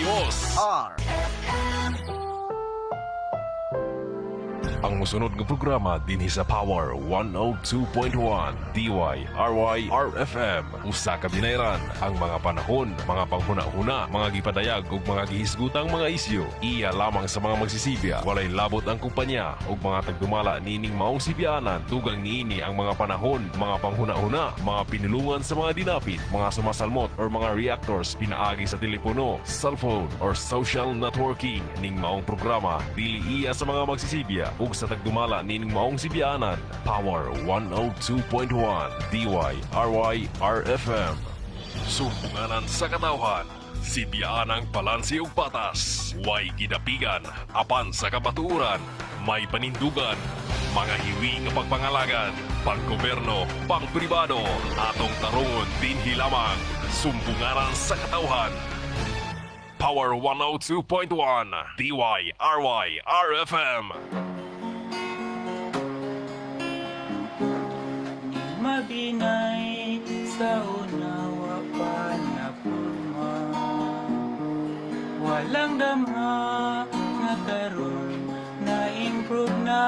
Y R Ang mosunod nga programa dinhi sa Power 102.1 DYRY RFM. Usa ka binayran ang mga panahon, mga panghuna-huna, mga gipadayag ug mga gihisgutang mga isyu. Iya lamang sa mga magsisibya. Walay labot ang kumpanya ug mga tagdumala niining maong sibyaanan. Dugang niini ang mga panahon, mga panghuna-huna, mga pinulungan sa mga dinapit, mga sumasalmot or mga reactors pinaagi sa telepono, cellphone or social networking. Ning maong programa dili iya sa mga magsisibya ug sa tagdumala nining maong sibyaanan. Power 102.1 DYRY RFM. Sumbunganan sa katawhan. Sibyaanang balanse ug patas. Way gidapigan apan sa kabatuoran, may panindugan, mga hiwi nga pagpangalagan, panggoberno, pangpribado, atong tarungon dinhi lamang. Sumbunganan sa katawhan. Power 102.1 DYRY RFM. Mabinay sa unawa pa na purma. Walang damha nga karon na improve na.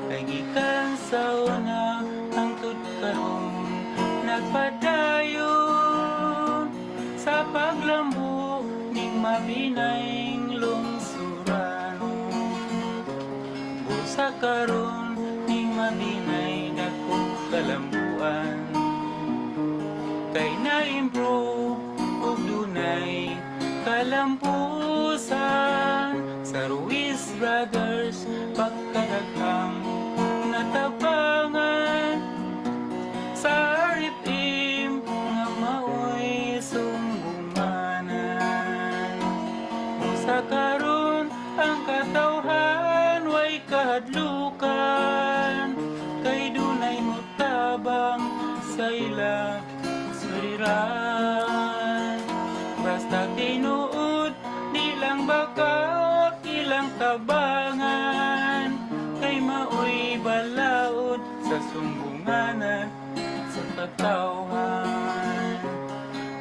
Kay gikan sa una hangtod karon nagpadayon sa paglambo ning mabinay lungsuran. Busa karon ning mabinay dakong kalambuan. Kay na-improve ug dunay kalampusan sa Ruiz Brothers pagkadaghang natabangan sa RFM nga maoy sumbunganan. Sa karon ang katawhan way kahadlukan kay dunay mutabang sa ila suliran. Basta tinuod di lang baka ilang tabangan kay maoy balaod sa sumbunganan sa katawhan.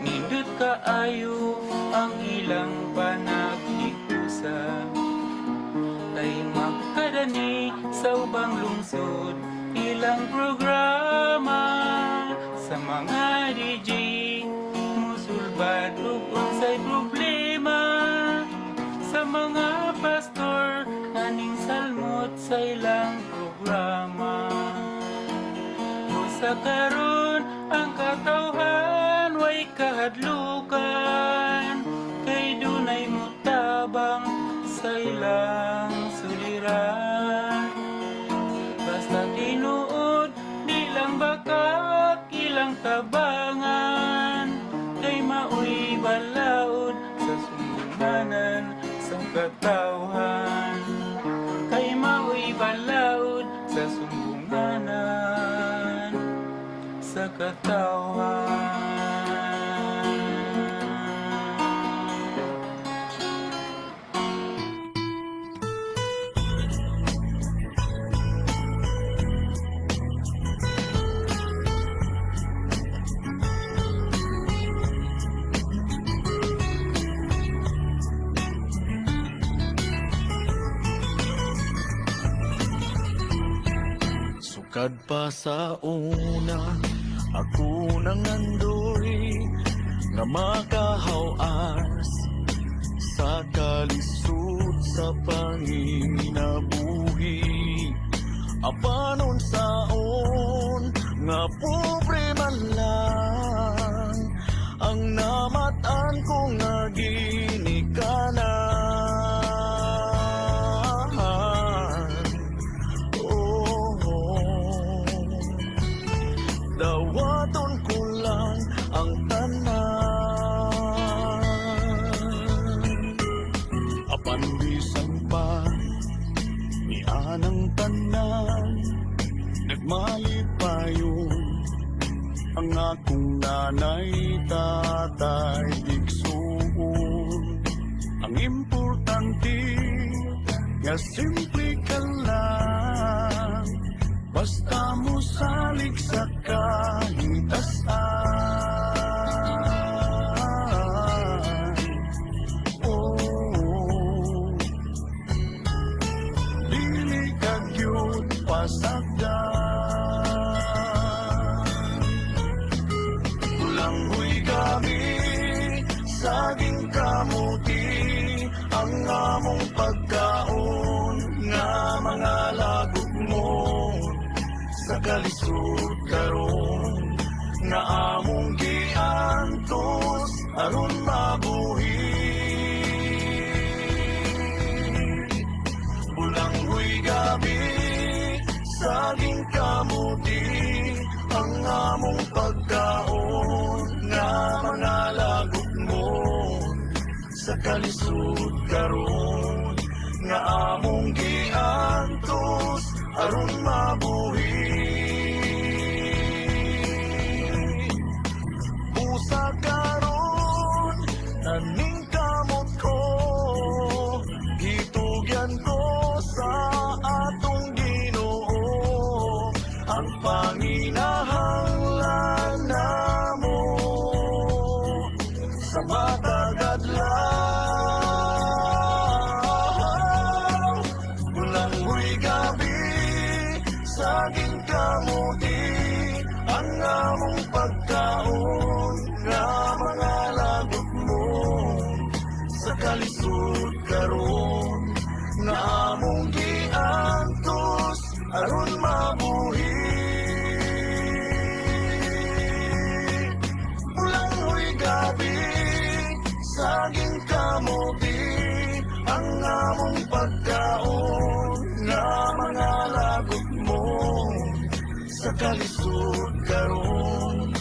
Nindot kaayo ang ilang panagtikusa kay makadani sa ubang lungsod ilang programa sa mga DJ musulbad ug unsay problema sa mga pastor aning salmot sa ilang programa. Sa karon ang katawhan way kahadlukan kay dunay mutabang sa ilang suliran. Basta tinuod di lang baka ilang tabangan kay maoy balaod sa sumbunganan sa katawhan. Kay maoy balaod sa sumbunganan sa katawhan. Sukad pa sa una, ako nang nandoy nga makahawas sa kalisod sa panginabuhi. Apan unsaon nga pobre man lang ang namatan ko nga ginikanan. Oh, dawaton ko lang ang tanan. Apan bisan pa ni anang tanan, nagmalipayon ang akong nanay, tatay, igsuon. Ang importante nga simple ka lang, basta mo salig sa kahitasan. kamuti ang among pagkaon nga mga lagot mo sa kalisod karon nga among giantos aron mabuhi. Bulanghoy gabi, saging, kamuti ang among pagkaon nga mga lagot mo sa kalisod karon nga among giantos aron mabuhi. Usa karon naningkamot ko, gitugyan ko sa atong Ginoo ang panginahanglan namo sa matag adlaw. Bulanghoy gabi, saging, kamuti ang among pagkaon nga mga lagot mo sa kalisod karon nga among giantos aron mabuhi. Bulanghoy gabi, saging, kamuti ang among pagkaon nga mga lagot mo sa kalisod karon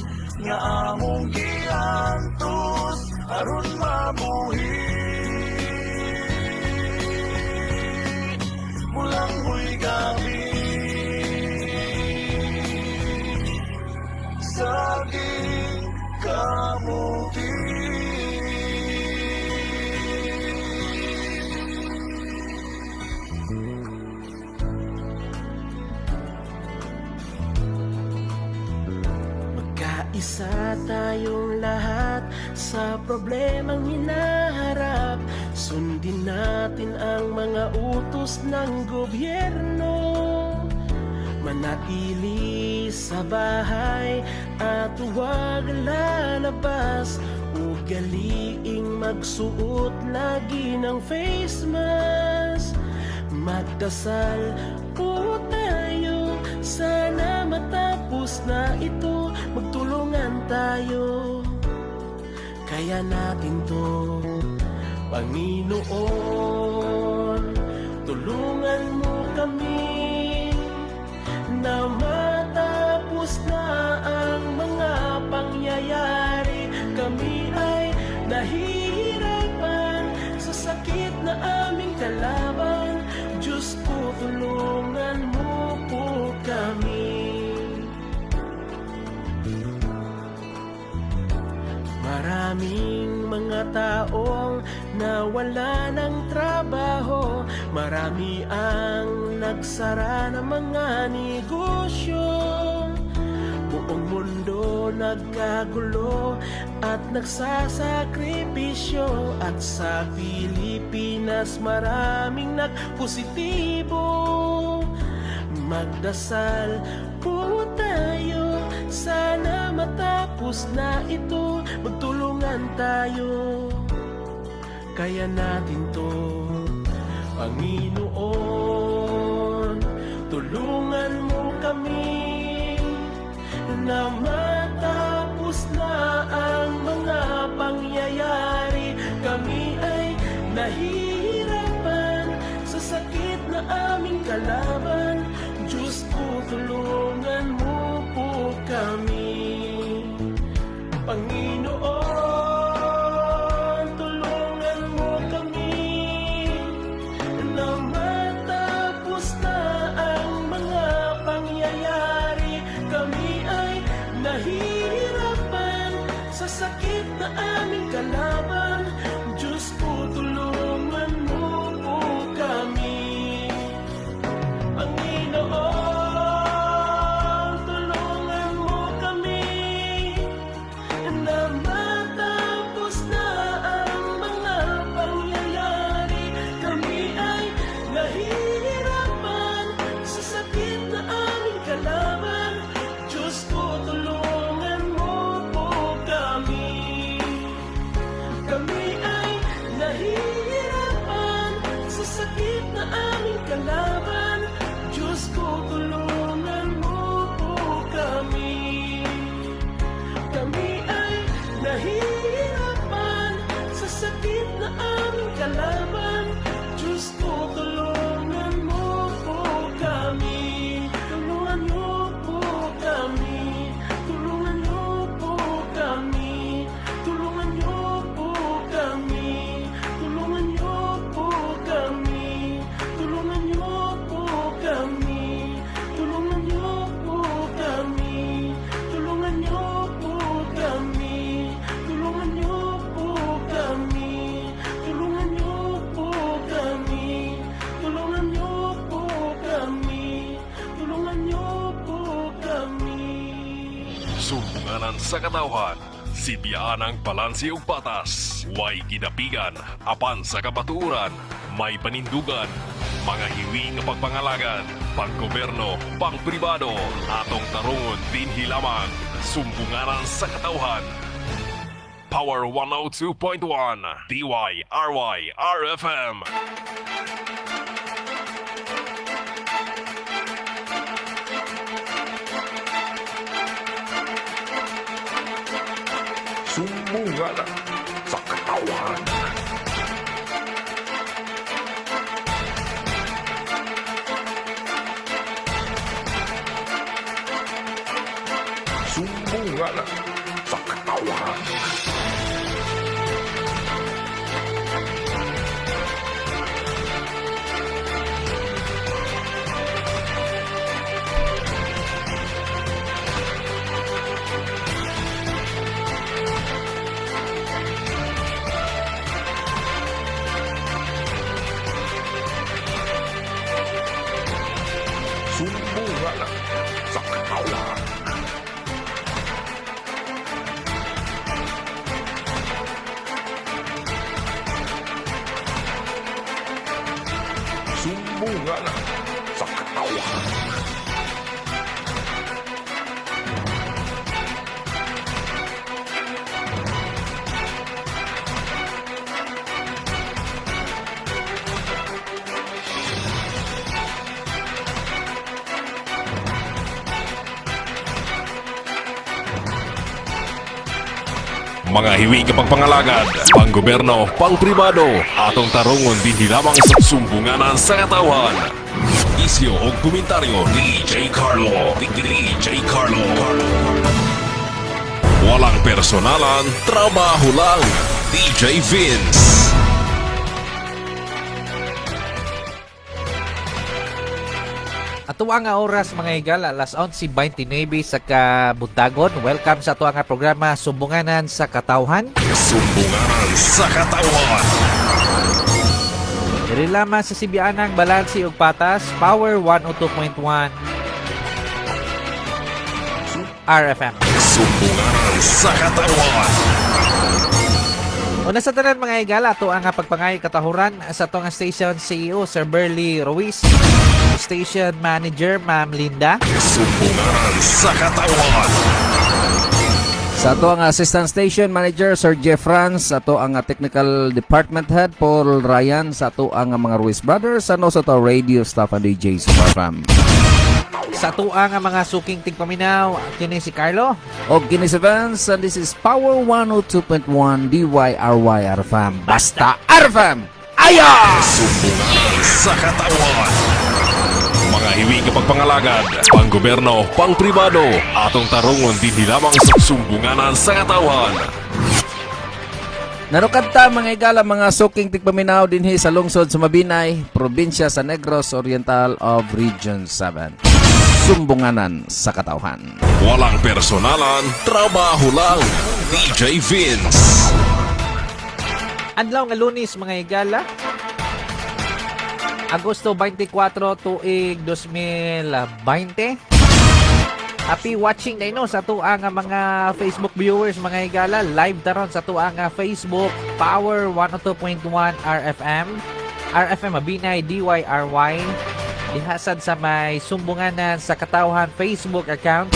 nga among giantos aron mabuhi. Bulanghoy gabi, saging, kamuti. Magkaisa tayong lahat sa problemang hinaharap. Sundin natin ang mga utos ng gobyerno. Manatili sa bahay at huwag lalabas. Ugaliing magsuot lagi ng face mask. Magdasal po tayo, sana matapos na ito. Magtulungan tayo, kaya natin to. Panginoon, tulungan mo kami na matapos na ang mga pangyayari. Kami ay nahihirapan sa sakit na aming kalaban. Diyos ko, tulungan mo po kami. Maraming mga taong nawala ng trabaho. Marami ang nagsara ng mga negosyo. Buong mundo nagkagulo at nagsasakripisyo. At sa Pilipinas, maraming nagpositibo. Magdasal po tayo, sana matapos na ito. Magtulungan tayo, kaya natin to. Panginoon, tulungan mo kami na matapos na ang mga pangyayari. Kami ay nahihirapan sa sakit na aming kalaban. Diyos ko, tulungan mo po kami. Panginoon, tulungan mo kami na matapos na ang mga pangyayari. Kami ay nahihirapan. kalaban. Diyos ko, tulungan mo po kami. Kami ay nahihirapan sa sakit na aming kalaban. Diyos ko, tulungan mo po kami. Tulungan niyo po kami. Tulungan niyo po kami. Tulungan niyo po kami. Tulungan niyo po kami. Tulungan niyo po kami. Tulungan niyo po kami. Tulungan niyo po kami. Tulungan niyo po kami. Tulungan niyo po kami. Tulungan niyo po kami. Tulungan niyo po kami. Sumbunganan sa katawhan. Sibiyaan ang balanse ug patas. Way gidapigan apan sa kabatuoran, may panindugan. Mga hiwi nga pagpangalagan, panggoberno, pangpribado, atong tarungon dinhi lamang. Sumbunganan sa katawhan. Power 102.1 DYRY RFM. Sumbunganan sa katawan. Sumbunganan sa katawan. Sumbunganan sa katawan. Sumbunganan sa katawan. Mga hiwi nga pagpangalagad, panggoberno, pangpribado, atong tarungon dinhi lamang sa Sumbunganan sa Katawhan. Isyo og komentaryo, DJ Carlo. DJ Carlo. Walang personalan, trabaho lang. DJ Vince. Ato ang oras, mga higala, alas 11:29 sa kabuntagon. Welcome sa ato ang programa Sumbunganan sa Katawhan. Sumbunganan sa Katawhan. Diri lamang sa Sibianang Balansi ug Patas, Power 102.1 RFM. Sumbunganan sa Katawhan. Una sa tanan, mga higala, ato ang pagpangay katahuran sa atong station CEO Sir Burley Ruiz, Station Manager Ma'am Linda, Sumbunganan sa Katawhan. Sa ato ang Assistant Station Manager Sir Jeff Franz, sa ato ang Technical Department Head Paul Ryan, sa ato ang mga Ruiz Brothers, ano sa ato radio staff and DJ Super Fam. Sa ato ang mga suking tigpaminaw, kini si Carlo. Og kini si Vance, and this is Power 102.1 DYRY RFM. Basta RFM! Aya! Sumbunganan sa Katawhan. Mga hiwi nga pagpangalagad, panggoberno, pangpribado, atong tarungon dinhi lamang sa Sumbunganan sa Katawhan. Narukad ta, mga igala, mga suking tigpaminaw dinhi sa lungsod sa Mabinay, probinsya sa Negros Oriental of Region 7. Sumbunganan sa Katawhan. Walang personalan, trabaho lang. DJ Vince. Adlaw nga Lunes, mga higala, Agosto 24 tuig 2020. Happy watching na ino sa tuang nga mga Facebook viewers, mga higala. Live taron sa tuang nga Facebook Power 102.1 RFM, RFM Mabinay DYRY, dihasad sa may Sumbunganan sa Katawhan Facebook account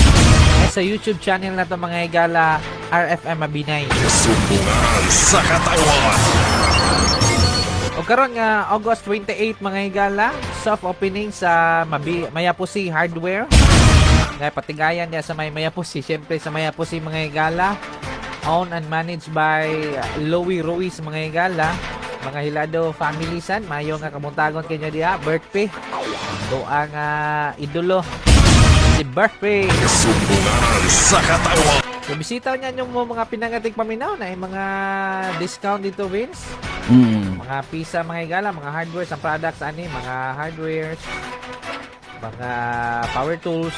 at sa YouTube channel na to, mga higala, RFM Mabinay. Sumbunganan sa Katawhan. O karon nga August 28, mga higala, soft opening sa Mayapusi Hardware. Nga patigayan niya sa may Mayapusi, syempre sa Mayapusi, mga higala. Owned and managed by Louie Ruiz, mga higala. Mga Hilado family san, mayo nga kabuntagon kinyo diha, birthday. Do ang idolo si birthday. Sumbunganan sa katawan. So, bisita niya yung mga pinangatig paminaw na yung mga discount dito, Vince. Mga pisa, mga higala, mga hardwares, ang products ani, mga hardwares, mga power tools.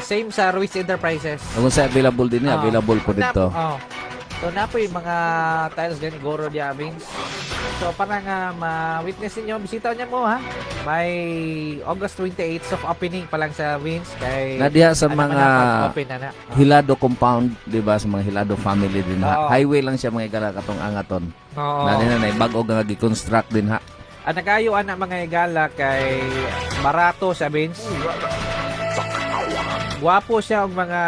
Same sa Ruiz Enterprises. Kung sa available din niya, available po dito. Oh. So na po yung mga tiles gani goro diya, Vince. So para nga ma-witness ninyo, bisita niya mo ha. May August 28 soft opening pa lang sa Vince kay Na diha sa ano man mga na, open na na. Oh. Hilado compound, di ba? Sa mga Hilado family din ha. Oo. Highway lang siya, mga higala, katong angaton. Oo. Na din na bago nga gi-construct din ha. Ang nagayo ana, mga higala, kay barato siya, Vince. Gwapo siya og mga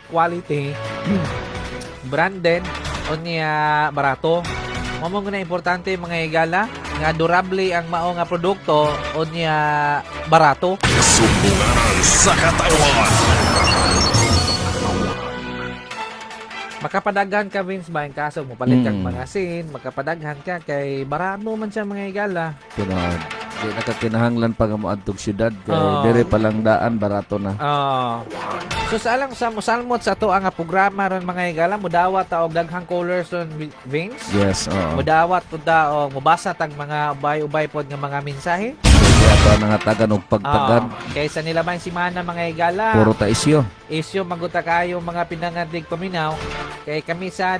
quality. Branded unya barato. Mao mo na importante, mga higala, nga durable ang mao nga produkto unya barato. Sumbunganan sa katawan. Makapadaghan ka, Vince, ba ang kaso mo palit kag mga sin, makapadaghan ka kay barato man siya, mga higala. Pero di nakakinahanglan pa nga moadtog syudad kay Oo. dire pa lang daan barato na. Oo. So sa alang sa musalmot sa ato ang programa ron, mga higala, mudawat ta og daghang callers ron, Vince. Yes, oo. Mudawat pud ta og mubasa tag mga ubay-ubay pod nga mga mensahe. Kaya ato ang nangatagan og pagtagan, Oo. Kaysa nila man simana, mga higala. puro ta isyo. Isyo maguta kayo, mga pinangatig paminaw, kay kami sad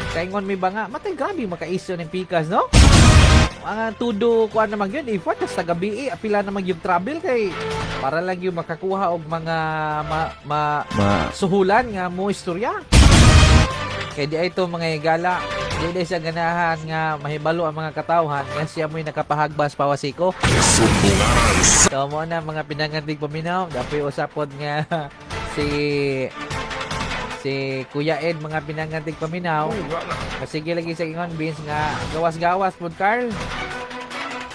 kaingon mi ba nga matay grabe makaisyo ng pikas, no? Mga tudo kuan naman yun effort tas tagabi eh, apila naman yung travel kay para lang yung makakuha og mga ma Ma suhulan nga mo istorya. Kay di ay ito, mga higala, di ay siya ganahan nga mahibalo ang mga katawhan nga siya mo'y nakapahagbas pawasiko. Sumbunganan sa So mo na, mga pinangantig paminaw, dapat usapod nga si si Kuya Ed, mga pinangantig paminaw. Masige lagi sa ingon, Vince, nga gawas-gawas pod Carl.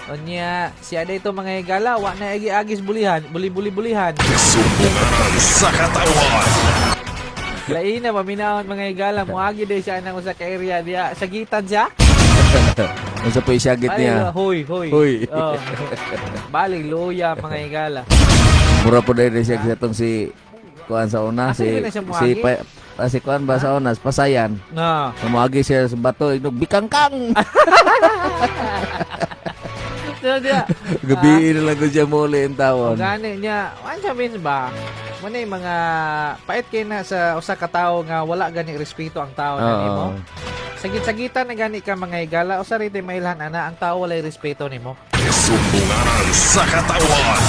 Unya siya dito, mga higala, wa na agi-agis bulihan, buli-buli-bulihan. Sumbunganan sa katawan. Lain na paminawon, mga higala, moagi day siya nang usa ka area diya. Sagitan siya. Unsa po isagit Balik, niya? Hoy, hoy. Hoy. Oh. Balik luya, mga higala. Mura po dahil siya sa itong si kuan sa una Asa si yun na siya si muagi? pa, si kuan ba sa una pasayan. No. Muagi siya sa bato inog bikangkang. So, diya. Gabi na lang ko siya muli ang tawon. Gani niya, ano siya means ba? Muna yung mga pait kay na sa usa ka tawo nga wala gani respeto ang tao na nimo. Sagit-sagitan na gani ka, mga higala, usa rin mailhan ana ang tao walay respeto nimo. Sumbunganan sa katawan.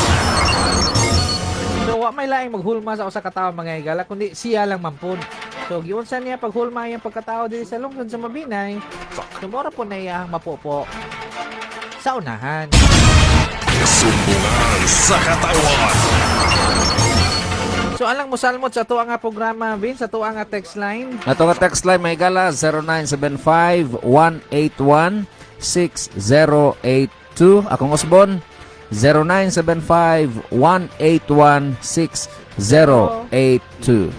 So wa may laing maghulma sa usa ka tawo, mga higala, kundi siya lang mampun. So giunsa niya paghulma iyang pagkatao diri sa lungsod sa Mabinay. So mora po na iyang mapupo sa unahan. Sumbunganan sa katawan. So alang musalmot sa ato nga programa, Vince, sa ato nga text line. Ato nga text line may gala 0975 181 6082. Akong usbon 0975 181 6082.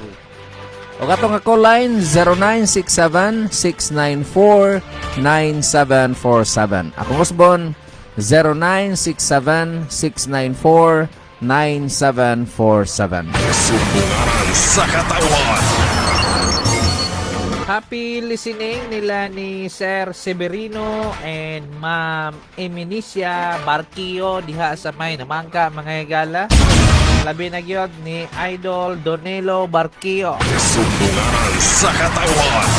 O katong nga call line 0967 694 9747. Akong usbon 0967 694 9747. Sumbunganan sa katawan. Happy listening nila ni Sir Severino and Ma'am Eminicia Barquillo diha sa may Namangka, mga higala. Labi na gyud ni Idol Donelo Barquillo. Sumbunganan sa katawan.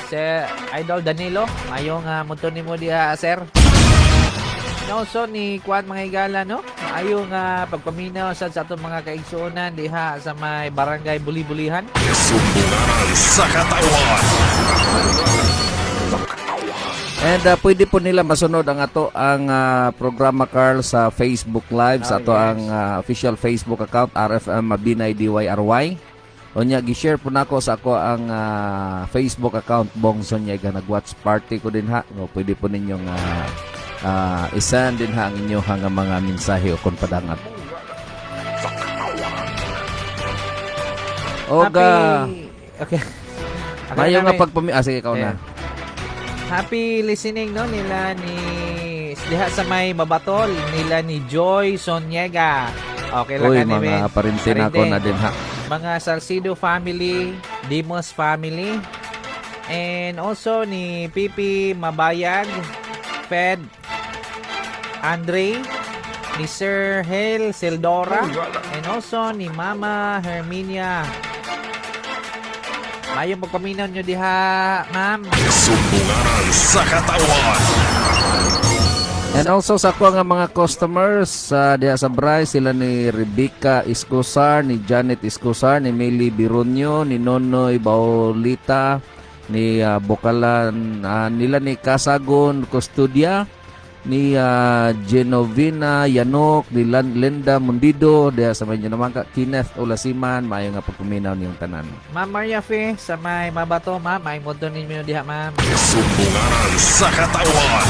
Sir Idol Danilo, mayo nga muto nimo diha, sir. No, so ni Kwan, mga higala, no? Maayo nga pagpaminaw sad sa atong mga kaigsuonan diha sa may barangay Buli-Bulihan. Sumbunganan sa katawan. And pwede po nila masunod ang ato ang programa, Carl, sa Facebook Live sa Oh, ato yes. ang official Facebook account RFM Mabinay DYRY. Unya gi-share po nako sa ako ang Facebook account, Bong Sonyega. Nag-watch party ko din ha. No, pwede po ninyong isend din ha ang inyong nga mga mensahe o kon padangat. Oga, Happy. Okay. Okay mayo na, nga may- pagpami ah, sige, ikaw na. Yeah. Happy listening, no, nila ni diha sa may Mabatol, nila ni Joy Soniega. Okay lang Uy, ani, mga Vince. parinti na ako Parente. na din ha. Mga Salcido family, Dimos family, and also ni Pipi Mabayag, Fed Andre, ni Sir Hale Sildora, and also ni Mama Herminia. Mayo pagpaminaw nyo diha, ma'am. Sumbunganan sa katawan. And also sa ako nga mga customers sa diha sa Bray, sila ni Rebecca Escosar, ni Janet Escosar, ni Meli Bironyo, ni Nonoy Baulita, ni Bokalan, nila ni Kasagon Custodia, ni Genovina Yanok, ni Linda Mundido diha sa medyo naman ka Kenneth Olasiman, maayo nga pagpaminaw niyong tanan. Ma'am Maria Fe, sa may Mabato, ma'am, may moto ninyo diha, ma'am. Sumbunganan sa katawan.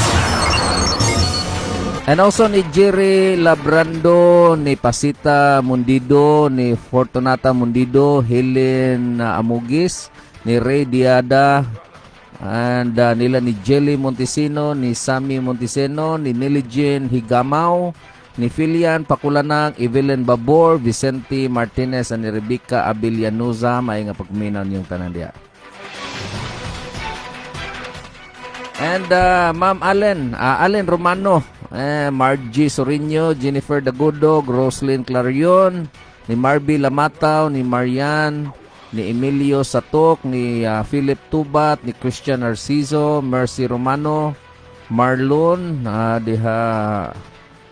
And also ni Jerry Labrando, ni Pasita Mundido, ni Fortunata Mundido, Helen Amugis, ni Ray Diada, and nila ni Jelly Montesino, ni Sammy Montesino, ni Niligin Higamao, ni Filian Pakulanang, Evelyn Babor, Vicente Martinez, and ni Rebecca Abilianuza. May nga pagminaw niyong tanan diya. And Ma'am Allen, Allen Romano, Margie Sorinio, Jennifer Dagudog, Roslyn Clarion, ni Marby Lamataw, ni Marian, ni Emilio Satok, ni Philip Tubat, ni Christian Narciso, Mercy Romano, Marlon, diha,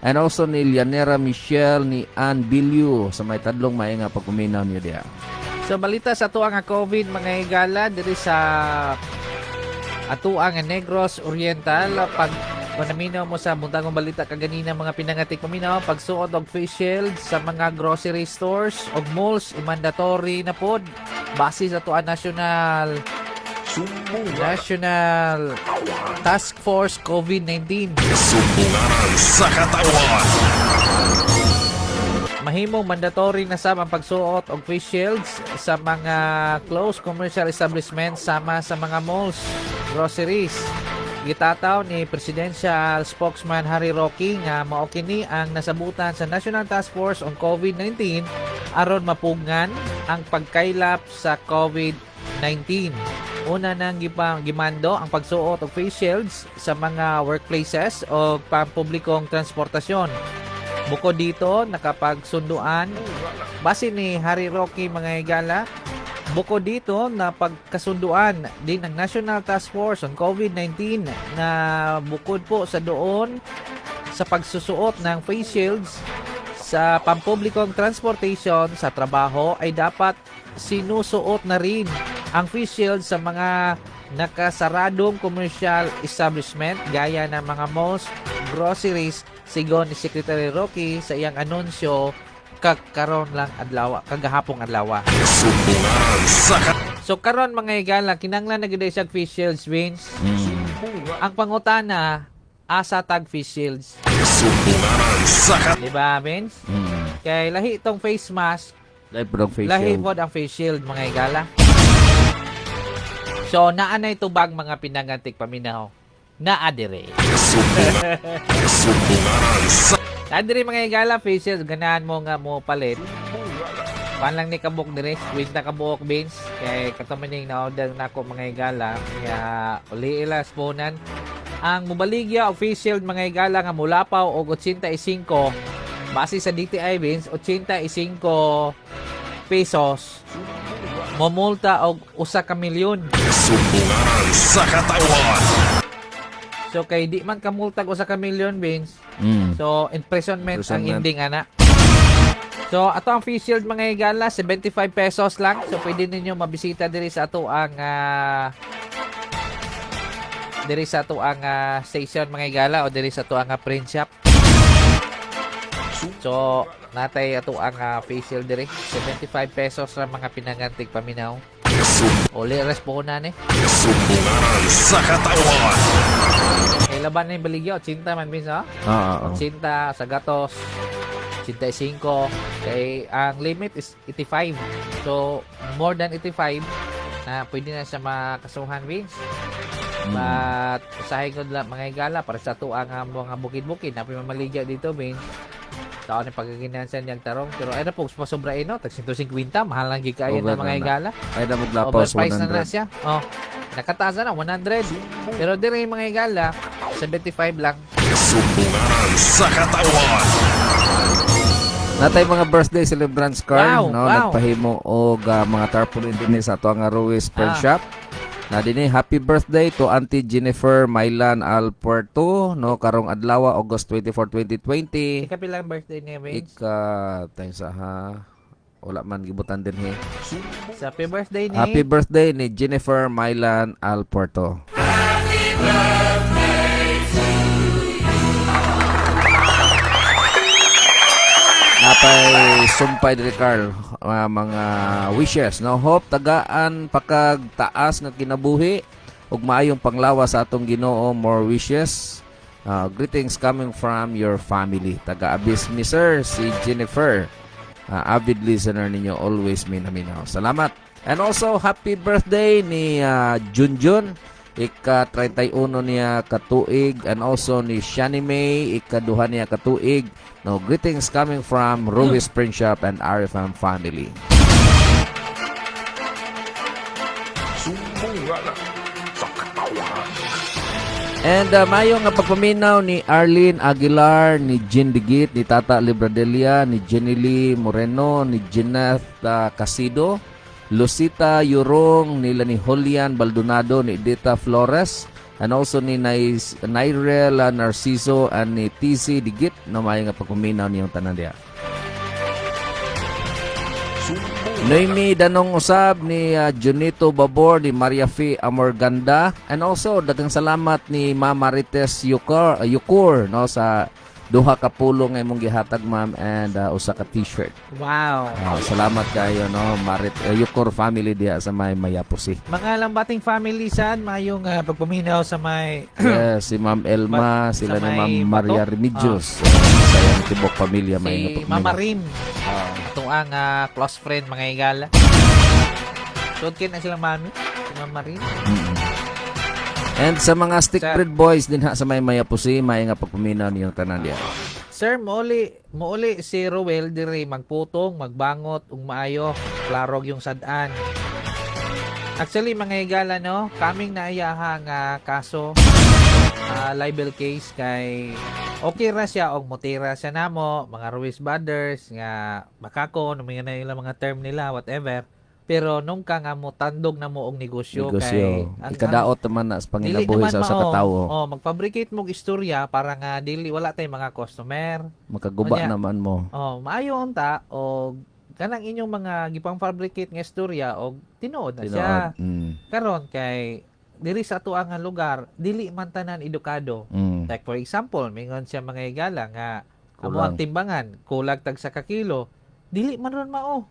and also ni Lianera Michelle, ni Ann Bilyu, sa may tadlong, may nga pagkuminaw niyo diha. So balita sa tuang nga COVID, mga higala, diri sa atuang nga Negros Oriental, pag kung naminaw mo sa buntagong balita kaganina, mga pinangatik paminaw, pagsuot og face shield sa mga grocery stores og malls mandatory na pod base sa tuang National National Task Force COVID-19. Sumbunganan sa katawan. Mahimong mandatory na sab ang pagsuot og face shields sa mga closed commercial establishments sama sa mga malls, groceries. Gitataw ni Presidential Spokesman Harry Roque nga mao kini ang nasabutan sa National Task Force on COVID-19 aron mapugngan ang pagkaylap sa COVID-19. Una nang gimando ang pagsuot og face shields sa mga workplaces o pampublikong transportasyon. Bukod dito, nakapagsunduan, base ni Harry Roque, mga higala, bukod dito na pagkasunduan din ng National Task Force on COVID-19 na bukod po sa doon sa pagsusuot ng face shields sa pampublikong transportation sa trabaho ay dapat sinusuot na rin ang face shield sa mga nakasaradong commercial establishment gaya ng mga malls, groceries, sigon ni Secretary Roque sa iyang anunsyo kakaron lang adlaw, kagahapong adlaw. Sumbunganan sa So karon, mga higala, kinanglan na gyud siya face shields, Vince. Ang pangutana, asa tag face shields? Sumbunganan sa Di ba, Vince? Mm. Kay lahi itong face mask, Lahi po ang face lahi shield. pod ang face shield, mga higala. So naa na tubag, mga pinangantik paminaw. Naa dire. Sumbunganan sa Naa dire, mga higala, face shield, ganahan mo nga mo palit. Pan lang ni kabuk dire, wait na kabuok, Vince. Kay katumaning na order nako, mga higala, kaya uli ila sponan. Ang mubaligya og face shield, mga higala, nga mulapaw og 85 base sa DTI, Vince, 85 pesos, momulta og 1 ka milyon. Sumbunganan sa katawan. So kay di man kamultag 1 ka milyon, Vince. So imprisonment ang Imprisonment. ending ana. So ato ang face shield, mga higala, 75 pesos lang. So pwede ninyo mabisita diri sa ato ang station, mga higala, o diri sa ato ang print shop. So, natay ato ang face shield diri. 75 pesos ra mga pinangantig paminaw. Uli res po na ni. Sumbunganan sa katawan. Kay laban na yung baligya, 80 man minsan. Oo, oo. 80 sa gatos, 85. Kay ang limit is 85. So, more than 85 na pwede na siya makasuhan, Vince. But usahay ko lang mga higala para sa tuwa nga mga bukid-bukid na pimamaligya dito, Vince. Taon ni pagaginansan niyang tarong pero ay na po pasobra ino tag 150, mahal lang gid kaayo Over na mga na na. higala. Ay na maglapaw sa Overpriced na na 100. siya. Oh, nakataas na 100. Pero dire mga higala 75 lang. Sumbunganan sa katawan. Natay mga birthday celebrants card, Wow, no, wow. nagpahimo og mga tarpaulin dinhi sa ato nga Ruiz Print Shop. Na dinhi happy birthday to Auntie Jennifer Mylan Alpuerto, no, karong adlaw August 24, 2020. Ikapilang birthday niya, Vince? Ika thanks ha. Wala man gibutan dinhi. Sa happy birthday ni Happy birthday ni Jennifer Mylan Alpuerto. Napay sumpay diri Carl mga wishes, no, hope tagaan pakag taas nga kinabuhi ug maayong panglawas sa atong Ginoo, more wishes. Greetings coming from your family, taga Abis mi sir si Jennifer. Avid listener ninyo always, minaminaw. Salamat. And also happy birthday ni Junjun, ika 31 niya katuig, and also ni Shani May, ikaduha niya katuig. No, greetings coming from Ruiz Print Shop and RFM family. Sumbunganan sa katawan. And mayo nga pagpaminaw ni Arlene Aguilar, ni Jean Digit, ni Tata Libradelia, ni Jenny Lee Moreno, ni Jeanette Casido, Lucita Yurong, nila ni Julian Baldonado, ni Edita Flores, and also ni Nairel Narciso and ni TC Digit, no, mayo nga pagpaminaw niyong tanan diha. Noemi Danong Usab, ni Junito Babor, ni Maria Fe Amorganda, and also daghang salamat ni Ma'am Marites Yucor, Yucor, no, sa duha ka pulong nga imong gihatag, ma'am, and usa ka t-shirt. Wow. Salamat kayo, no, Marit Yucor family diha sa may Mayapusi. Mga lambating family saan mayong pagpaminaw sa may Yes, si Ma'am Elma, Sa sila ni may Ma'am Maria Bato? Remedios. Sa iyang tibok pamilya may si nga Mama pagpaminaw. Rim. Ato ang close friend mga higala. Suot na silang mami, si Mama Rim. And sa mga stick Sir. bread boys din ha sa may Mayapusi, may nga pagpaminaw niyong tanan diha. Sir, mouli si Ruel diri magputong, magbangot ug maayo, klarog yung sad-an. Actually mga higala, no, kaming naiyaha nga kaso, libel case, kay okay ra siya og mutira siya namo mga Ruiz Brothers nga makako no mga na ilang mga term nila whatever, pero nung ka nga mo tandog na mo og negosyo, kay Negosyo. Ikadaot naman na sa dili panginabuhi naman sa usa ka mao. tawo. Oh, magfabricate mong istorya para nga dili wala tay mga customer. Makaguba Unya. naman mo. Oh, maayo unta og kanang inyong mga gipang-fabricate nga istorya og tinuod na siya. Tinuod. Karon kay diri sa ato nga lugar, dili man tanan edukado. Like for example, mingon siya mga higala nga amo Kulang. ang timbangan, kulag tag sa kakilo, dili man ron mao.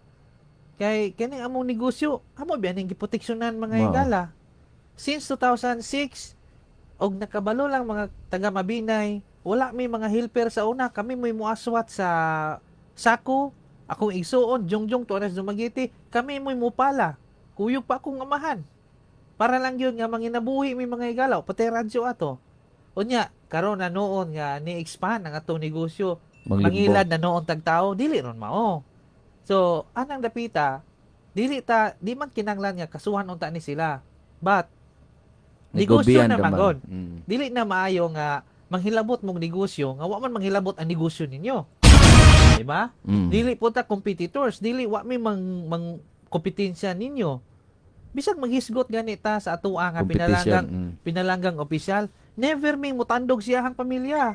Kay kini among negosyo, amo biya ning giproteksyonan mga Mao. higala. Since 2006 og nakabalo lang mga taga Mabinay, wala may mga helper sa una, kami mo'y muaswat sa sako. Akong igsuon, jungjung Torres Dumaguete, kami mo'y mupala. Kuyog pa akong amahan. Para lang yun nga manginabuhi may mga higalaw, pati radyo ato. Unya, karon na noon nga ni-expand ang atong negosyo. Manglibo. Mangilad na noon tagtao, dili ron mao. So, anang dapita, dili ta di man kinanglan nga kasuhan unta ni sila. But negosyo Nigubian na naman. manggod. Dili na maayo nga manghilabot mong negosyo nga wa man manghilabot ang negosyo ninyo. Di ba? Dili po ta competitors, dili wa mi mang, mang kompetensya ninyo. Bisag maghisgot gani ta sa atoa nga Competition. pinalanggang pinalanggang opisyal, never may mutandog siya ang pamilya.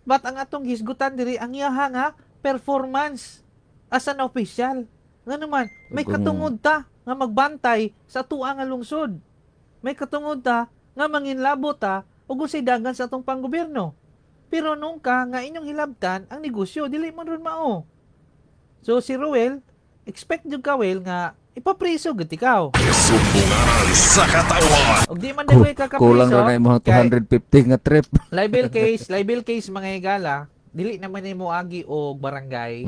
But ang atong hisgutan diri ang iyaha nga performance as an official. Nga naman, may katungod ta nga magbantay sa atoa nga lungsod. May katungod ta nga manginlabot ta ug unsay dagan sa atong panggobyerno. Pero nung ka nga inyong hilabtan ang negosyo, dili man ron mao. So si Ruel, expect jud ka, Wel, nga ipapriso gud ikaw. Sumbunganan sa katawan. Og di man dagway ka kapriso. Kulang ra na imong kay 250 nga trip. Libel case, mga higala, dili naman nimo agi og barangay.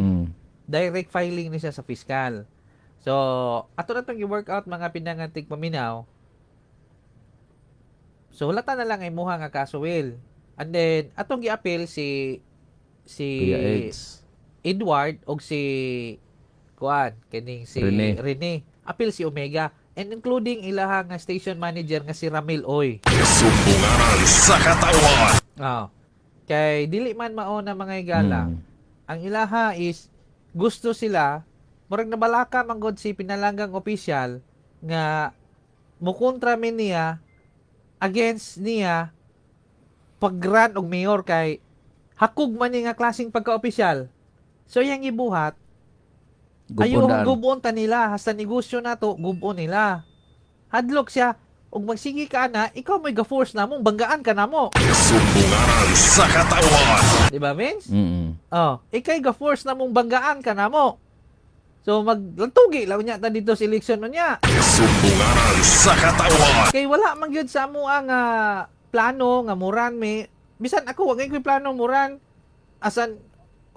Direct filing ni siya sa fiscal. So, ato na tong i-work out, mga pinangantig paminaw. So, hulata na lang imuha nga kaso, Will. And then, atong gi-appeal si si Kuya Eds. Edward og si kuan kining si Rene. Rene. Appeal si Omega and including ilaha nga station manager nga si Ramil Oy. Sumbunganan sa katawan. Oh. Kay dili man mao na, mga higala. Ang ilaha is gusto sila murag nabalaka man gud si pinalanggang opisyal nga mukontra mi niya, against niya pag-run og mayor kay hakog man ni nga klaseng pagka-opisyal. So iyang gibuhat ayo Gubon daan. Gubon ta nila hasta negosyo nato gubon nila. Hadlok siya ug magsige ka na, ikaw may ga-force namo banggaan ka namo. Sumbunganan sa katawan. Di ba, Vince? Mm. Oh, ikay ga-force na mong banggaan ka namo. So maglantugi lang niya ta dito sa election niya. Sumbunganan sa katawan. Kay wala man gyud sa amo ang plano nga muran mi. Bisan ako wa ko'y plano muran asan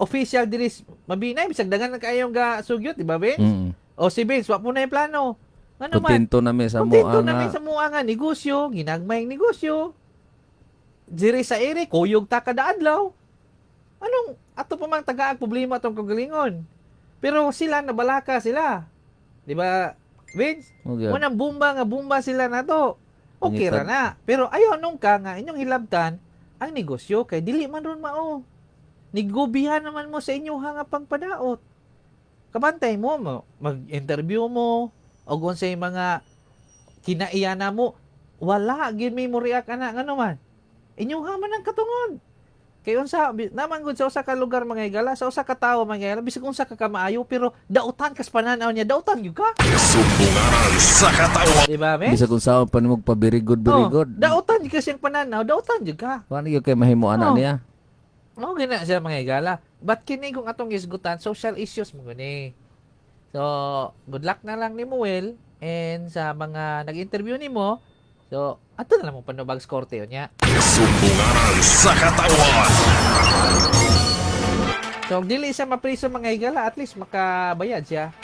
official diri Mabinay, bisag dangan na kayong ga sugyot, di ba, Vince? Mm. O si Vince, wa po na yung plano. Ano man? Kontento na mi sa mo Kontento ang na mi sa mua nga negosyo, ginagmayng negosyo. Diri sa ere, kuyog ta kada adlaw. Anong ato pa mang tagaag problema atong kagalingon? Pero sila nabalaka sila. Di ba, Vince? Okay. Unang bumba nga bumba sila na to. Okay ra Pangitag. na. Pero ayaw nung ka nga inyong hilabtan ang negosyo kay dili man ron mao. Nigubihan naman mo sa inyo nga pangpadaot. Kabantay mo, mag-interview mo, o kung sa mga kinaiya na mo, wala, gid may mo react ana, ngano man. Inyo ha man ang katungod. Kay unsa naman gud sa usa ka lugar, mga higala, sa usa ka tawo, mga higala, bisag unsa ka kamaayo, pero dautan kas pananaw niya, dautan gyud ka. Sumbunganan sa katawan. Di ba, men? Bisag kung saan pa nimo pa very good, very Oh, good. Dautan gyud ka siyang pananaw, dautan gyud ka. Paano gyud kay mahimo ana Oh. niya? Mao gina siya, mga higala. But kini kung atong isgutan, social issues mo gani. So, good luck na lang ni Muel and sa mga nag-interview nimo. So, ato na lang mo panubag sa korte niya. Sumbunganan sa katawan. So, kung dili siya mapriso, mga higala, at least makabayad siya.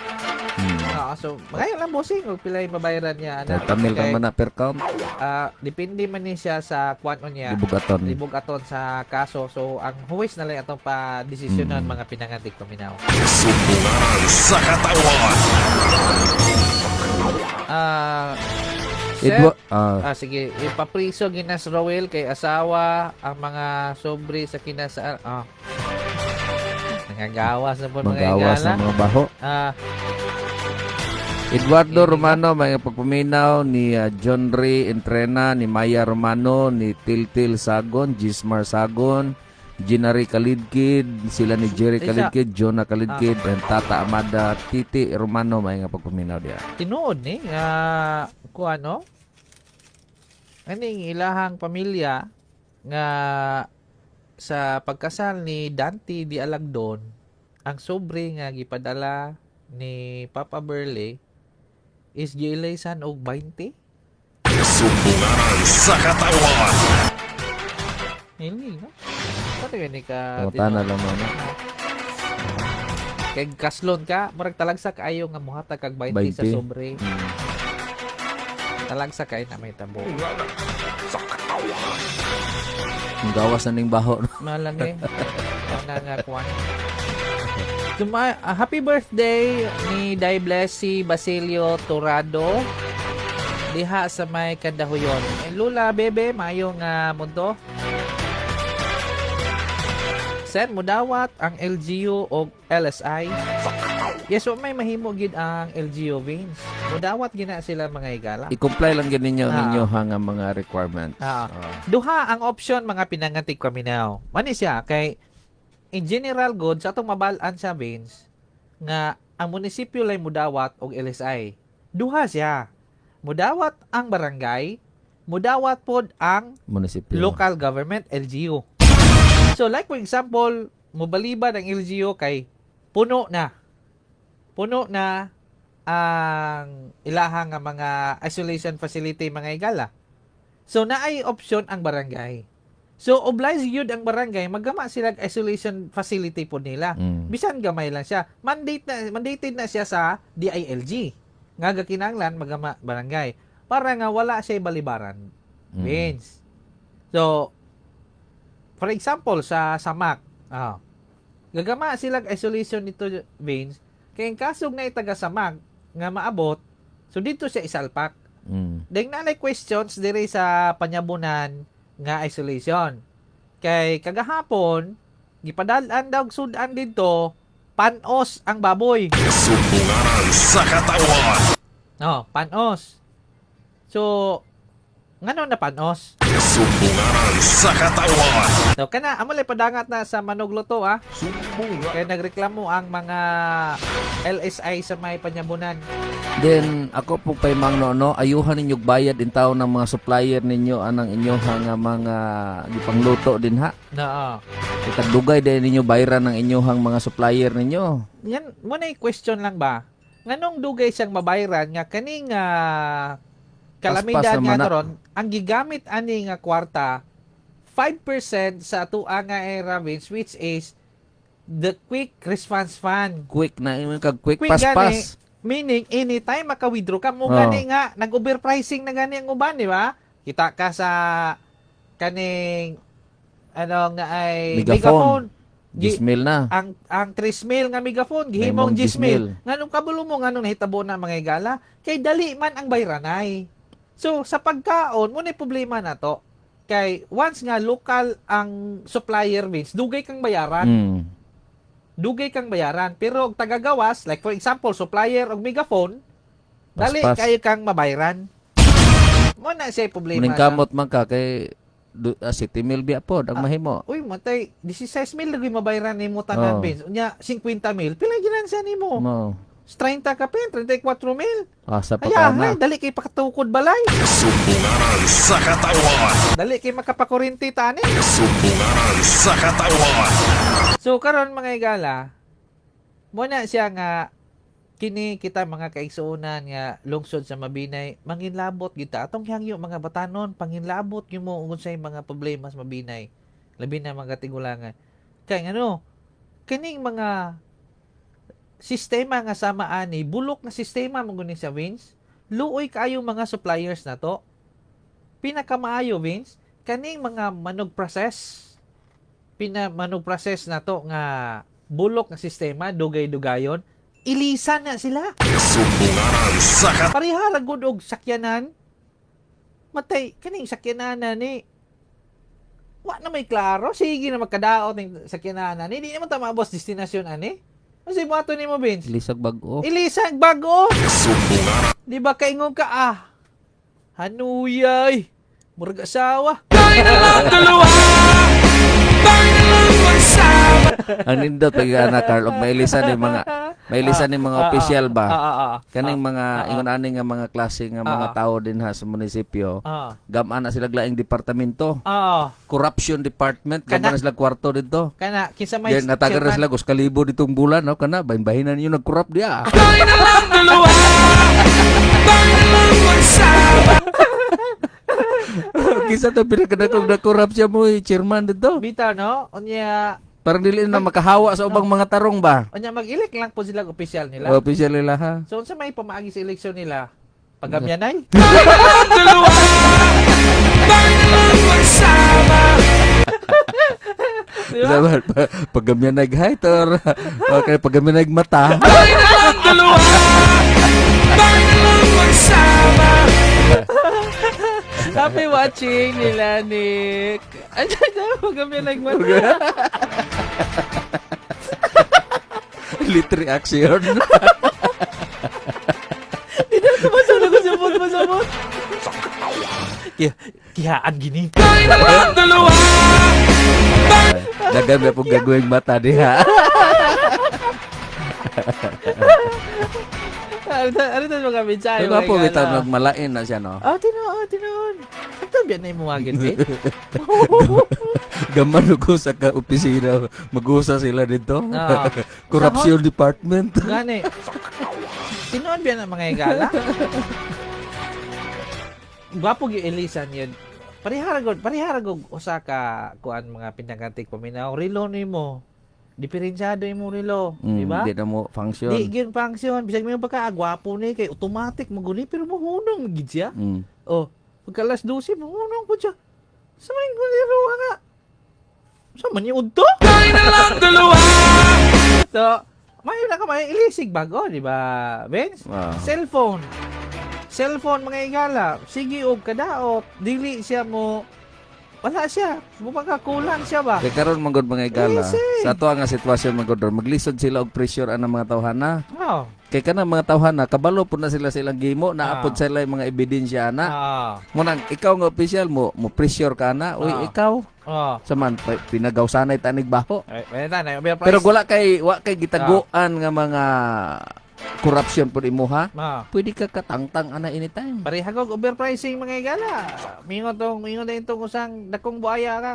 Oo, so, magayon lang, bossing og pilay mabayaran niya ana. Tamil Kay, ka man na per count. Depende man ni siya sa kwan niya. Gibugaton. Libugaton sa kaso. So, ang huwes na lang atong pa-desisyonan, mga pinangatik paminaw. Sumbunganan sa katawan. Sir, Edwa, ah, Sige, ipapriso ginas Rowel kay asawa ang mga sobre sa kinasaan. Nangagawas na po, mga magawas higala. ang mga baho. Eduardo Romano, mga pagpaminaw ni John Ray Entrena, ni Maya Romano, ni Tiltil Sagon, Gismar Sagon, Ginary Kalidkid, sila ni Jerry Isa. Kalidkid, Jonah Kalidkid, and Tata Amada, Titi Romano, mga pagpaminaw diya. Tinuod ni nga kuan no? Aning ilahang pamilya nga sa pagkasal ni Dante di Alagdon, ang sobre nga gipadala ni Papa Burley is giilaysan og 20. Sumbunganan sa katawan. Hindi, no? Sa ni ka Pangutana lang mo, no? Kay kaslon ka, murag talagsa kaayo nga muhatag kag 20 sa 20. sobre. Talagsa kay na may tabo. Sa katawan. Ang gawas na ning baho, no? Malang eh. Ana nga kuan. Happy birthday ni Dai Blessy Basilio Torado diha sa may Kandahuyon. Eh, Lula Bebe, maayong mundo. Sen mudawat ang LGU og LSI. Yes, wa may mahimo gid ang LGU, Vince. Mudawat gina sila, mga higala. I-comply lang gid ninyo ninyo nga mga requirements. Duha ang option, mga pinangatik paminaw. Mani siya kay in general good sa atong mabal-an sa Vince nga ang munisipyo lay mudawat og LSI. Duha siya. Mudawat ang barangay, mudawat pod ang Munisipyo. local government, LGU. So like for example, mobalibad ang LGU kay puno na. Puno na ang ilahang nga mga isolation facility, mga higala. So naay option ang barangay. So obliged gyud ang barangay maggama sila og isolation facility po nila. Bisan gamay lang siya. Mandate na, mandated na siya sa DILG. Nga gakinahanglan magama barangay para nga wala siya balibaran. Vince. So for example sa Samak, gagama sila og isolation nito, Vince, kay ang kasog na taga Samak nga maabot, so dito siya isalpak. Then naay questions diri sa Panyabunan nga isolation. Kay kagahapon gipadal-an daw og sud-an didto, panos ang baboy. Sumbungaran sa katawan. No, panos. So ngano na panos? Sumbungaran sa katawan. So kana amo lay padangat na sa manugluto ah. Sumbunga. Kaya nagreklamo ang mga LSI sa may Panyabunan. Then ako po pay Mang no, no, ayuhan ninyo bayad in taon ng mga supplier ninyo anang inyo nga mga gipangluto din ha. No. Kay tagdugay din ninyo bayaran ng inyohang mga supplier ninyo. Yan mo na question lang ba? Nganong dugay siyang mabayran nga kaning kalamidad Paspas nga naman na. karon ang gigamit ani nga kwarta 5% sa atua nga era, Vince, which is the Quick Response Fund. Quick na ingon kag quick, Quick gani. paspas. Meaning anytime maka-withdraw ka mo Oh. gani nga nag-overpricing na gani ang uban, di ba? Kita ka sa kaning ano nga ay Megaphone. megaphone. Gi- 10,000 na. Ang 3 mil nga megaphone gihimong Nahimong 10 mil. 10,000. Nganong kabulo mo nganong nahitabo na, mga higala? Kay dali man ang bayranay. So sa pagkaon mo na problema na to. Kay once nga local ang supplier means dugay kang bayaran, dugay kang bayaran. Pero og tagagawas, like for example, supplier og megaphone, dali Paspas. kayo kang mabayran. Mo na siya problema. Muning kamot man ka kay 7 mil biya pod ang mahimo. Uy, matay, 16 mil lagi mabayran nimo tanan, Vince. Unya 50 mil, pila ginansa nimo? Mo. 30 ka pin, 34 mil. Asa pa Ay, ka na. ay, dali kay pakatukod balay. Sumbungaran sa katawan. Dali kay makapakurinti tani. Sumbungaran sa katawan. So karon, mga higala, mo na siya nga kini kita mga kaigsuonan nga lungsod sa Mabinay, manginlabot kita atong hangyo mga batanon, panginlabot gyud mo kung unsay mga problema sa Mabinay, labi na mga tigulangan. Kay ngano kining mga sistema nga sama ani, bulok na sistema mo guni sa Vince, luoy kaayo mga suppliers na to. Pinakamaayo, Vince, kaning mga manog process, pina manog process na to nga bulok nga sistema, dugay-dugayon, ilisan na sila. Sumbungaran sa katawan. Pareha ra gud og sakyanan. Matay kaning sakyanan na ni wa na may klaro, sige na magkadaot ning sakyanan ni, di naman ta maabot sa destinasyon ani. Ano buhaton nimo, Vince? Lisag bag-o. Ilisan bago. Sumbungaran. Di ba kaingon ka ah? Hanuyay. Murag asawa. Tayo na lang dalawa. Tayo na lang magsama. Ang nindot pag ana Carl og mailisan ni mga opisyal ba. Kaning mga ingon ani nga mga klase nga mga tao din ha sa munisipyo. Gamaan na sila laing departamento. Corruption department, gamaan na sila kwarto dito. Kana kinsa may Yan natagar na chairman? sila kus kalibo ditong bulan no kana bahin-bahinan ninyo nag-corrupt diya. Tayo na lang dalawa. Tayo na lang magsama. Kisa to pinakadakong na-corrupt siya mo eh, chairman dito. Bitaw no? Unya Parang dili na makahawa sa ubang mga tarong ba. unya mag-elect lang po sila og opisyal nila. Official nila ha. So unsa may pamaagi sa eleksyon nila? Pagamyanay? Tayo na lang dalawa. Tayo na lang magsama. Di ba? Pag gamyan nag-hightor, okay, pag gamyan nagmata. Tayo na lang dalawa. Tayo na lang magsama. Happy watching nila Nick. Ano na pagamyanay mata? Lit reaction. Di na tumasulog ko sabot masabot. Kihaan gini. Tayo na lang dalawa. Dagan may pong gagawing mata diha. Ano to mga mensahe? Pero po mga bitaw gala? nagmalain na siya no. Oh, tinuod, tinuod. Ito biyan na yung mga eh. Gaman ko sa ka opisina, mag-usa sila dito. Ah. Corruption department. Gani. Tinuod ba na mga higala? Gwapo gyud ilisan yun. Parehara gud usa ka kuan mga pinangatik paminaw relo nimo. Diferensyado imong relo, di ba? Di na mo function. Di gyud function, bisag mo pagka ah, gwapo ni kay automatic maguni pero mohunong gid siya. Oh, pagka alas 12 mohunong po siya. Sa man gulero nga. Sa man yung udto? Kaya na lang dalawa. So, mayo na ka may ilisig bago, di ba, Vince? Ah. Cellphone. Cellphone mga igala, sige og kadaot, dili siya mo wala siya, bumaka kulang siya ba? Kay karon man gud mga igala. Easy. Sa ato nga sitwasyon man gud maglisod sila og pressure ang mga tawhana. Oh. Kay kanang mga tawhana kabalo pud na sila sa ilang gimo, naapod Ah. sila yung mga ebidensya ana. Ah. Munang ikaw nga opisyal mo, mo pressure ka na, uy ikaw Oh. sa man pinagawsanay tanig baho. Ay, ay, na, na, Pero wala kay wa kay gitaguan nga mga corruption pud imuha. Ah. Pwede ka katangtang ana anytime. Parehagog overpricing mga igala. Mingon tong mingon na itong usang dakong buaya ka.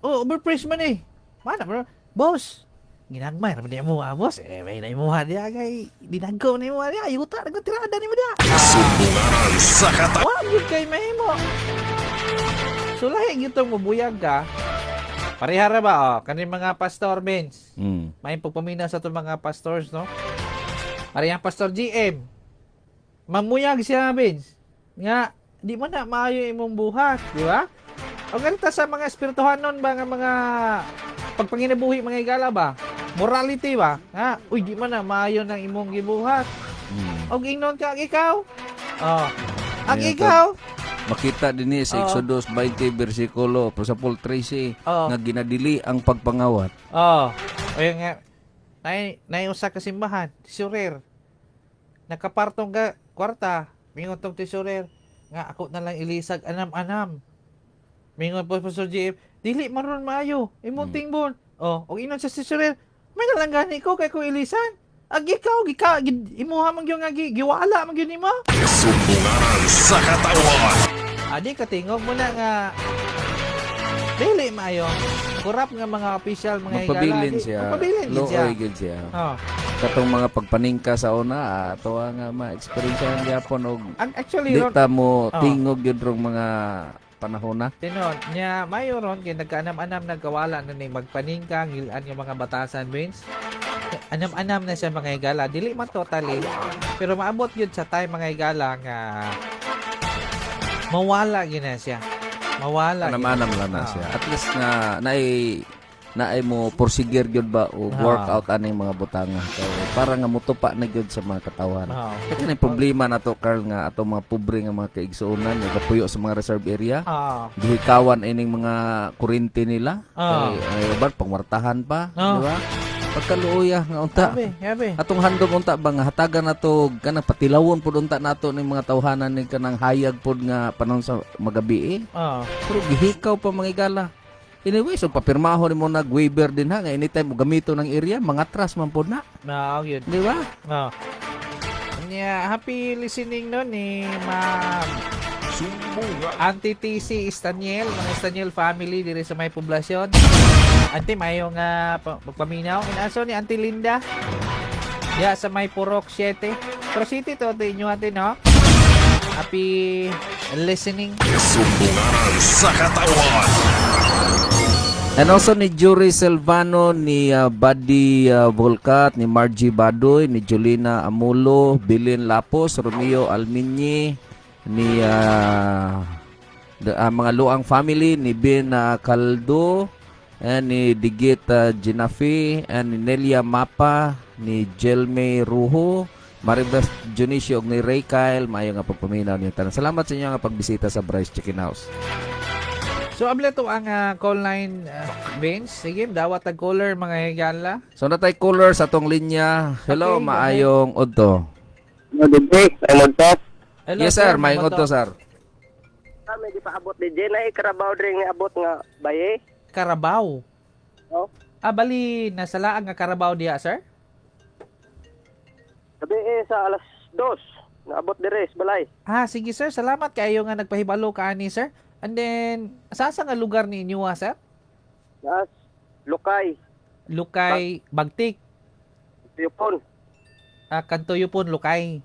Oh, overprice man eh. Mana bro? Boss, ginagmay ra man niya mo, ah, boss. Eh, may na imuha diya kay dinagko na imuha diya. Ayuta na tirada nimo diya. Sumbunganan sa kata. Wa gyud kay mahimo. So lahi gyud tong mubuyag ka. Parehara ba oh, kaning mga pastor Benz. May pagpaminaw sa itong mga pastors, no? Parehang Pastor GM. Mamuyag siya, Vince. Nga, di mo na maayo imong buhat, di ba? O ganito sa mga espirituhanon ba nga mga pagpanginabuhi mga igala ba? Morality ba? Ha? Uy, di man na maayo ng imong gibuhat. Og ingnon ka ang ikaw. Oh. Ang Ayan, ikaw. Makita din ni sa Oo. Exodus 20 bersikulo sa 13 Oo. nga ginadili ang pagpangawat. Oh. Ayun nga. Nay nay usa ka simbahan, tesorer. Nakapartong ka kwarta, mingon tong tesorer nga ako na lang ilisag anam-anam. Mingon po Pastor GF, dili maron maayo, imong tingbon. Oh, og inon sa tesorer, may nalang gani ko kay ko ilisan. Ag ikaw gika imuha man gyud nga giwala man gyud nimo. Sumbunganan sa katawan. Adi katingog mo na nga dili maayo. Kurap nga mga official mga higala. Magpabilin Di- siya. Magpabilin gid siya. Luoy gid siya. Oh. Katong mga pagpaningka sa una, ato nga ma-experience ang gyapon og Ang actually di ron ta mo Oo. tingog gyud rong mga panahon na. tinon nya mayo ron kay nagkaanam-anam nagkawala na ni magpaningka ngilan yung mga batasan Vince. Anam-anam na siya mga higala, dili man totally pero maabot yun sa time mga higala nga mawala gyud na siya. Mawala. gyud. Anam-anam lang na siya. At least na naay naay mo porsigir gyud ba o workout aning mga butanga. Kay para nga motupa na gyud sa mga katawan. Kaya na problema na to Carl nga atong mga pobre nga mga kaigsuonan nga kapuyo sa mga reserve area. Gihikawan ining mga kuryente nila. Kay ay ba pangwartahan pa, di ba? Pagkaluoya nga unta. Yabe, yabe. Atong handom unta ba nga hatagan nato kanang patilawon pud unta nato ning mga tawhanan ning kanang hayag pud nga panahon sa magabi eh. Pero gihikaw pa mga igala. Anyway, so papirmaho nimo nag waiver din ha nga anytime mo gamito ng area, mga atras man pod na, Mao yun. di ba? Oh. Nya, happy listening no ni Ma'am Sumbungan. Auntie TC Istaniel, mga Istaniel family diri sa may poblasyon. Auntie, mayo nga magpaminaw. Inaso ni Auntie Linda. Ya sa may Purok 7. Pero city to, ate inyo ate, no? Happy listening. Sumbunganan sa katawan. And also ni Jury Silvano, ni Buddy Volcat, ni Margie Badoy, ni Julina Amulo, Bilin Lapos, Romeo Alminyi, ni mga Luang family, ni Ben Caldo, and ni Digit Ginafi, and ni Nelia Mapa, ni Jelme Ruho, Maribeth Dionisio ug ni Ray Kyle, maayo nga pagpaminaw niyo tanan. Salamat sa inyo nga pagbisita sa Bryce Chicken House. So, abla to ang call line, Vince. Sige, dawat ang caller, mga higala. So natay caller sa atong linya. Hello, Okay, maayong udto. No, DJ, ay mo. Hello, Yes sir, maayong udto sir. Kami di paabot DJ na Carabao dring niabot nga baye. Carabao. Oh. Ah, bali, nasa laag nga Carabao diya, sir? Sabi eh sa alas 2 naabot dire sa balay. Ah, sige sir, salamat kayo nga nagpahibalo ka ani sir. And then, sa nga lugar ninyo ah, sir? Nas Lukay, Lukay Bagtik. Yupon. Ah, Kantuyupon Lukay.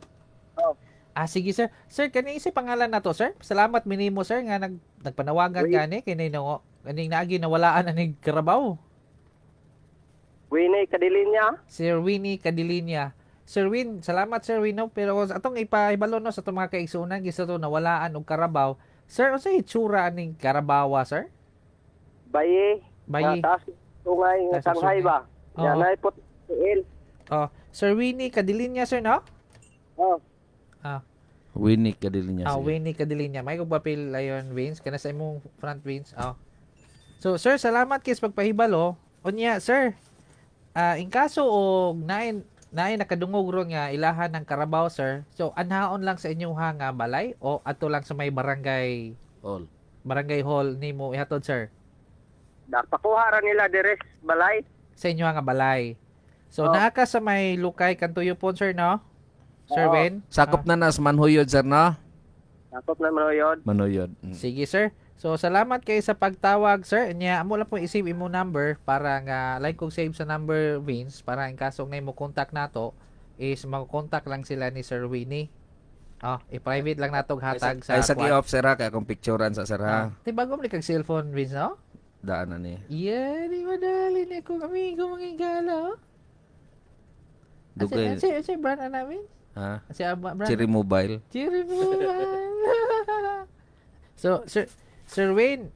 Oh. Ah, sige sir. Sir, kani isa pangalan na to, sir? Salamat minimo sir nga nagpanawagan Wait. gani kay no kaning naagi nawalaan aning karabaw. Winnie Kadilinya. Sir Winnie Cadilinia. Sir Win, salamat Sir Win no? Pero atong ipaibalo no sa atong mga kaigsuonan gisto to nawalaan og karabaw. Sir, unsay itsura aning karabawa, sir? Baye. Bayi. Nga, taas tungay nga Taas ang sanghay sungay. ba. Oo. Yan ay pot tiil. Oh, Sir Winnie Cadilinia, sir, no? Oh, Winnie Cadilinya. Ah, Sige. Winnie Cadilinia. May kog papel ayon, Vince. Kana sa imong front, Vince. Oh. So, sir, salamat kay sa pagpahibalo. Unya, sir. Ah, in kaso og nain naay nakadungog ron nga ilahan ng karabaw, sir. So, anhaon lang sa inyong nga balay o ato lang sa may barangay All. barangay hall nimo ihatod, sir? Dapakuha ra nila dire sa balay. Sa inyo nga balay. So, Oh. naa ka sa may Lukay Kantuyupon, sir, no? Sir Oo. Win? Sakop na nas Manhuyod sir no? Sakop na manuyod. Manhuyod. Sige, sir. So, salamat kay sa pagtawag, sir. Nya, amo lang po i-save imo number para nga like kog save sa number Vince para in kaso nga mo contact nato is mag-contact lang sila ni Sir Winnie. Oh, i-private lang nato og hatag sa Ay sa kuwan. gi-off sir ha, kay akong picturean sa sir ha. Ah, di bago mo ni kag cellphone Vince, no? Daan na ni. Yeah, di madali ni akong amigo mga igala, oh. Dugay. Asa, asa, brand na namin? Ha? Asa, brand? Cherry Mobile. Cherry Mobile. So, Sir, Sir Wayne,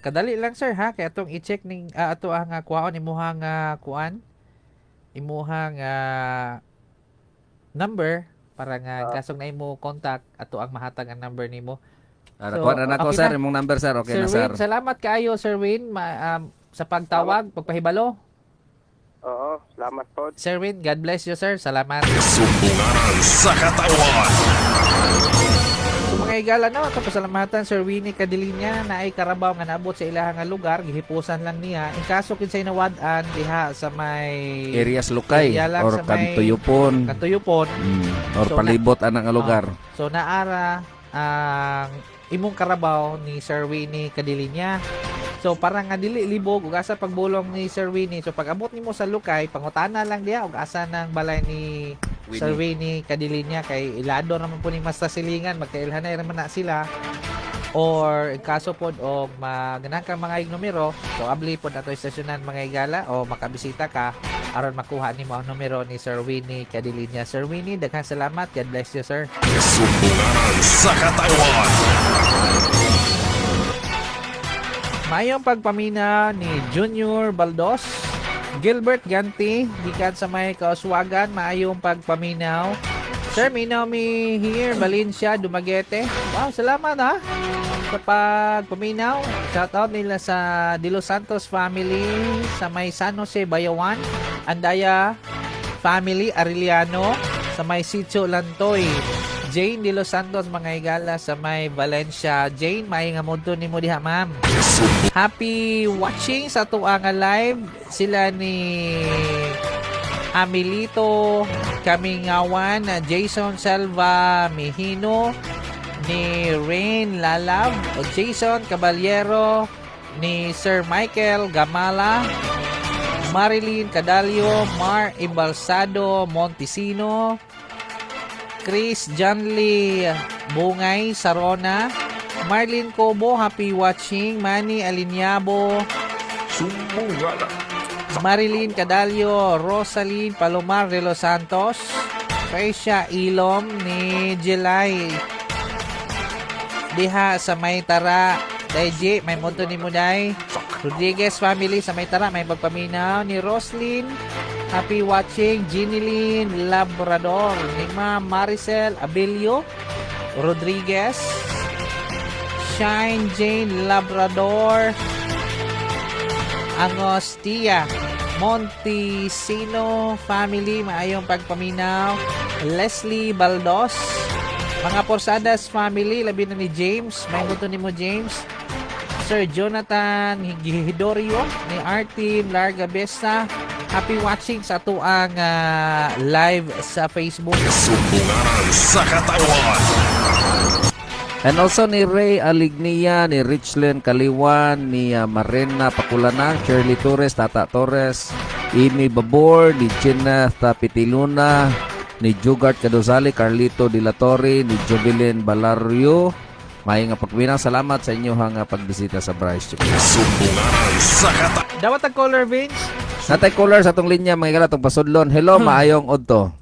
kadali lang sir ha kay atong i-check ning ato ang kuhaon imuhang kuan imuhang number para nga kasong na imo contact ato ang mahatag ang number nimo. Ah, So, nakuha na nako okay sir na. imong number sir. Okay Sir na sir. Wayne, salamat kaayo Sir Wayne sa pagtawag, pagpahibalo. Oo, salamat po. Sir Wayne, God bless you sir. Salamat. Sumbunganan sa katawan. So mga higala no, ito pasalamatan Sir Winnie Cadilinya na ay karabaw nga naabot sa ilahang nga lugar, gihipusan lang niya. In kaso kinsay nawad-an diha sa may Areas Lukay Area lang or sa may- Kantuyupon. Katuyupon. Or So, palibot anang nga lugar. So naara ang imong karabaw ni Sir Winnie Cadilinya. So para nga dili libog ug asa pagbulong ni Sir Winnie. So pag abot nimo sa Lukay, pangutana lang diha ug asa nang balay ni Sir Winnie Cadilinya kay ilado naman po ni Master Silingan, magkailhanay raman na sila. Or in kaso pod og maganahan kang mga numero, so abli pod ato istasyonan mga higala o makabisita ka aron makuha nimo ang numero ni Sir Winnie Cadilinya. Sir Winnie, daghang salamat. God bless you, sir. Sumbunganan sa katawan. Mayong pagpamina ni Junior Baldos, Gilbert Ganti, gikan sa may kauswagan, maayong pagpaminaw. Sir, minaw mi here, Valencia, Dumaguete. Wow, salamat ha sa pagpaminaw. Shout out nila sa De Los Santos family, sa may San Jose, Bayawan, Andaya family, Arellano, sa may Sitio Lantoy. Jane De Los Santos, mga higala sa may Valencia. Jane, may nga mo nimo diha, ma'am. Happy watching sa tuang live. Sila ni Amilito Kamingawan, Jason Selva Mihino, ni Rain Lalav, Jason Caballero, ni Sir Michael Gamala, Marilyn Cadalio, Mar Embalsado Montesino, Chris Janly Bungay Sarona, Marlene Cobo, happy watching, Manny Alinyabo, Sumbunganan Marilyn Cadalio, Rosaline Palomar de los Santos, Fresia Ilom ni Jelay. Diha sa may tara, Day G, may moto ni Muday. Rodriguez family sa may tara, may pagpaminaw ni Roslyn. Happy watching, Ginilyn Labrador, ni Ma'am Maricel Abilio Rodriguez, Shine Jane Labrador, Angostia, Montesino family, maayong pagpaminaw, Leslie Baldos, mga Porsadas family, labi na ni James, may buto ni mo James, Sir Jonathan Hidorio, ni Artin Larga Besa, happy watching sa atuang live sa Facebook. Sumbunganan sa katawan. And also ni Ray Alignia, ni Richlyn Kaliwan, ni Marina Pakulanang, Shirley Torres, Tata Torres, Amy Babor, ni Gina Tapitiluna, ni Jugart Kadosali, Carlito De La Torre, ni Jovelyn Balario. Maayong nga pagpaminaw. Salamat sa inyong pagbisita sa Bryce Chikis. Sumbunganan sa kata. Dawat ang caller, Vince. Natay caller sa atong linya, mga higala, atong pasudlon. Hello, maayong udto.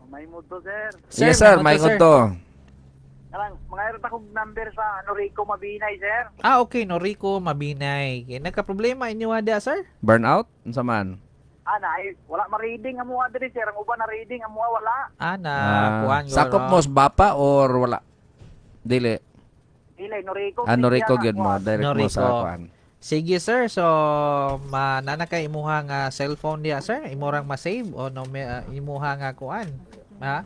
May muto, sir. Sir, Yes, sir, may maayong udto, udto. Karang, mga akong number sa Noriko Mabinay, sir. Ah, okay. Noriko Mabinay. Okay, nagka-problema inyo ada, sir? Burnout? Unsa man? Ah, na, ay, wala ma-reading amuha diri, sir. Ang uban na reading, amuha wala. Ah, na, Ah, kuan sakop mo sa bapa or wala? Dili. Dili, Noriko. Ah, Noriko gyud mo, direct mo sa Noriko. kuan. Sige, sir. So, manana kay imuha nga cellphone diya, sir. Imurang ma-save o no, may, imuha nga kuan. Ha?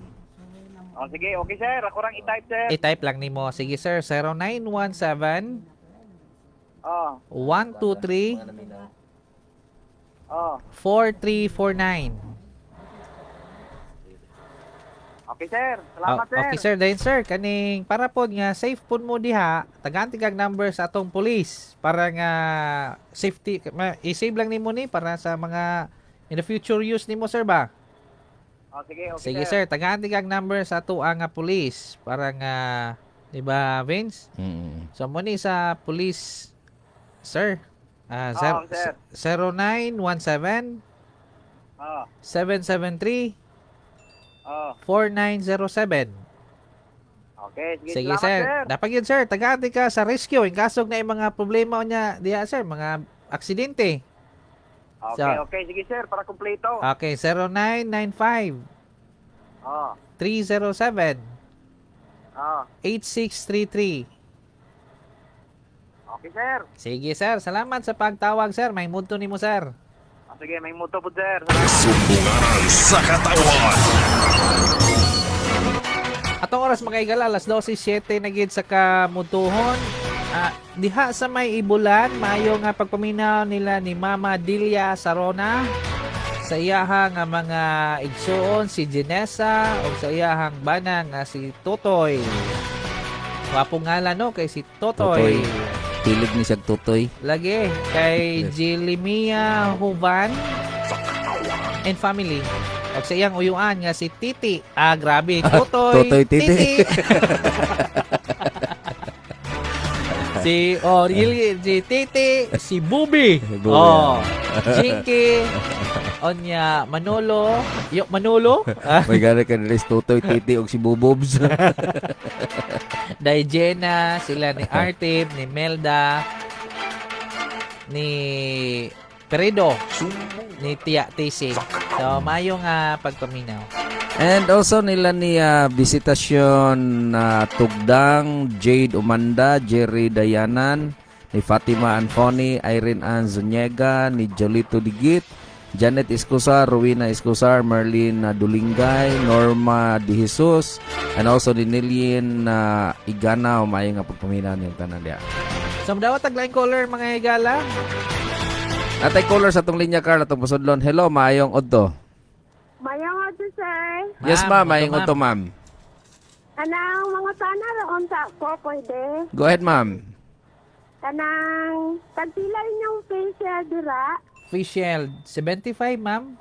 Oh, sige, okay, sir. Ako rang i-type, sir. I-type lang nimo. Sige, sir. 0917 Oh, 123 oh. 4349. Okay, sir. Salamat, Ah, sir. okay sir, dayon sir, kaning para pod nga safe pod mo diha, tagaan kag number sa atong police para nga safety i-save lang nimo ni para sa mga in the future use nimo, sir, ba? Oh, sige, okay, Sige sir, tagaan kag number sa ato ang nga police para nga, di ba, Vince? So mo ni sa police, sir. Ah, Oo, sir. 0917 Oh, 773 oh. 4907. Okay, sige, Sige, salamat, sir. sir. Dapat yun, sir. Tagati ka sa rescue. In kasog na yung mga problema niya diha, sir. Mga aksidente. Okay, okay. Sige, sir. Para kumpleto. Okay, 0995 Oh, 307 oh. 8633. Okay, sir. Sige, sir. Salamat sa pagtawag, sir. May mundo nimo, sir. Oh, sige, may muto po, sir. Salamat. Sumbunganan sa katawan. Atong oras, mga igala, alas 12:07 na gid sa kamutuhon. Ah, diha sa may Ibulan, maayo nga pagpaminaw nila ni Mama Delia Sarona sa iyaha nga mga igsuon si Janessa o sa iyahang bana nga si Totoy. Wapo ngalan, no, kay si Totoy. Totoy. Pilig ni siyag tutoy. Lagi kay Jilimia Huban and family. Og sa iyang uyuan nga si Titi. Ah, grabe. Totoy, Totoy Titi. Si oh, really, si Titi, si Bubi. Bubi. Oh, Jinky, onya Manolo, yo Manolo, ah, May gani ka nila si Tutoy, Titi ug si Bubobs. Diana, sila ni Artip, ni Melda, ni Peredo, ni Tia TC. So, mayo nga pagpaminaw. And also nila ni Visitacion Tugdang, Jade Umanda, Jerry Dayanan, ni Fatima Anfoni, Irene Ann Zuniega, ni Jolito Digit, Janet Escusar, Rowena Escusar, Merlin Dulingay, Norma De Jesus, and also ni Nilien Igana, maayo nga pagpaminaw niyong tanan diya. So, dawat taglaing caller, mga higala. Natay caller sa atong linya, Carl, atong pasudlon. Hello, maayong udto. Mayong adto, sir. Yes, ma'am, maayong udto, ma'am. Kanang mga sana roon sa ko pwede. Go ahead, ma'am. Kanang tagpila inyong facial dira. Facial, 75, ma'am.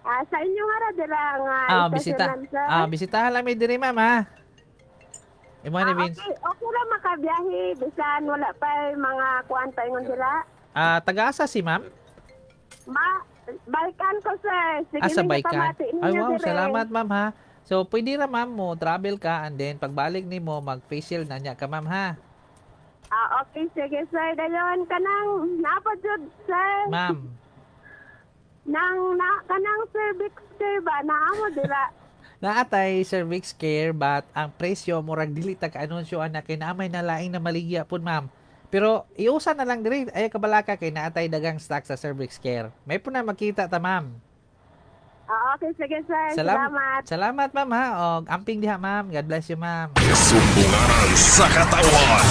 Ah, sa inyo nga ra dira nga Ah, bisita. istasyonan, sir. Ah, bisitahan lang mi diri, ma'am, ha. Imo ni Ah, Vince. okay, okay ra makabiyahe bisan wala pa mga kuan pa ingon dira. Ah, taga-asa si ma'am? Ma, balikan ko, sir. Sige, Ah, sa ninyo Baykan. pamati Ay, ninyo wow, dire. salamat, ma'am, ha. So, pwede ra, ma'am, mo travel ka and then pagbalik nimo mag-facial na niya ka, ma'am, ha. Ah, okay, sige, sir. Dayon kanang napa jud, sir. Ma'am. Nang na kanang cervix sir ba naamo dira. Naatay cervix care but ang presyo murag dili ta ka-anunsyo ana kay naamay na laing na maligya pud, ma'am. Pero iusa na lang diri ay kabalaka kay naatay dagang stock sa cervix care. May po na makita ta, ma'am. Ah, okay, sige, sir. Salamat. Salamat, ma'am, ha. Og amping diha, ma'am. God bless you, ma'am. Sumbunganan sa katawan.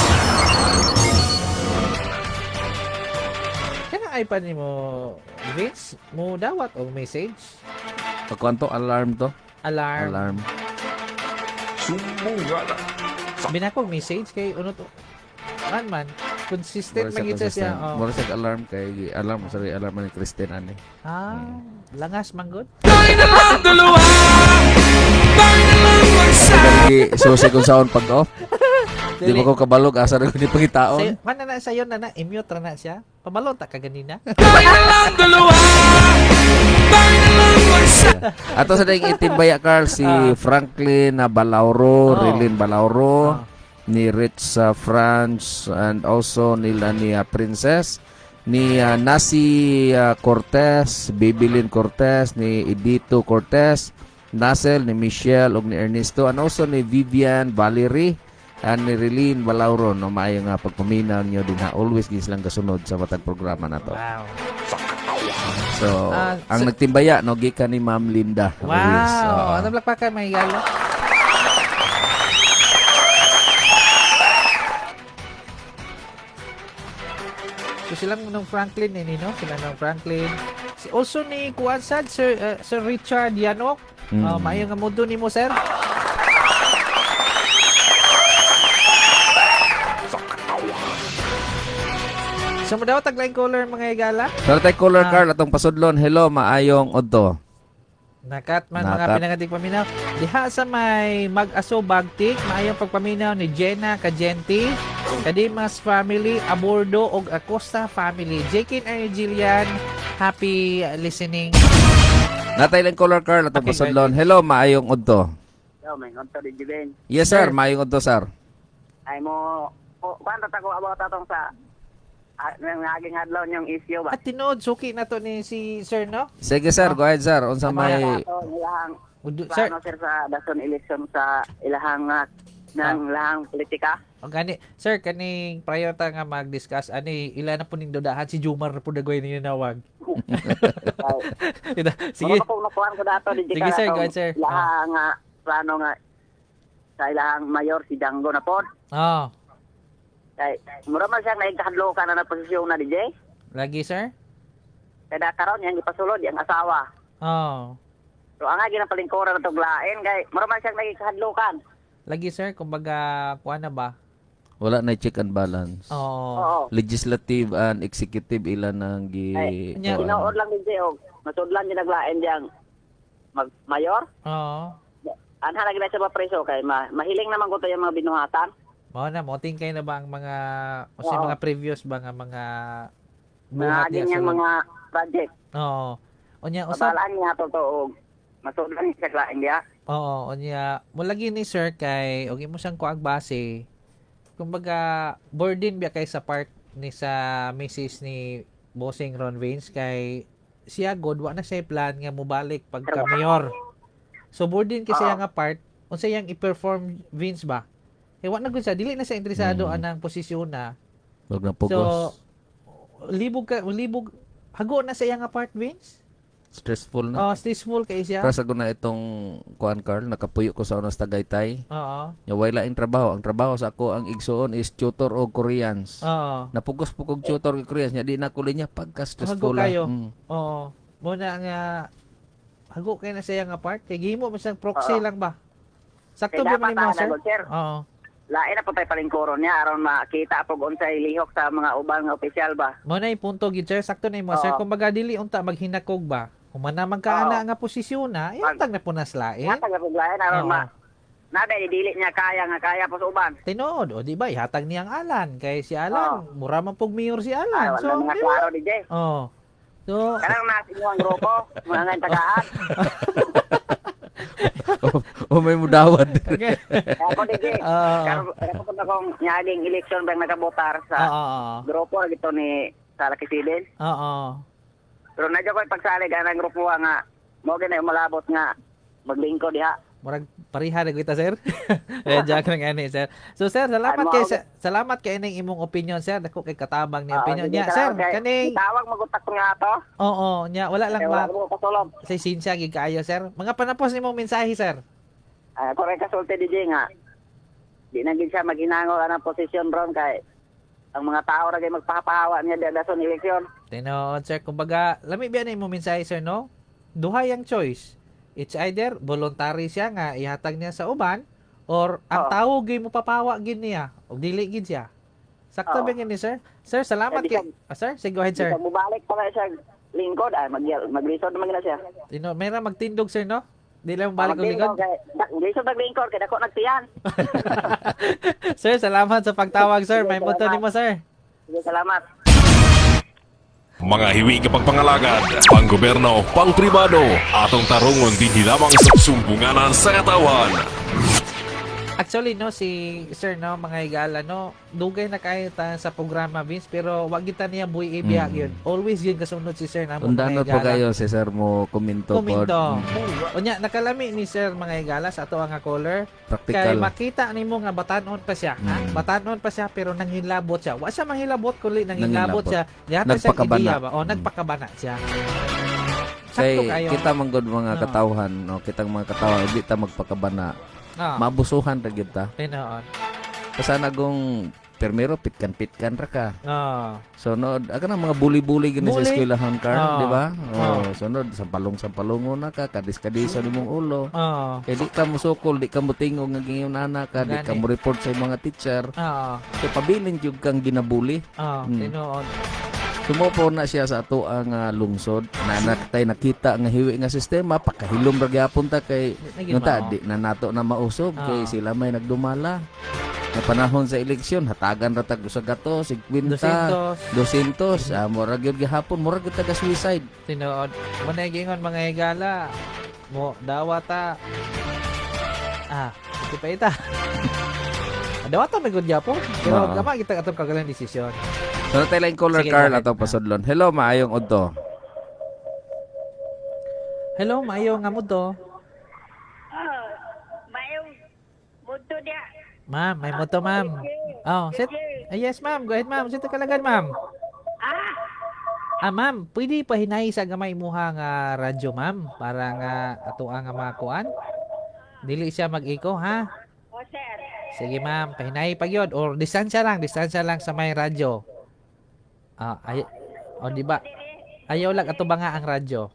Kanang iPad nimo, Vince, mo dawat og message, Pagkwanto, alarm to. Alarm. Alarm. Sumbunganan. Binakong message kay unot man man consistent Mura siya man gid siya. consistent. Oh. Mura siya alarm kay alarm, sorry, alarm ni Christine ani. Ah, langas man gud. Lagi susi kung saon pag off. Di Dili. ba ko kabalog asa ra ko ni pangitaon. Sayo, man na na sayo na na i-mute ra na siya. Pabalon ta ka ganina. Ato sa ding itimbaya Carl si Franklin na Balauro, Oh. Rilin Balauro, ni Rich Franz and also nila ni Princess, ni Nasi Cortez, Bibilin Cortez, ni Edito Cortez, Nasel, ni Michelle ug ni Ernesto and also ni Vivian Valerie and ni Rilin Balauro, no, maayo nga pagpaminaw niyo din ha, always gid silang kasunod sa matag programa na to. Wow. So, ang nagtimbaya no gikan ni Ma'am Linda Wow. Ruiz. Oo. Ano blakpakan may gala? So silang nung Franklin eh, no? Sila nung Franklin. Si, also ni Kuan sad, Sir, Sir Richard Yanok. Maayo nga mundo nimo, sir. So mo daw tagline caller mga higala. Pero tayo caller Carl atong pasudlon. Hello, maayong odto. Nakat man mga Nakat. pinangating paminaw. Diha sa may mag-aso bagtik, maayong pagpaminaw ni Jenna Kajenti, Kadimas family, Abordo og Acosta family. Jekin and Jillian, happy listening. Natay lang caller Carl atong Okay, pasudlon. Hello, maayong odto. Yo, may konto di Ben. Yes sir, maayong odto sir. Ay mo, o, kwanto ta ko about atong sa nang naging adlaw niyong issue ba? At tinuod suki na to ni si sir, no? Sige sir, go ahead sir. Unsa may Ato ilahang Sir, plano sir sa dason election sa ilahang ng ilahang politika. o gani, sir, kaning prior ta nga mag-discuss ani ila na po ning dudahan si Jumar na po dagoy ninyo nawag. Ay, Sige. Mura ko nakuhaan ko dato di Sige, sir, go ahead, sir. Ilahang plano nga sa ilahang mayor si Django na po. Oh, Kay mura man siyang naigkahadlokan na na posisyon na DJ. lagi sir? Kay da karon yang gipasulod yang asawa. Oh. So ang agi ng palingkuran na tuglain kay mura man siyang nagikahadlokan. Lagi sir, kumbaga kuan na ba? Wala na check and balance. Oo. Oo. Legislative and executive ilan ang gi Ay, Nya. kuan. Tinuod lang DJ og masudlan din naglain diyang mag mayor. Oo. Anha lagi na siya mapreso kay mahiling naman ko to yung mga binuhatan. Mao na, moting kay na ba ang mga o sa Oo. mga previous ba nga mga Mga buhat niya niyang sa mga project. Oo. Unya usab Mabalaan niya to to og masudlan niya sa lain diya. Oo, unya mo lagi ni sir kay og imo siyang kuag base. Kumbaga burden biya kay sa part ni sa misis ni Bossing Ron Vince kay siya god wa na siya plan nga mobalik pagka mayor. So burden kasi Oo. nga part unsa iyang i-perform Vince ba? Eh wa na gud siya dili na siya interesado anang posisyon na. Wag na pugos. So libog ka libog hago na sa iyang nga part Vince. Stressful na. Oh, stressful kay siya. Para sa ko na itong kuan Carl, nakapuyo ko sa unas Tagaytay. Oo. Nya way laing trabaho. Ang trabaho sa ako ang igsuon is tutor og Koreans. Oo. Napugos po kog tutor og Koreans nya di na kulit niya pagka stressful. Hago kayo. Oo. Muna nga hago kay na siya nga part kay gihimo man siyang proxy Oo. lang ba. Sakto Kay ba man dapat nimo ana sir? gud, sir. Oo. Lain na po tayo palingkuron niya aron makita pog unsay lihok sa mga ubang nga opisyal ba. Mo na yung punto gid sir, sakto na imo sir. Oo. Kumbaga dili unta maghinakog ba. Human na man ka Oo. ana nga posisyon na, ihatag na po nas lain. Hatag na pog lain aron Oo. ma nada dili niya kaya nga kaya po sa uban. Tinuod, o di ba ihatag niyang Alan kay si Alan, mura man pog mayor si Ay, Alan. wala So, mga di ba? klaro DJ. Oo. So, Kanang nasa inyo ang grupo, mga ngayon tagaan. O may mudawad. okay. Kaya ako DJ, Oo. karon karon ko akong nyaging election bang nakabotar sa Oo. Oo. grupo lagi to ni Sara Kisidin. Oo. Pero nadyo ko ipagsalig ang grupo nga mo gina umalabot nga maglingkod diha. Murag pareha ra gyud ta sir. Eh jack lang ani sir. So sir, salamat Ay, kay mo- sa, salamat kay ining imong opinion sir. Dako kay katabang ni Oo, opinion sige, niya sir. salamat kay- Kaning Tawag magutak ko nga to. oo nya wala lang Kaya ma wala mo kasulog. sa sinsya gid kaayo sir. Mga panapos nimong mensahe sir. Ay, ako rin kasulti DJ nga. Di na gid siya maghinangol anang posisyon ron kay ang mga tao ra gay magpapahawa niya diha dason eleksyon. Tinuod sir, kumbaga lami biya na imong mensahe sir no. Duha yang choice. It's either voluntary siya nga ihatag niya sa uban Or ang Oo. tawo gyud mo papawa gyud niya og dili gyud siya. Sakto Oo. ba gyud ni sir? Sir, salamat Eh, kay Ah, sir, sige, go ahead, sir. Bisag mubalik pa kay siya lingkod ay maglisod naman gina siya. Ino, meron magtindog, sir, no? Di lang balik og Maglingkod likod. kay lisod maglingkod kay dako nagtiyan. Sir, salamat sa pagtawag, sir. Sige, May moto salamat. nimo, sir. Sige, salamat. Mga hiwi ka pagpangalagad, panggobyerno, pangpribado, atong tarungon dinhi lamang sa Sumbunganan sa Katawan. Actually, no, si sir, no, mga higala, no, dugay na kayo ta sa programa, Vince, pero wag kita niya buhi ibiya yun. Always yun kasunod si sir na Undanot po kayo si sir mo kuminto pod. Kuminto. Unya, nakalami ni sir, mga higala, sa ato ang caller. Kay Practical. makita nimo nga batanon pa siya, ha? Batanon pa siya pero nanghilabot siya. Wa siya manghilabot kundi nanghilabot Nanghilabot. siya. Yata siya Nagpakabana. ideya ba? O nagpakabana siya. Sakto Kay kayo. kita man gud mga Oo. katawhan, no, kitang mga katawhan di ta magpakabana. Mabusuhan ra gyud ta. Tinuod. Basta nagong permero pitkan-pitkan ra ka. Sunod, aga na mga buli-buli gini sa Bully. eskwelahan ka, Oo. di ba? Oh, sunod sampalong-sampalongo na ka, kadis-kadis sa imong ulo. Kay di ka musukol, di ka mutingog nga gingon ana ka, di ka Gani. mo report sa imong mga teacher. Kay pabilin jud kang ginabuli. Tinuod. Sumupo na siya sa ato ang lungsod na natay nakita nga hiwi nga sistema pakahilom ra gyapon ta kay Naging nunta mao. di na nato na mausob kay sila may nagdumala. Na panahon sa eleksyon hatagan ra tag usa gato 50 200. 200 mura gyud gihapon mura gyud taga suicide. Tinuod. Muna gingon mga higala. Mo dawata. Ito pa ita. Dawata may good gyapon. Pero gama kita atong kagalang desisyon. So natay line caller Sige, Carl go ahead. atong pasudlon. Hello, maayong udto. Hello, maayo nga mo to. Mayong muto dia. Ma'am, may moto, ma'am. Oh, sit. Yes, ma'am. Go ahead, ma'am. Sit kalagan, ma'am. Ma'am, pwede pa hinay sa gamay muha nga radyo, ma'am, para nga ato ang nga makuan. Dili siya mag-iko, ha? O sir. Sige, ma'am, pahinay pag yun. Or distansya lang sa may radyo. Ay, o di ba? Ayaw lang ato ba nga ang radyo?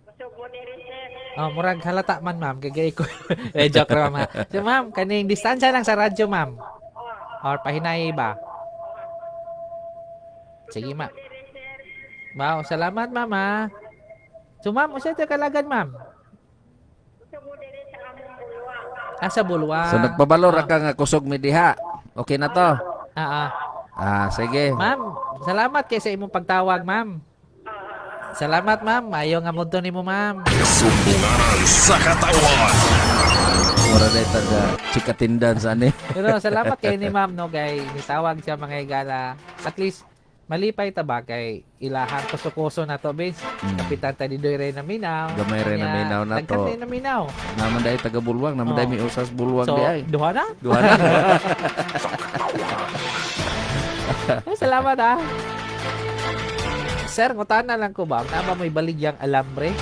Busog mo diri sir. Oh, murag halata man, ma'am, kay ko. Eh, joke ra, ma'am. Ha. So, ma'am, kaning distansya lang sa radyo, ma'am. Or pahinay ba? Sige, ma'am. Wow, salamat, ma'am, ha. So, ma'am, usa ito kalagan, ma'am? Sa bulwang. So nagpabalo ra ka nga kusog mi diha. Okay na to. Sige. Ma'am, salamat kay sa imong pagtawag, ma'am. Salamat, ma'am. Ayaw nga mo nimo, ma'am. Sumbunganan sa Katawan. Mura day taga chikatindan sa ani. Pero salamat kay ni ma'am, no, kay nitawag siya, mga higala. At least malipay ta ba kay ilahang kuso-kuso na to, Vince. Kapitan ta di Doy Rey na Minaw. Gamay rin na minaw na to. Daghan na minaw. Naman day taga bulwang, naman day mi usas bulwang So, di ay. duha na? Duha na. Ay, salamat ah. Sir, ngutana lang ko ba? Na ba may baligyang alambre?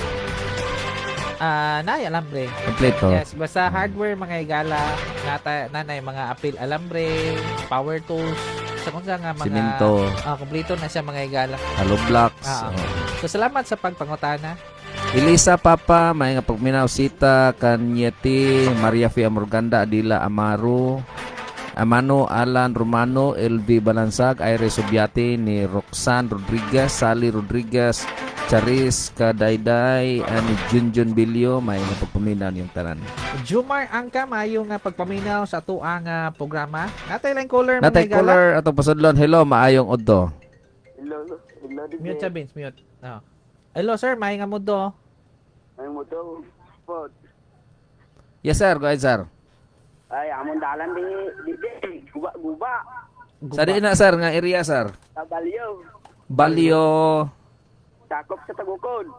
Nay alambre. Kompleto. Yes, basta hardware mga higala, nata, nanay mga apil alambre, power tools, sa kung saan nga mga Simento, Kompleto na siya, mga higala. Hollow blocks. Oh. So salamat sa pagpangutana. Elisa Papa, may nga pagminaw Sita Kanyeti, Maria Fia Morganda, Adila Amaru, Amano Alan Romano, LV Balansag, Iris Subiati, ni Roxanne Rodriguez, Sally Rodriguez, Charis Kadayday, ani Junjun Bilio, may nga pagpaminaw niyong tanan. Jumar Angka, maayo nga pagpaminaw sa atuang programa. Natay lang caller, mga Natay higala. caller atong pasudlon. Hello, maayong udto. Hello, hello DJ. Mute sa Vince, mute. Oh. Hello sir, maayo nga mo do. Ay mo to. Pot. Yes sir, go ahead sir. Ay amon dalan di DJ guba guba. Sa di na sir nga area sir. Sa Balyo. Balyo. Sakop sa Tagukon.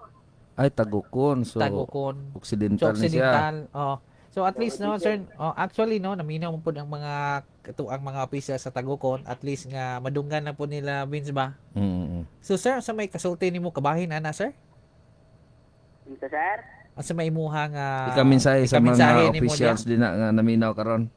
Ay Tagukon. So Tagukon. Occidental So, ni siya. occidental. Oh. So at least no sir, oh, actually no naminaw mo pud ang mga ang mga opisyal sa Tagukon, at least nga madunggan na po nila, Vince ba. So sir, sa may kasulti nimo kabahin ana sir? Unsa sir? Asa may imuha nga Ikaminsahe sa ikaminsahe mga nimo officials diya? din na nga naminaw karon.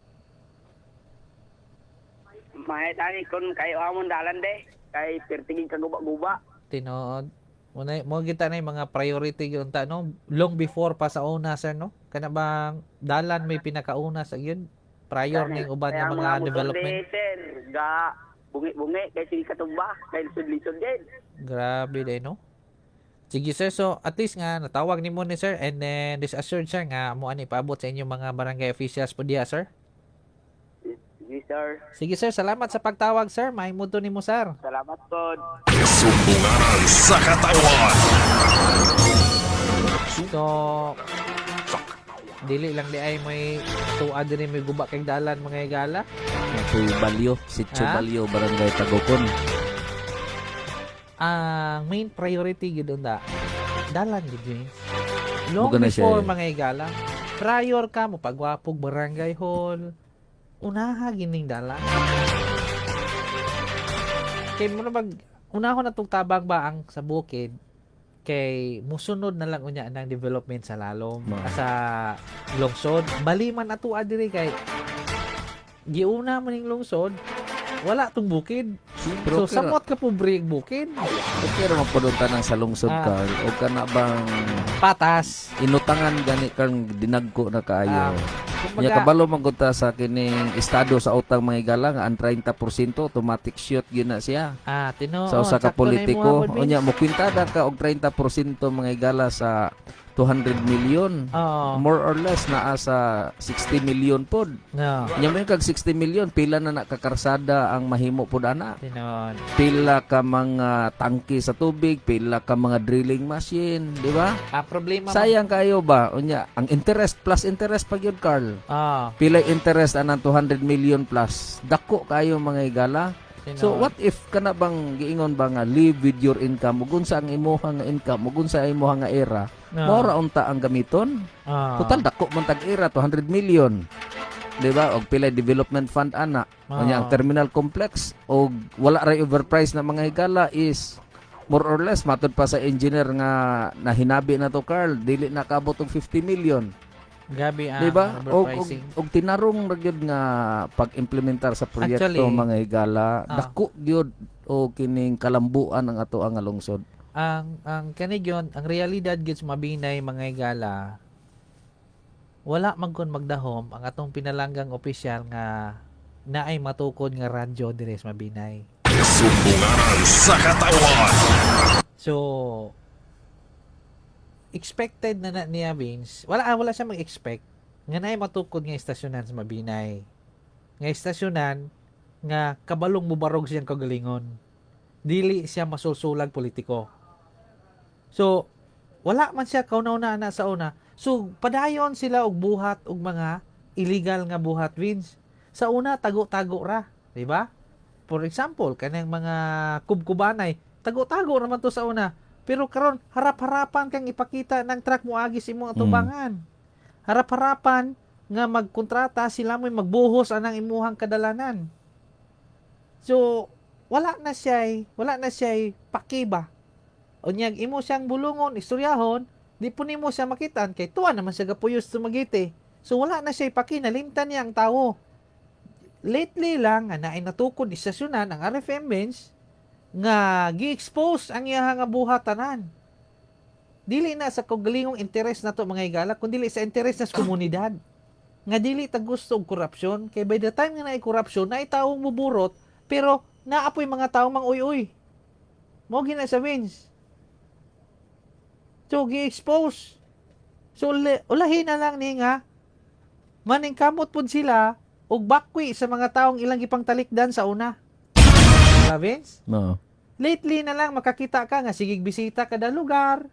May tani kun kayo amon dalan de kay pertiging kaguba-guba. Tinuod. Mo na mo kita na yung mga priority gyud ta no long before pa sa una sir no. Kana bang dalan may pinakauna sa yun prior ning uban Kaya nga ang mga motor development. di, sir, ga bungi-bungi kay sige katumba, kay lisod-lisod din. Grabe day, no? Sige sir, so at least nga natawag nimo ni sir and then this assured sir nga mo ani paabot sa inyong mga barangay officials po diha, sir. Sige, sir. Sige sir, salamat sa pagtawag sir. Mahimong nimo, sir. Salamat pod. Sumbungaran sa katawan. So dili lang di ay may tuwa diri may guba kay dalan, mga higala. Ito'y Balyo, Sitio Ha? Balyo, Barangay Tagokon. Ang main priority gid unta dalan gid, James. Long Muga na siya before eh. mga higala, prior ka mo pagwapog barangay hall, unaha gining dalan. Kay mo na mag unahon na tong tabang ba ang sa bukid kay musunod na lang unya ng development sa lalom sa lungsod. Bali man ato diri kay giuna man ning lungsod, wala tong bukid. Pero So samot ka pobre ang bukid. Okay ra man pud tanang sa lungsod, Carl. O kana bang Patas. Inutangan gani kang dinagko na kaayo. Kumbaga, Nya kabalo man gud ta sa kining estado sa utang, mga higala, nga ang 30% automatic shoot gyud na siya Tinuod, sa usa ka sakto na politiko. imuha pod, Vince. Unya mo kwintada ka og 30%, mga higala, sa 200 million. More or less naa sa 60 million pod. No. Nya mo kag 60 million, pila na nakakarsada ang mahimo pod ana? Tinuod. Pila ka mga tangke sa tubig, pila ka mga drilling machine, di ba? Ah, problema Sayang kayo ba? Unya, ang interest plus interest pag yun, Carl. Pila interest anang 200 million plus? Dako kayo, mga higala. So Tinuod. what if kana bang giingon ba nga live with your income ug unsa ang imuha nga income ug unsa ang imuha nga era? Mao ra unta ang gamiton. Total dako man tag era, 200 million. Di ba? Og pila development fund ana. Unya ang terminal complex og wala ray overprice na, mga higala, is more or less matud pa sa engineer nga nahinabi na to, Carl, dili na kaabot og 50 million. Grabe ang Di ba? Og overpricing. og tinarong ra gyud nga pag-implementar sa proyekto, Actually, mga higala, dako gyud o kining kalambuan ang ato ang lungsod. Ang kani gyud, ang realidad gyud sa Mabinay, mga higala, wala man kon magdahom ang atong pinalanggang opisyal nga naay matukod nga radyo dire sa Mabinay. Sumbungaran sa katawan. So expected na na niya, Vince. Wala siya mag-expect nga naay matukod nga istasyonan sa Mabinay. Nga istasyonan nga kabalong mubarog siyang kagalingon. Dili siya masulsulag politiko. So wala man siya kauna-una na sa una. So padayon sila og buhat og mga illegal nga buhat, Vince. Sa una tago-tago ra, di ba? For example, kanang mga kubkubanay, tago-tago raman to sa una. Pero karon harap-harapan kang ipakita ng truck mo agis imong atubangan. Harap-harapan nga magkontrata sila mo'y magbuhos anang imuhang kadalanan. So wala na siya pakiba. Unyag imo siyang bulungon, istoryahon, di po nimo siya makitaan kay tuwa naman siya gapuyos Dumaguete. So wala na siya paki, nalimtan niya ang tao. Lately lang nga naay natukod istasyonan ang RFM bench nga gi-expose ang iya nga buhatanan. Dili na sa kaugalingong interes na to, mga higala, kundi sa interes na sa komunidad. Nga dili ta gusto og korupsyon kay by the time nga naay korupsyon, naay taong muburot pero naapoy mga taong mang uy-uy. Mo gina sa Vince. So gi-expose. So ulahin na lang ni nga maningkamot pud sila og bakwi sa mga taong ilang gipangtalikdan sa una. Diba, Vince? No. Lately na lang makakita ka nga sigig bisita kada lugar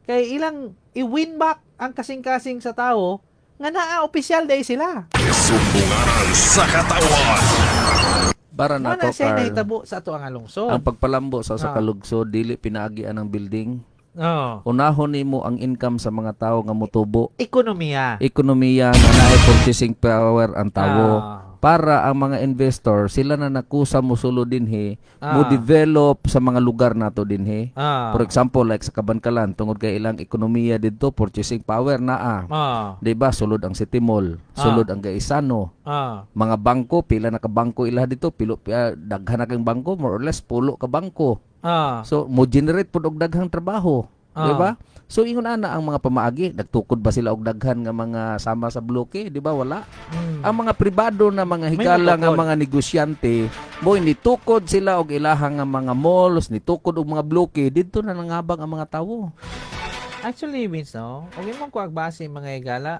kay ilang i-win back ang kasing-kasing sa tao nga naa opisyal day sila. Sumbungaran sa katawan. Para Mo nato, na siya Carl, nahitabo sa ato ang lungsod. ang pagpalambo sa usa ka lungsod dili pinaagian ang building. Unahon nimo ang income sa mga tao nga motubo. Ekonomiya. Ekonomiya nga naay purchasing power ang tawo. Para ang mga investor sila na nakusa mosulod dinhi, mo develop sa mga lugar nato dinhi. For example, like sa Kabankalan, tungod kay ilang ekonomiya didto, purchasing power naa. 'Di ba? Sulod ang City Mall, sulod ang Gaisano, mga bangko, pila na ka bangko ila dito, pilo daghan na kang bangko, more or less pulo ka bangko. So mo generate pud og daghang trabaho. Di ba? So ingon ana ang mga pamaagi, nagtukod ba sila og daghan nga mga sama sa bloke, di ba? Wala. Ang mga pribado na mga May higala nga matukod. mga negosyante, mo nitukod sila og ilahang nga mga malls, nitukod og mga bloke, didto na nangabang ang mga tawo. Actually, Vince, no? Huwag mong kuwag base mga higala.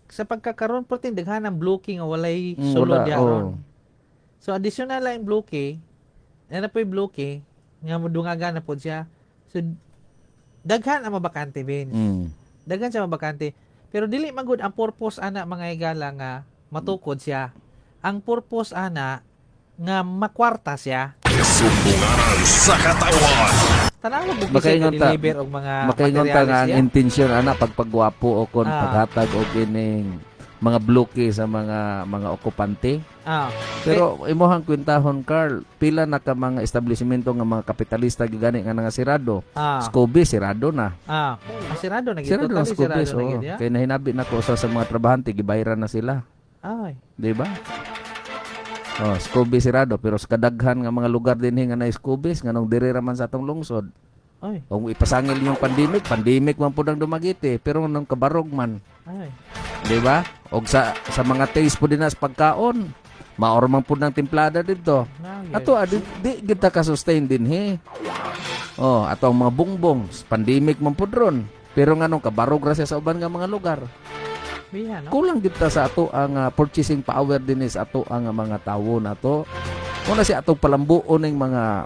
Sa pagkakaroon po daghan ang blocking nga walay sulod Wala, diha oh. ron. So additional lang yung bloke, na po yung bloke, nga modungagan na po siya. So daghan ang mabakante, Vince. Daghan siya mabakante. Pero dili man gud ang purpose ana mga higala nga matukod siya. Ang purpose ana nga makwarta siya. Sumbunganan sa katawan. Tanawa mo kasi Makaingon ta- deliver og mga Makaingon ta nga materyales ang niya. intensyon ana pagpagwapo o kon paghatag og ining mga bloke sa mga okupante. Pero imuhang kwentahon Carl, pila na ka mga establishmento nga mga kapitalista gigani nga nga sirado. Scoby sirado na. Ah, sirado na gid. Sirado na Totally Scoby. sirado na Oh. gid, ya. Kay nahinabi na ko usa sa mga trabahante gibayran na sila, Ay. di ba? Oh, Scoby sirado pero sa kadaghan nga mga lugar dinhi nga na Scoby nganong diri ra man sa atong lungsod. Ay. Kung ipasangil yung pandemic, pandemic man pud ang Dumaguete, pero nang kabarog man, Ay. di ba? Og sa mga taste po din na sa pagkaon, maor man pud ng timplada dito. Na, gyud. Ato di kita ka sustain din he. Oh, ato ang mga bongbong, pandemic man pud ron. Pero nganong kabarog ra siya sa uban nga mga lugar. Biya, no? Kulang kita sa ato ang purchasing power din is ato ang mga tawo nato. Una si atong palambuon ning mga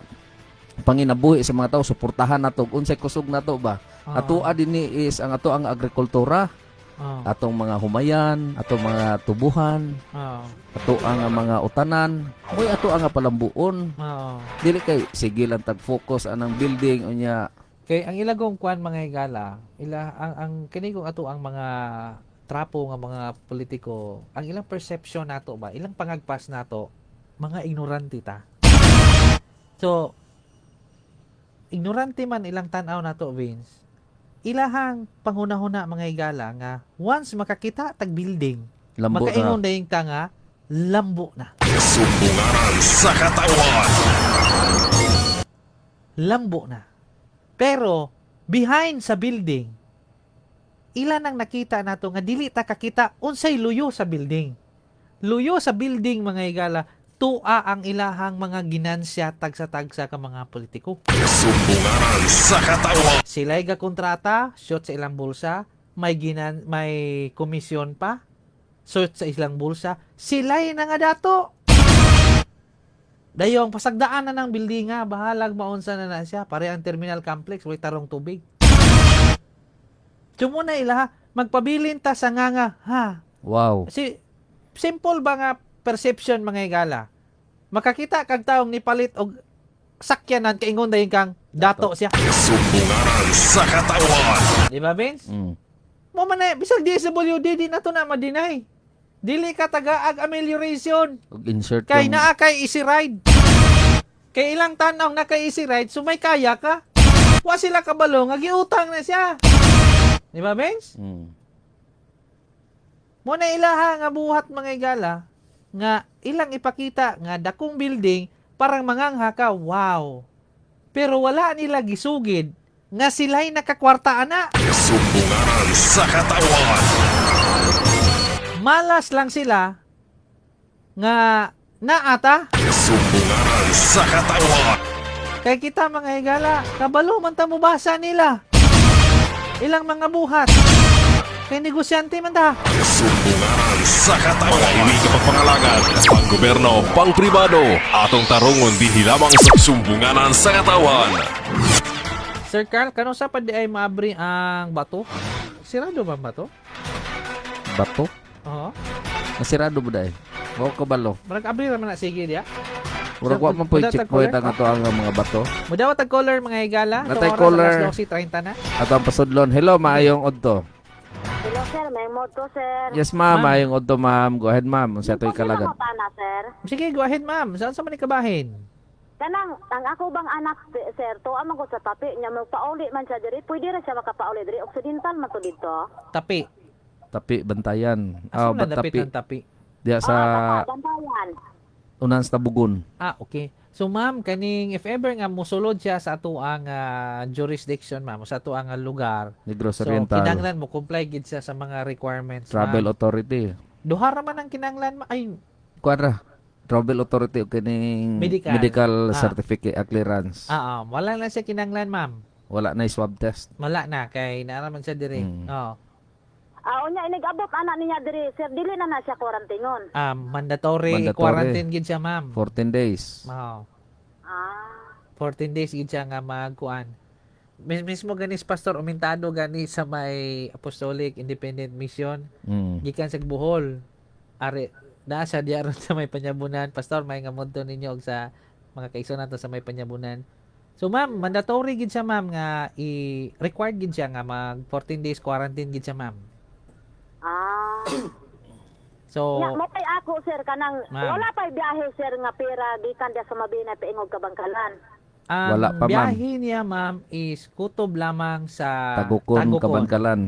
panginabuhi sa mga tao, suportahan nato unsay kusog nato ba. Ato dinhi is ang ato ang agrikultura, atong mga humayan, atong mga tubuhan, ato ang mga utanan, moy ato ang palambuon. Dili kay sige lang tag focus anang building unya. Kay ang ilagong kwan mga higala, ila ang kini kung ato ang mga trapo nga mga politiko, ang ilang perception nato ba, ilang pangagpas nato, mga ignorante ta. So ignorante man ilang tan-aw nato, Vince. Ilahang panghuna-huna mga higala nga once makakita tag building, Lambo na. makaingon dayeng ta nga lambo na. Sumbunganan sa katawan. Lambo na. Pero behind sa building, ilan ang nakita nato nga dili ta kakita unsay luyo sa building. Luyo sa building mga higala, tua ang ilahang mga ginansya tagsa-tagsa ka mga politiko. Sumbunganan sa katawan. Sila'y gakontrata, shot sa ilang bulsa, may komisyon pa, shot sa ilang bulsa, sila'y nangadato. Dayong pasagdaan na ng building nga, bahalag maunsa na na siya, pare ang terminal complex, way tarong tubig. Tumuna ila, magpabilin ta sa nga ha. Wow. Si simple ba nga perception mga higala? Makakita kag taong nipalit og sakyanan kaingon dayon kang dato siya. Sumbunganan sa katawan. Di ba, Vince? Mo man na, bisag DSWD, di na to na ma-deny. Dili ka tagaag amelioration. Og insert Kay yung- naa kay easy ride. Kay ilang tanaw na kay easy ride, so may kaya ka. Wa sila kabalo nga giutang na siya. Di ba, Vince? Mo na ilaha nga buhat mga igala nga ilang ipakita nga dakong building parang mangangha ka, wow. Pero wala nila gisugid nga sila'y nakakwarta ana. Sumbunganan sa katawan. Malas lang sila nga naata. Sumbunganan sa katawan. Kay kita mga higala, kabalo man ta mubasa nila. Ilang mga buhat. Kay negosyante man ta. Sumbunganan sa katawan. Mga iwi kapagpangalagad, panggoberno, pangpribado, atong tarungon dinhi lamang sa Sumbunganan sa Katawan. Sir Carl, kano sa pa di ay maabri ang bato? Sirado ba ang bato? Bato? Oo. Nasirado ba dai? Wa ko kabalo. Murag abri ra man na sige diya. Murag wa man po'y Mudaw tag checkpoint caller? ang ato ang mga bato. Mudaw tag caller mga higala. Natay Itong oras, caller. alas 12:30 na. Ato ang pasudlon. Hello, maayong odto. Hello sir, may moto sir. Yes, ma'am. Ma'am. Maayong odto, ma'am. Go ahead, ma'am. Unsa atoy kalagan? Mo tana, sir. Sige, go ahead ma'am. Saan sa man ikabahin? Kanang ang ako bang anak sir, tuwa man ko sa tapi nya magpauli man siya diri, pwede ra siya makapauli diri, Occidental man to dito. Tapi. Tapi bantayan. Asa Ah, man ba't dapit tapi? ng tapi? Diya sa Bantayan. Unahan sa Tabugon. Ah, okay. So ma'am, kaning if ever nga mosulod siya sa atoang jurisdiction, ma'am, sa atoang lugar, Negros so Oriental. kinahanglan mo comply gid siya sa mga requirements, Travel ma'am. Authority. Duha ra man ang kinahanglan, ay Kuan ra. Travel Authority o kining Medical. medical certificate, clearance. Wala na siya kinahanglan, ma'am. Wala na swab test. Wala na kay naa man siya diri. Oh. Ah, unya inig-abot anak niya diri, sir, dili na na siya kwarantinon. Ah, mandatory, Mandatory. quarantine gid siya, ma'am. 14 days. Oh. 14 days gid siya nga magkuan. Mismo ganis, pastor, umintado gani sa may Apostolic Independent Mission gikan sa Bohol. Ari naa siya diya ron sa may Panyabunan. Pastor, may nga modto ninyo og sa mga kaigsoon nato sa may Panyabunan. So ma'am, mandatory gid siya, ma'am, nga i required gid siya nga mag 14 days quarantine gid siya, ma'am. So Nya mo kay ako, sir, kanang Ma'am. wala pay biyahe, sir, nga pera gikan diya sa Mabinay paingog Kabangkalan. Ang Wala pa, ma'am. biyahe niya, ma'am, is kutob lamang sa Tagukon, Kabankalan.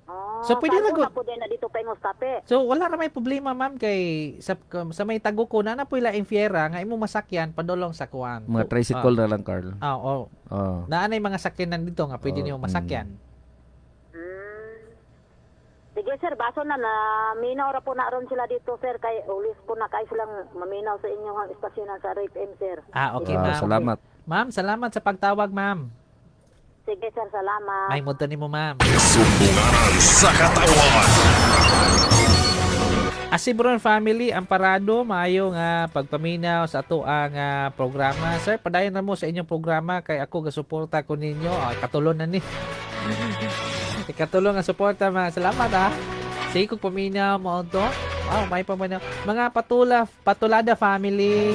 Oh, So, pwede karon na na po din na dito paingog Tapi. So wala ra may problema, ma'am, kay sa may Taguko na na po'y laing fiera nga imong masakyan padulong sa kuan. Mga tricycle na lang, Carl. Ah, oh. Oh. Naa nay mga sakyanan dito nga pwede nimo masakyan. Sige sir, baso na na minaw ra po na ron sila dito, sir, kay ulis po na kay silang maminaw sa inyong istasyonan sa Rape M, sir. Ah, okay, Ah, ma'am. salamat. Ma'am, salamat sa pagtawag, ma'am. Sige sir, salamat. May moto nimo, ma'am. Sumbunganan sa katawan. Asibron family, amparado, maayo nga pagpaminaw sa ato ang programa. Sir, padayon na mo sa inyong programa kay ako gasuporta ko ninyo. Ah, katulon na ni. Katulong ang suporta, ma. Salamat ah. Sige kog paminaw mo to. Wow, may paminaw. Mga patulada family.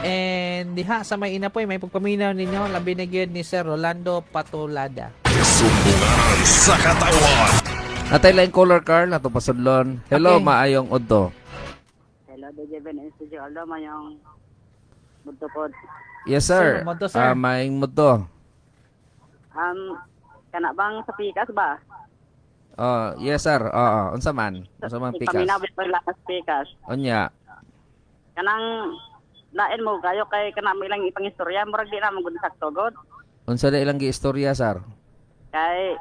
And diha sa may inapoy, may pagpaminaw ninyo labi na gyud ni Sir Rolando Patulada. Sumbunganan sa katawan. Natay lang caller, Carl, ato pasudlon. Hello, Okay. maayong udto. Hello, DJ Ben and DJ Aldo, mayong buntokod. Yes, sir. Sir, modto, sir. Ah, maayong mudto. Kana bang sa pikas ba? Oh, yes, sir. Oo, unsa man? Unsa man pikas? Paminaw pa lang sa pikas. Unya. Kanang lain mo kayo kay kana mo ilang ipangistorya, murag di na mo gud sakto god. Unsa na ilang giistorya, sir? Kay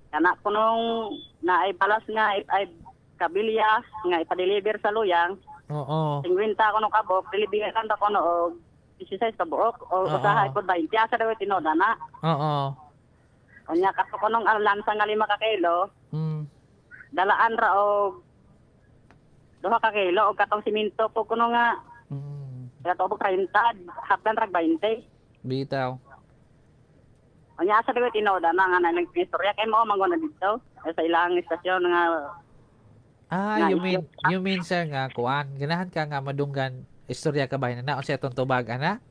kana kunong naay balas nga ay kabilya nga ipa-deliver sa luyang, Oo. 50 kuno kabok, deliveran ta kuno og 16 ka buok o Oo. usahay pud 20 asa daw tinuod na. Oo. Unya kato kunong lansa nga 5 ka kilo, dalaan ra og 2 ka kilo og katong simento po kuno nga kato og 30, hapdan rag 20. Bitaw. Unya asa daw tinuod na nga na nagpistorya kay mao man na dito eh, sa ilang istasyon nga. Ah, Na you mean sir nga kuan, ganahan ka nga madunggan istorya ka ba na naon siya atong tubag ana?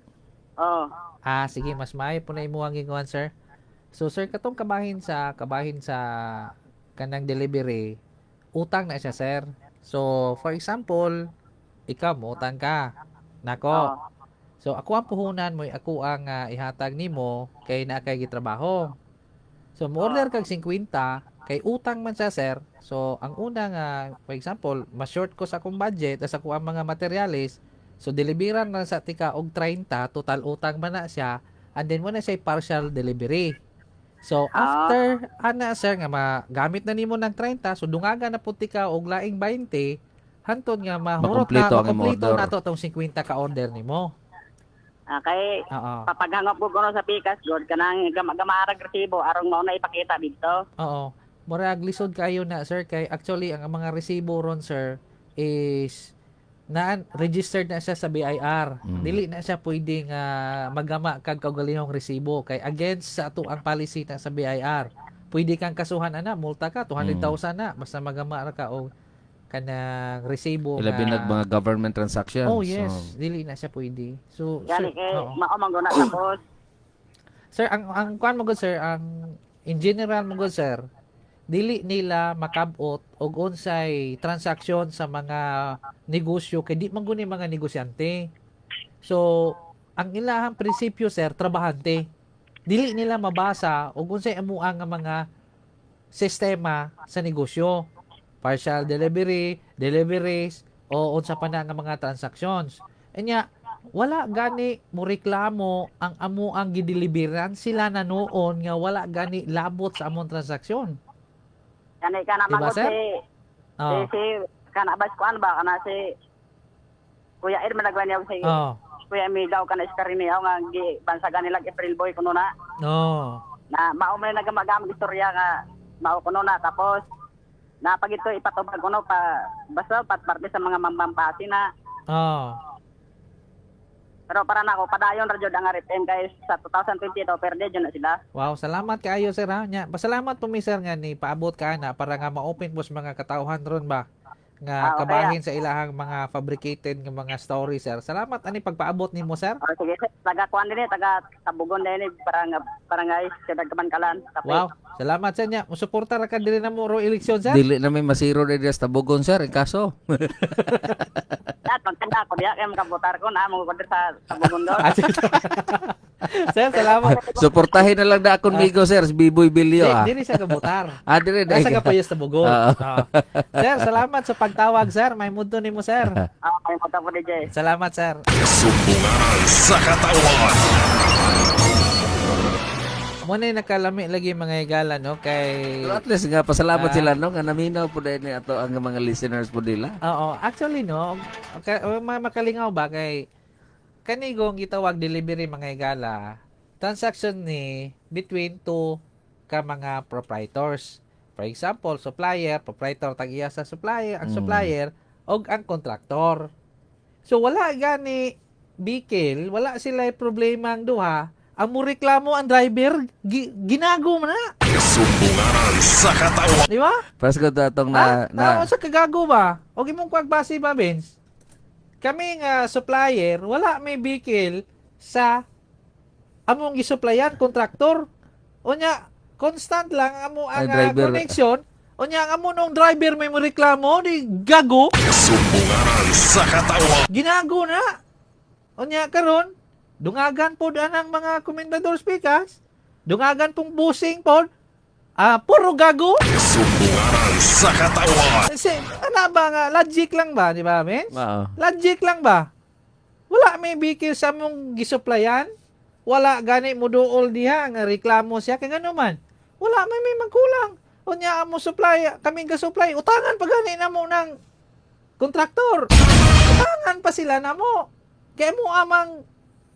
Oh. Ah, sige, mas maayo po na imuhang gikuan, sir. So sir, katong kabahin sa kanang delivery, utang na siya, sir. So, for example, ikaw mo utang ka. Nako. Oh. So ako ang puhunan mo, ako ang ihatag nimo kay naa kay gitrabaho. So mo order kag 50 kay utang man siya, sir. So ang una nga, for example, mas short ko sa akong budget as ako ang mga materyales. So deliveran na sa tika og 30, total utang man na siya, and then mo na siya partial delivery. So after ana sir nga magamit na nimo ng 30, so dungaga na pud tika og laing 20 hantod nga mahurot na Makumpleto ang imong makumpleto order. na to tong 50 ka order nimo. Ah, kay Oo. papaghangop ko kuno sa pikas god kanang gamaarag resibo aron mao na ipakita dito. Oo. Murag lisod kayo na, sir, kay actually ang mga resibo ron, sir, is naan registered na siya sa BIR. Dili na siya pwedeng magama kag kaugalingong resibo kay against sa ato ang policy na sa BIR. Pwede kang kasuhan ana, multa ka 200,000 na basta magama ra ka og kanang resibo Ilabi nga nag mga government transactions. Oh yes, So, dili na siya pwede. So Gani sir, kay oo. mao man gud na tapos Sir, ang kuan mo gud, sir, ang in general mo gud, sir, dili nila makabot og unsay transaksyon sa mga negosyo kay di man gud ni mga negosyante. So, ang ilahang prinsipyo, sir, trabahante. Dili nila mabasa og unsay amuang nga mga sistema sa negosyo. Partial delivery, deliveries. o unsa pa na nga mga transactions. Nya wala gani mo reklamo ang amo ang gideliveran, sila na noon nga wala gani labot sa among transaksyon. Kani kana Diba, man sir? si si, si kana ba kuan ba kana si Kuya Irma nagwa niya si Kuya Migaw kana Escarnio nga gi bansagan nila April Boy kuno na na mao man nagamagamag istorya nga mao kuno na, tapos na pag ito ipatubag kuno pa basta patparte sa mga mambampasi na. Pero para na ako padayon ra jud ang RFM kay sa 2020 perde jud na sila. Wow, salamat kaayo, sir, ha. Nya, pasalamat po mi, sir, nga ni paabot ka na para nga ma-open po sa mga katawhan ron ba nga kabahin sa ilahang mga fabricated nga mga story, sir. Salamat ani pagpaabot nimo, sir. Oh, sige sir, taga kuan dinhi, taga Tabugon dinhi, barangay barangay Siyudad Kabankalan. Tapos, Wow, salamat sir nya. Musuporta ra ka diri na mo ro eleksyon, sir. Dili na may masiro diri sa Tabugon, sir, in kaso. At pagkanda ako diya kay makabotar ko na mo sa Tabugon do. Ah, sige. Sir, salamat. Suportahin na lang na akong migo, sir, si Biboy Bilyo ah. Dili siya kabotar. Ah, dire Nasa ka pa sa Tabugon. Oo. Oo. Sir, salamat sa pagtawag, sir. May mundo nimo, sir. Ah, may motor po DJ. Salamat, sir. Sumbunganan sa katawan. Mo na yung nakalami lagi mga higala, no? Kay Pero at least nga pasalamat Ah. sila no nga naminaw po dahil ni ato ang mga listeners po nila. Oo, actually no, o, makalingaw ba kay kanigong gitawag delivery mga higala, transaction ni between two ka mga proprietors. For example, supplier, proprietor tag-iya sa supplier, ang supplier og ang contractor. So wala gani bikil, wala sila problema ang duha. Ang mo reklamo ang driver, ginago man na, Sumbunganan sa katawan. di ba? Pasko to atong na, Ah, na na, sa kagago ba? O imong kwagbasi ba, Vince? Kami nga supplier, wala may bikil sa among gisuplayan, kontraktor. Unya, constant lang ang amo ang Ay, driver. connection. Unya, ang amo nung driver may mo reklamo, di gago, Sumbunganan sa katawan. ginago na. Unya karon, dungagan pod anang mga komendador speakers, dungagan pong busing pod, puro gago. Sumbunganan sa katawan. Kasi, ano ba nga, logic lang ba, di ba, Vince? Oo. Logic lang ba? Wala may bikil sa mong gisuplayan. Wala gani mo duol diha nga reklamo siya kay ngano man. Wala may may magkulang. Unya amo supply, kaming ga-supply, utangan pa gani namo ng kontraktor. Utangan pa sila namo. Kay mo amang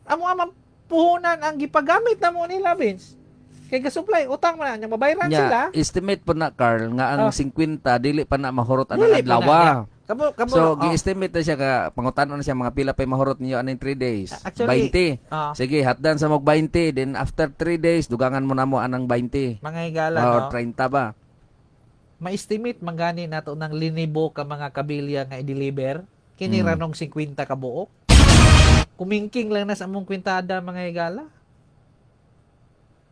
amo amang puhunan ang gipagamit namo nila, Vince. Kay ga-supply, utang man na nya mabayran Nya, sila. estimate po na Carl nga ang 50 dili pa na mahurot anang Dili pa na, adlaw. nya. Kamo kamo So oh. gi-estimate na siya ka pangutan na siya mga pila pay mahurot niyo aning 3 days. Actually, 20. ah. Sige, hatdan sa mog 20, then after 3 days dugangan mo na mo anang 20. Mga higala, Or no? 30 ba? Ma-estimate mangani nato ng linibo ka mga kabilya nga i-deliver kini ranong 50 ka buok. Kumingking lang na sa among kwintada mga higala,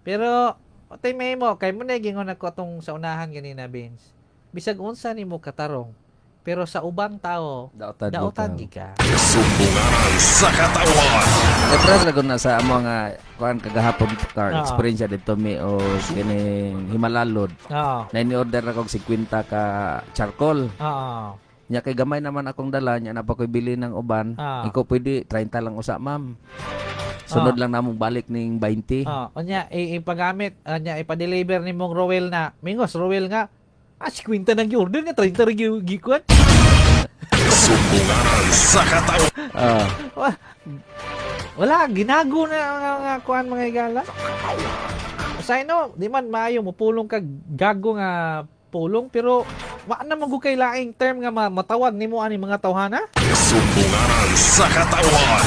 pero otay may mo kay mo na gingon ako atong sa unahan ganina, Vince, bisag unsa nimo katarong pero sa ubang tao Daotan. daotan gi ka. Sumbunganan sa katawan. Eh, pero lagot na sa amo nga kuan kagahapon Carl, experience dito mi o kining Himalalod. Na ni-order ako og 50 ka charcoal. Nya kay gamay naman akong dala, nya na pa ko'y bili ng uban. Ikaw pwede 30 lang usa, ma'am. Sunod lang namong balik ning 20. Oh, unya ipagamit, unya ipa-deliver ni mong Rowel na. Mingos Rowel nga 50 nang gi-order niya, 30 ra gikuan. Sumbunganan sa katawan. Wala, ginago na ang nga kuan mga higala. Sa ino, di man maayo mupulong ka gago nga pulong pero wa na man gud kay laing term nga matawag nimo ani mga tawhana. Sumbunganan sa katawan.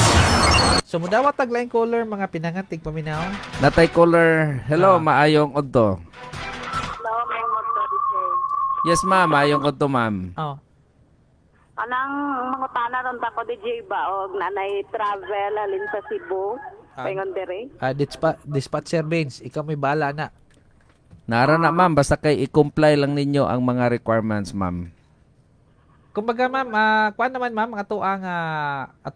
So mudawat tag laing caller mga pinangantig paminaw. Natay caller. Hello, maayong udto. Hello, may motor DJ. Yes, ma'am, maayong udto, ma'am. Oh. Anang mangutana ron ta ko DJ ba og nanay travel halin sa Cebu? Paingon diri. Dispatcher Baines, ikaw may bala na. Nara na, ma'am, basta kay i-comply lang ninyo ang mga requirements, ma'am. Kumbaga ma'am, kuan naman ma'am ato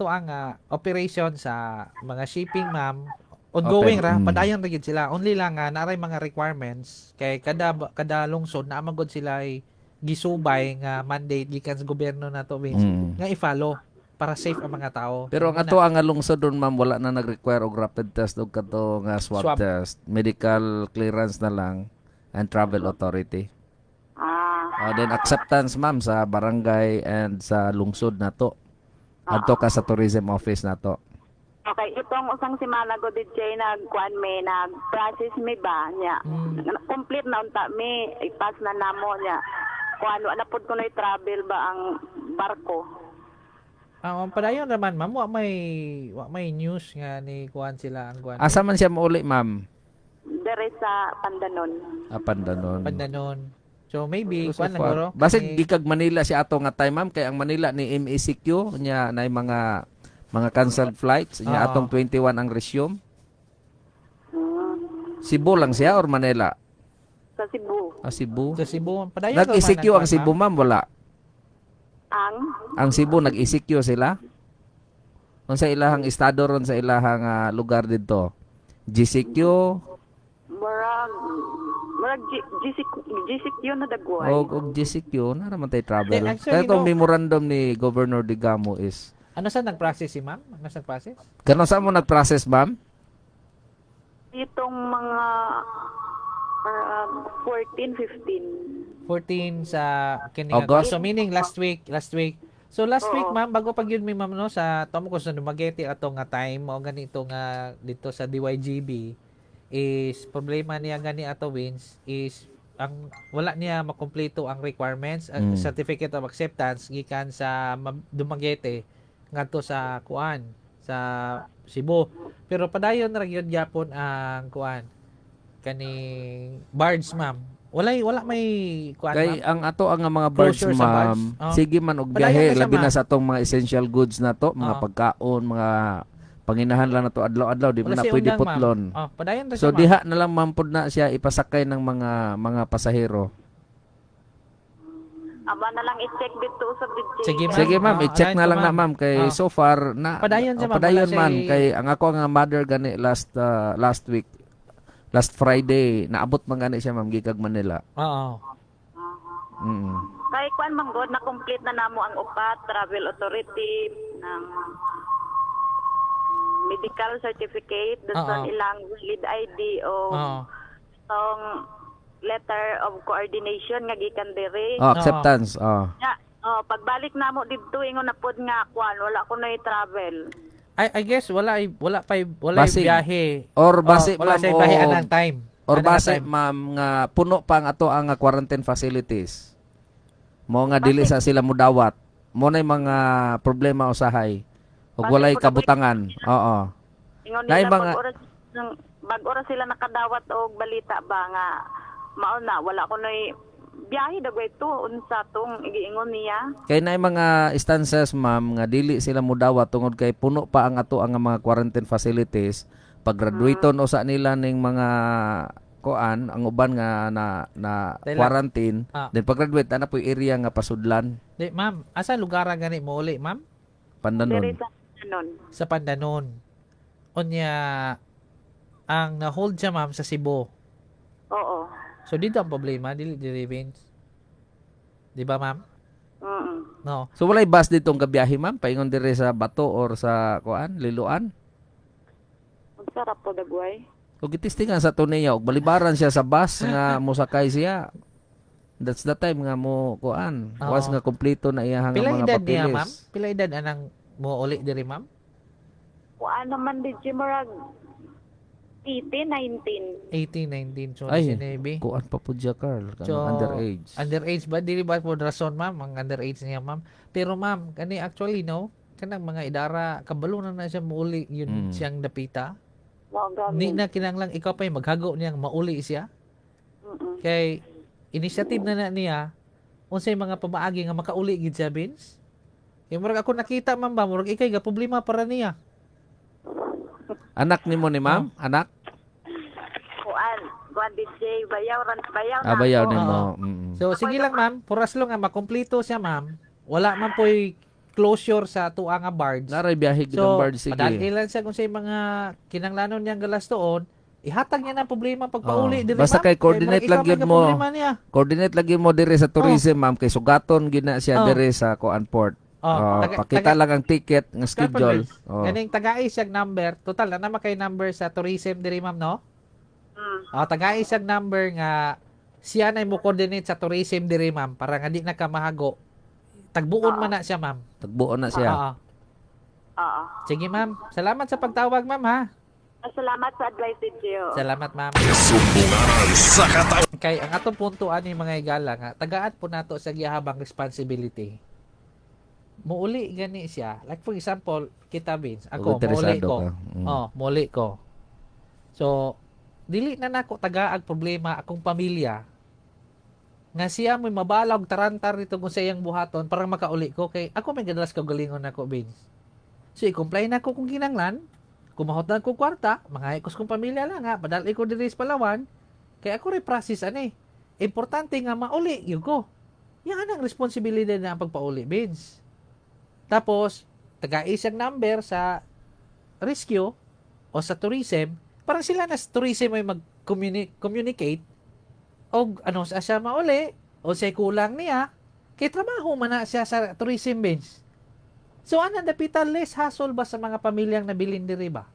ang operation sa mga shipping ma'am. Ongoing Open, ra, padayon ra gid sila. Only lang nga naray mga requirements kay kada kada lungsod naa man gud sila ay gisubay nga mandate gikan sa gobyerno nato, Vince, nga i-follow para safe ang mga tao. Pero ang ato ang lungsod doon, ma'am, wala na nag-require og rapid test og kato nga swab, Swab. test. Medical clearance na lang and travel authority. Ah. Oh, then acceptance, ma'am, sa barangay and sa lungsod nato. Adto ka sa tourism office nato. Okay, itong usang simana ko DJ nagkuan mi, nag-process mi ba niya. Complete na unta mi, ipass na namo niya. Kuan wa na pud kunoy travel ba ang barko. Ah, ang padayon naman, ma'am, wa may news nga ni kuan sila ang kuan. Asa man siya mauli, ma'am? Dere sa Pandanon. Ah, Pandanon. Pandanon. So maybe So kuan lang far, guro. basig Kani- gikag Manila siya ato nga time, ma'am, kay ang Manila ni MECQ nya nay mga canceled flights nya atong 21 ang resume. Cebu lang siya or Manila? Sa Cebu. Ah, Cebu. Sa Cebu, padayon naman Nag-ECQ ang kuan, Cebu, ma'am. ma'am, wala. Ang Ang Cebu nag-ECQ sila. Unsa ilahang estado ron sa ilahang lugar didto? GCQ murag GCQ, GCQ na dagway. og GCQ na naman tay travel. Then, actually, Kaya itong no. memorandum ni Governor Digamo is Ano sa nag-process si ma'am? Ano sa nag-process? Kano sa mo nag-process, ma'am? Itong mga 14, 15. 14 sa kini August? So meaning last week, last week. So last week, Oo. ma'am, bago pag yun mi, ma'am, no, sa tamo ko sa Dumaguete ato nga time mao ganito nga dito sa DYGB is problema niya gani ato, Wins, is ang wala niya makumpleto ang requirements, ang certificate of acceptance gikan sa Dumaguete ngadto sa kuan sa Cebu. Pero padayon ra gyud gyapon ang kuan kaning barge, ma'am. Wala may kuan, Kay ma'am. ang ato ang mga barge, Closure sa barge. ma'am, Oh. sige man og Padayon biyahe na siya, labi na ma'am. sa atong mga essential goods nato, mga pagkaon, mga panginahanglan nato adlaw-adlaw, di man Wala na siya pwede undang, ma'am. putlon. Oh, padayon ra So siya, ma'am. diha na lang, ma'am, pud na siya ipasakay ng mga pasahero. Aba na lang i-check dito sa DJ. Sige, ma'am. Sige, ma'am, Oh, i-check alain na ko, lang na, ma'am, kay so far na Padayon siya, oh, ma'am. padayon Wala man siya kay ang ako nga mother gani last last week, last Friday, naabot man gani siya, ma'am, gikag Manila. Oo. Kay kuan man god na complete na namo ang upat, travel authority ng medical certificate, dason ilang valid ID o tong letter of coordination nga gikan diri. Oh, acceptance. Oh. Ya, oh, pagbalik namo didto ingon na pod nga kuan wala ko na travel. I guess wala pa wala Basig. biyahe. Or base, Oh, wala ma'am, siya biyahe anang time. or Anang base, time. ma'am, nga puno pa ang ato ang quarantine facilities. Mo nga dili sa sila mudawat. Mo na mga problema usahay. Ug walay kabutangan. Oo. Ingon Naay nila pag oras sila nakadawat og balita ba nga mao na wala ko noy biyahe dagway to unsa tong giingon niya. Kay naay mga instances, ma'am, nga dili sila mudawat tungod kay puno pa ang ato ang mga quarantine facilities. Pag graduaton usa nila ning mga kuan ang uban nga na na Dahil- quarantine, Ah. then pag graduate ana po'y area nga pasudlan. Di, ma'am, asa lugar ang gani mo uli, ma'am? Pandanon. Diri sa anon. Sa Pandanon. Unya ang na-hold siya, ma'am, sa Cebu. Oo. So dito ang problema, dili diri, Vince. Di ba, ma'am? No. So walay bus ditong gabiyahe, ma'am, paingon dire sa Bato or sa kuan, Liloan. Ang sarap po dagway. Ug gitistingan sa to niya og balibaran siya sa bus nga mosakay siya. That's the time nga mo kuan. Oo. Once nga kompleto na iyahang Pila mga edad niya, ma'am? papeles. Pila edad anang mo uli diri, ma'am? Kuan naman di murag 18, 19. 18, 19, so Ay, 19. kuan pa po siya, Carl. Kanang So, underage. Underage ba? Dili ba po rason, ma'am? Ang underage niya, ma'am. Pero, ma'am, kani actually, no? Kanang mga idara, kabalo na na siya muuli yun siyang dapita. Mao Ni gani. na kinanglang ikaw pa yung maghago niyang mauli siya. Kay initiative na na niya unsay mga pamaagi nga makauli gid siya, Vince. Kay murag ako nakita, ma'am, ba murag ikay ga problema para niya. Anak nimo ni ma'am? Anak? Kuan, kuan DJ bayaw ran bayaw na. Ah, bayaw ako. nimo. Oo. So sige lang, ma'am, puras lang nga makumpleto siya, ma'am. Wala man po'y closure sa tuwa nga barge. Naray biyahe gid So, ang barge, sige. padali lang siya kung sa mga kinanglanon niyang galastoon, Ihatag niya na ang problema pagpauli Oo. diri, Basta ma'am. kay coordinate Kay lang murag ikaw gyud may mo. problema niya. Coordinate lagi mo diri sa tourism, ma'am, kay sugaton gyud na siya diri sa kuan port. Oh, Oh, pakita lang ang ticket nga schedule. Oh. Ganing tagai siyang number. Total na naman kay number sa tourism diri, ma'am, no? Oh, tagai siyang number nga siya na mo coordinate sa tourism diri, ma'am, para nga di na ka mahago. Tagbuon man na siya, ma'am. Tagbuon na siya. Oo. Oo. Sige, ma'am. Salamat sa pagtawag, ma'am, ha. Salamat sa advice, DJ. Salamat, ma'am. Sumbunganan sa katawan. Kay ang atong punto ani, mga higala, nga tagaan po nato sa gihabang responsibility. Muuli gani siya. Like for example, kita, Vince, ako Kung muuli interesado ko. ka. Oh, muuli ko. So, dili na nako tagaag problema akong pamilya nga siya mo'y mabalag tarantar dito kung sa iyang buhaton para makauli ko, kay ako may gadalas kagalingon nako, Vince. So, i-comply na ko kung kinanglan, kumahot na ko kwarta, mga ikos kong pamilya lang ha, padali ko diri sa Palawan, kay ako rin process ani. Importante nga mauli yun ko. Yan ang responsibilidad na ang pagpauli, Vince. Tapos, taga isang number sa rescue o sa tourism, parang sila na sa tourism ay mag-communicate o ano sa siya mauli o sa kulang niya, kay trabaho man na siya sa tourism, Vince. So, anang dapitan less hassle ba sa mga pamilyang nabilin diri ba?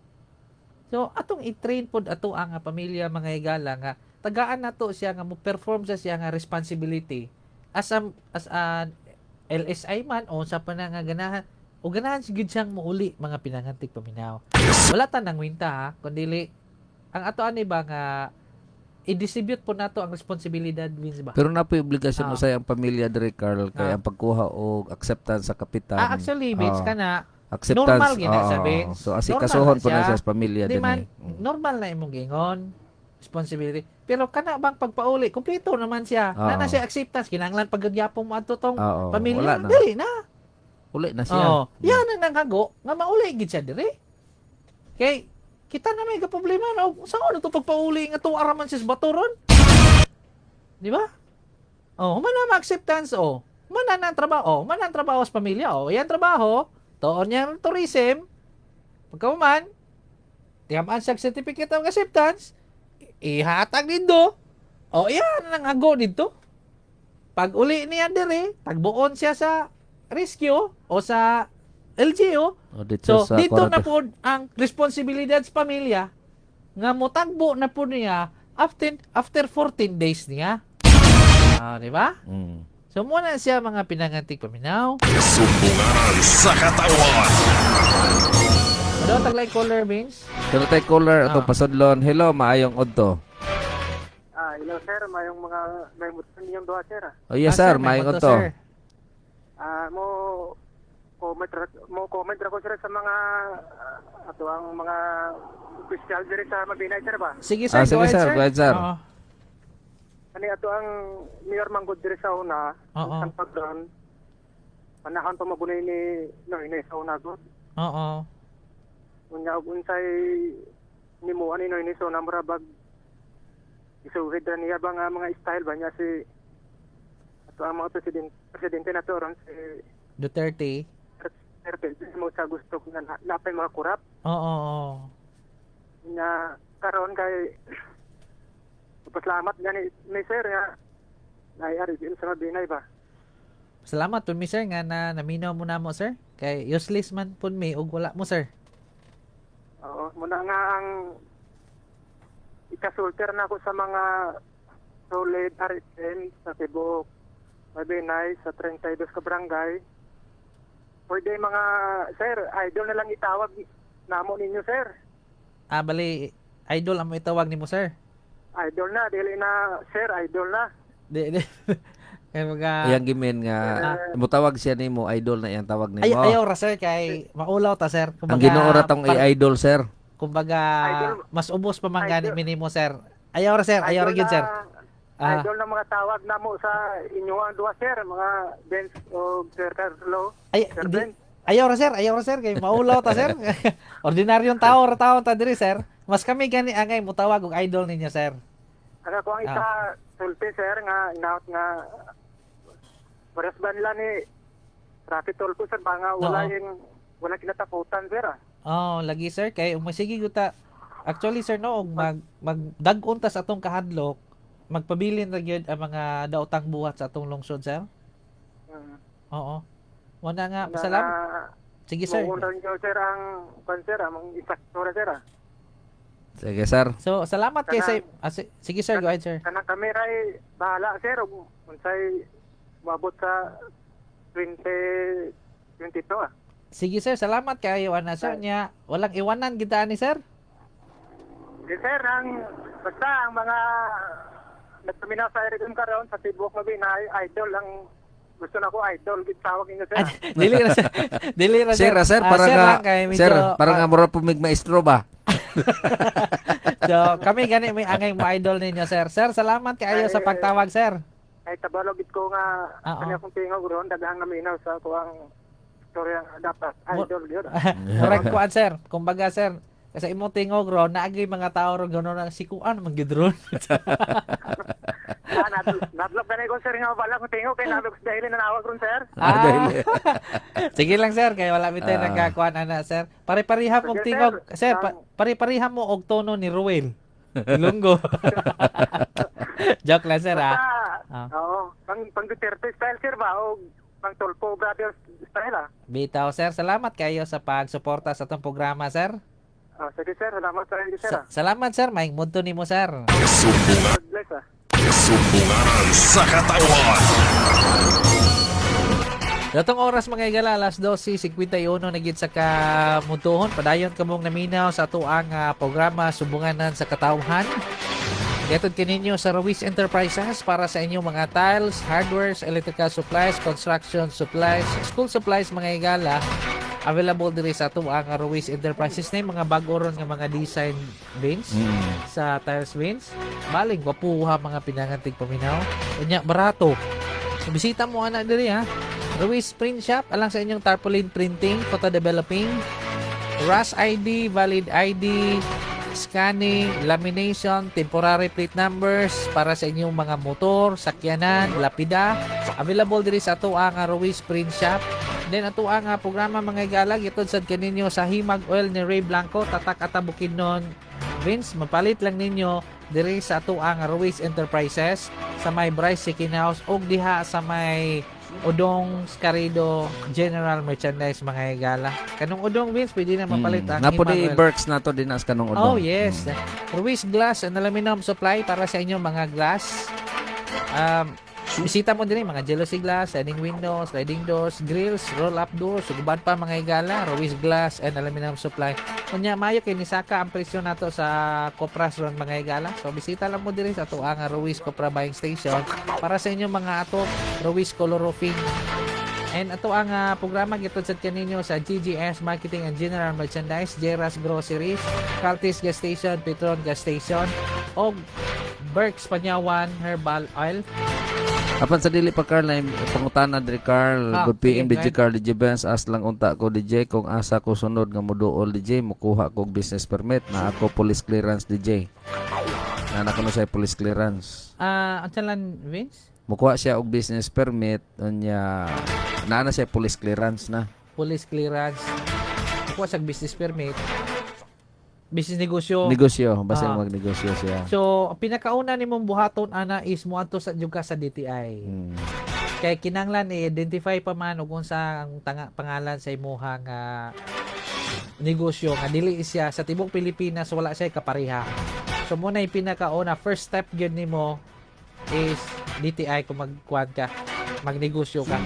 So, atong i-train pod ato ang nga pamilya, mga higala, nga tagaan nato siya nga mo perform sa siya nga responsibility as an LSI man o sa pa na nga ganahan o ganahan sigud siyang muuli, mga pinangantig paminaw. Wala ta nang winta ha, kundi ang ato ani ba nga i-distribute po nato ang responsibilidad, Vince ba? Pero na po obligasyon mo sa ang pamilya diri, Carl, kay ang pagkuha og acceptance sa kapitan. Ah, actually, Vince, kana acceptance. Normal gina oo. sa Vince. So asikasuhon Normal po na siya. siya sa pamilya Di din. man, normal na imong gingon responsibility. Pero kana bang pagpauli, kumpleto naman siya. Na na siya acceptance, kinahanglan pagagyapon mo adto tong Oo, pamilya. wala na. Dili na. Uli na siya. Oo. Yan ang nanghago nga mauli gid siya diri. Kay kita na may problema na saan na to pagpauli nga tuwa ra man siya sa baturon. Di ba? Oh, human na ma-acceptance oh. Human na ang trabaho, oh, human na ang trabaho sa pamilya oh. Yan trabaho, tuon niya ang tourism. Pagka human, tiyaman siya certificate of acceptance, ihatag dito. Oh, yan ang hago dito. Pag uli niya dire, tagbuon siya sa rescue o sa LGU. O, dito So, sa dito na quarantine. po ang responsibilidad sa pamilya nga motagbo na po niya after 14 days niya. Ah, di ba? So, muna siya, mga pinangantig paminaw. Sumbunganan sa katawan. Ano taglay caller, Vince? Pero tayo caller atong pasudlon. Hello, maayong udto. Ah, hello sir, mayong mga may mutan ninyong duha, sir. Oh yes, Ah, sir, may maayong moto, udto. sir. Ah, mo comment ra ko, sir, sa mga ato ang mga official diri sa Mabinay, sir ba. Sige sir, Ah, sige, go ahead, sir. sir. Go ahead, sir. Oo. Ani ato ang mayor manggod diri sa una, Oo. ang pagdon. Panahon pa mabunay ni Noynoy sa una gud. Unya og unsay nimo ani Noynoy sa una, mura bag isuhid ra niya ba nga mga style ba niya si ato ang mga presidente na to ron si Duterte. Duterte mo sa gusto nga napay mga kurap Oo, oo. nga karon kay pasalamat gani ni sir nga naayari din sa Mabinay ba. Salamat pud mi, sir, nga na naminaw mo na mo, sir. Kay useless man pud mi og wala mo, sir. Oo, muna nga ang ikasulter na ako sa mga solid RSN sa tibuok Mabinay sa 32 ka barangay. Pwede mga sir, idol na lang itawag namo ninyo, sir. Ah, bali idol ang mo itawag nimo, sir. Idol na, dili na sir, idol na. Di di. Kay mga Iyang gimin nga mutawag siya nimo, idol na iyang tawag nimo. Ay, ayaw ra, sir, kay maulaw ta, sir. Ang Ginoo ra tong i-idol, sir. Kumbaga Idol. mas ubos pa man gani Idol. minimo, sir. Ayaw ra, sir, ayaw ra Idol gyud, sir. na- Idol na mga tawag namo sa inyo ang duha, sir, mga Benz o Sir Carlo. Ay, Sir di, Ben. ayaw ra sir, ayaw ra sir kay maulaw ta, sir. Ordinaryong tao ra taon ta diri, sir. Mas kami gani angay mutawag og idol ninyo, sir. Ang ako ang isa sulti, sir, nga inaot nga parehas ba nila ni Rafi Tulfo, sir, ba nga wala Oo. yung wala kinatakutan, sir, ah. Oh, lagi, sir, kay umasige gyud ta. Actually, sir, no, og mag magdag-on ta sa atong kahadlok, magpabilin ra gyud ang mga daotang buhat sa atong lungsod, sir. Oo. Wala nga, Na, salamat. Sige, sir. Muundan ko, sir, ang kwan, sir, among isakto ra, sir, ah. Sige, sir. So, salamat kay sa sige, sir, go ahead, sir. Kanang kami ray bahala, sir, ug unsay moabot sa 2022 ah. Sige, sir, salamat kayo ana, sir, nya. Walang iwanan kita ani, sir. Di, sir, ang basta ang mga nagpaminaw sa RFM karon sa tibuok Mabinay, idol ang gusto na ko, idol gid tawag ninyo, sir. Dili ra, sir. Dili ra, Sir, ah, sir, Ah, para sir nga lang kay medyo, sir, para nga mura po mig maestro ba? So, kami gani may angay mo idol ninyo, sir. Sir, salamat kaayo sa pagtawag, sir. Ay tabalo gid ko nga Oo. kanya akong tingog ron, daghang naminaw sa kuang istorya nga dapat idol gyud. Correct kuan, sir. Kumbaga, sir, kasi imong tingog ron, naagay mga tao ron gano'n ang sikuan man gid ron. Ah, nadlok gani ko, sir, nga wala akong tingog kay nadlok dahil nanawag ron, sir. Ah. Sige lang, sir, kay wala bitay nagkakuan ana, sir. Pare-pareha mo Sige, tingog, sir. sir, pare-pareha mo og tono ni Ruel. Ilonggo. Joke lang, sir, ah. Basta, Ah. oo, pang Duterte style, sir, ba o pang Tulfo Brothers style ah. Bitaw, sir. Salamat kayo sa pagsuporta sa atong programa, sir. Ah, sige, sir, salamat sa inyo, sir. Salamat, sir. Maing mudto nimo, sir. Sumbungan, God bless ah. sumbunganan sa katawan. Datong oras, mga igala, alas 12:51 na gid sa kamutuhon. Padayon kamong naminaw sa atuang programa Sumbunganan sa Katawhan. Gatod kininyo sa Ruiz Enterprises para sa inyong mga tiles, hardwares, electrical supplies, construction supplies, school supplies, mga igala. Available diri sa atuang Ruiz Enterprises na yung mga bago ron nga mga design bins sa tiles bins. Baling gwapuha mga pinangantig paminaw. Unya barato. So, bisita mo ana diri ha. Ruiz Print Shop alang sa inyong tarpaulin printing, photo developing, RAS ID, valid ID, scanning, lamination, temporary plate numbers para sa inyong mga motor, sakyanan, lapida. Available diri sa ato ang Ruiz Print Shop. Then ato ang programa, mga igalag, itod sad kaninyo sa Himag Oil ni Ray Blanco, tatak ata Bukidnon. Vince, mapalit lang ninyo diri sa ato ang Ruiz Enterprises sa may Bryce Chicken House og diha sa may Udong Scarido General Merchandise, mga higala. Kanong Udong, Vince, pwede na mapalit ang Napo Himag di Oil. Berks na to dinas kanong Udong. Oh, yes. Ruiz Glass and Aluminum Supply para sa inyong mga glass. Bisita mo din mga jealousy glass, sliding windows, sliding doors, grills, roll-up doors, ug uban pa, mga higala, Ruiz Glass and Aluminum Supply. Unya mayo kay nisaka ang presyo nato sa Copras ron, mga higala. So bisita lang mo diri sa ato ang Ruiz Copra Buying Station para sa inyong mga ato Ruiz Color Roofing. And ato ang programa gitod sad kaninyo sa GGS Marketing and General Merchandise, Jeras Groceries, Caltis Gas Station, Petron Gas Station, og Berks Panyawan Herbal Oil. Apan sa dili pa, Carl, na pangutana diri, Carl. Ah, Good PM, sige, DJ Carl, DJ Benz, as lang unta ko, DJ, kung asa ko sunod nga moduol, DJ, mukuha ko og business permit na ako police clearance, DJ. Na nako na siya police clearance. Ah, ang lan, Vince? Mukuha siya og business permit unya naa na siya police clearance na. Police clearance. Kuha sa business permit. Business negosyo. Negosyo, basta magnegosyo siya. So, ang pinakauna nimong buhaton ana is moadto sa jud ka sa DTI. Kay kinanglan i-identify pa man og unsa ang pangalan sa imuhang negosyo nga dili siya sa tibok Pilipinas wala siya kapareha. So mo na yung pinakauna, first step gyud nimo is DTI kung magkuan ka, magnegosyo ka.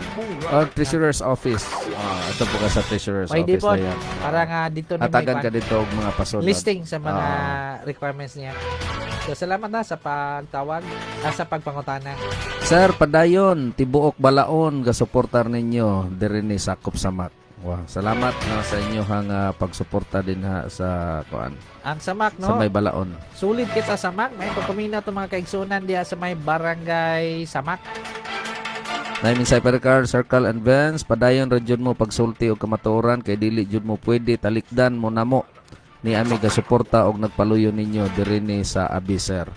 Or Treasurer's Office. Ah, ito po ka sa Treasurer's Pwede Office po. na yan. Para nga dito na may Atagan ka dito og mga pasunod. listing sa mga requirements niya. So salamat na sa pagtawag, sa pagpangutana. Sir, padayon, tibuok balaon gasuportar ninyo diri ni sakop Samak. Wow, salamat na sa inyo hang pagsuporta din ha sa kuan Ang Samak, sa no? may balaon. Sulit kita sa Samak. May pagpamina itong mga kaigsunan diha sa may barangay Samak. Nay minsay per Carl, Circle and Vance, padayon ra jud mo pagsulti og kamatuoran kay dili jud mo pwede talikdan mo namo ni ami gasuporta og nagpaluyo ninyo diri ni sa Abiser.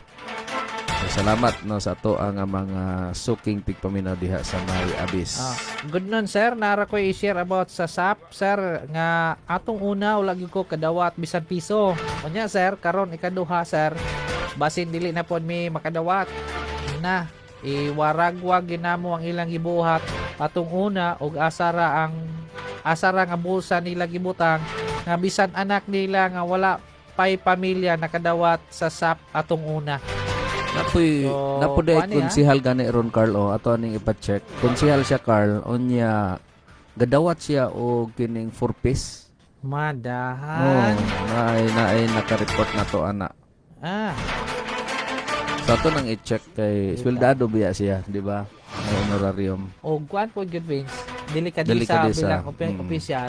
So, salamat no sa ato ang mga suking tigpaminaw diha sa may Abis. Ah, good nun, sir, nara ko i-share about sa SAP, sir, nga atong una wala gyud ko kadawat bisan piso. Unya sir, karon ikaduha sir, basin dili na pod mi makadawat. Na iwaragwag ginamo ang ilang gibuhat atong una og asara ang asara nga bulsa nila gibutang nga bisan anak nila nga wala pay pamilya nakadawat sa SAP atong una. Napoy So, napoy kuan niya? konsihal gani ron Carl o ato aning ipa-check. Konsihal siya Carl, unya gadawat siya og kining 4 piece. Oh, Madahan. naay naay naka-report na to ana. Ah, So ato nang i-check kay sweldado biya siya, di ba? May honorarium. O kuan po gyud Vince, dili ka Dili di sa ka di sa, bilang opisyal,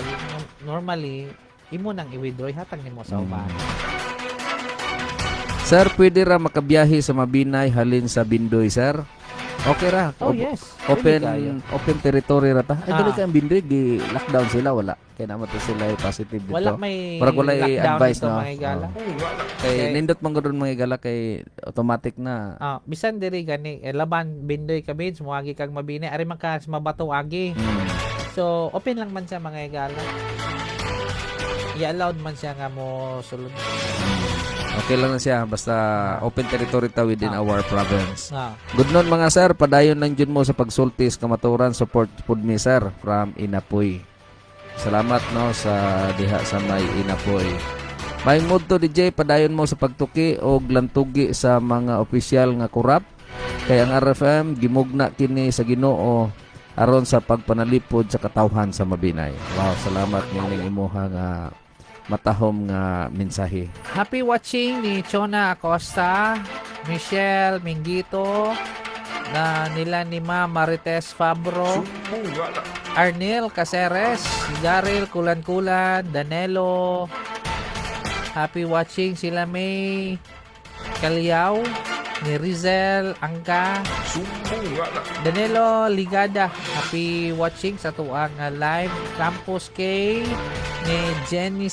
normally imo nang i-withdraw hatag nimo sa uban. Sir, pwede ra makabiyahe sa Mabinay halin sa Bindoy, sir? Okay ra. Oh yes. Open kayo. open territory ra ta. Ay, Ah. dili kay ang Bindoy gi lockdown sila wala. Kay naman to sila ay positive dito. Wala may Murag walay lockdown advice, dito, no? mga higala. Oh. Kay Okay. nindot man gud mga higala kay automatic na. Ah, bisan diri gani eh, laban Bindoy ka Vince, moagi kag Mabinay, ari man ka sa Mabato agi. So open lang man siya mga higala. I-allowed man siya nga mo sulod. Okay lang na siya basta open territory ta within our province. Good noon mga sir, padayon lang jud mo sa pagsulti sa kamaturan, support pud mi sir from Inapoy. Salamat no sa diha sa may Inapoy. May mood to DJ, padayon mo sa pagtuki og lantugi sa mga opisyal nga kurap. Kay ang RFM gimugna kini sa Ginoo aron sa pagpanalipod sa katawhan sa Mabinay. Wow, salamat nining imuha nga matahom nga mensahe. Happy watching ni Chona Acosta, Michelle Mingito, na nila ni Ma Marites Fabro, Arnel Caceres, Daryl Kulan-Kulan, Danelo. Happy watching sila May Kalyaw, ni Rizel Angka, Danilo Ligada. Happy watching sa tuang live. Campus K ni Jenny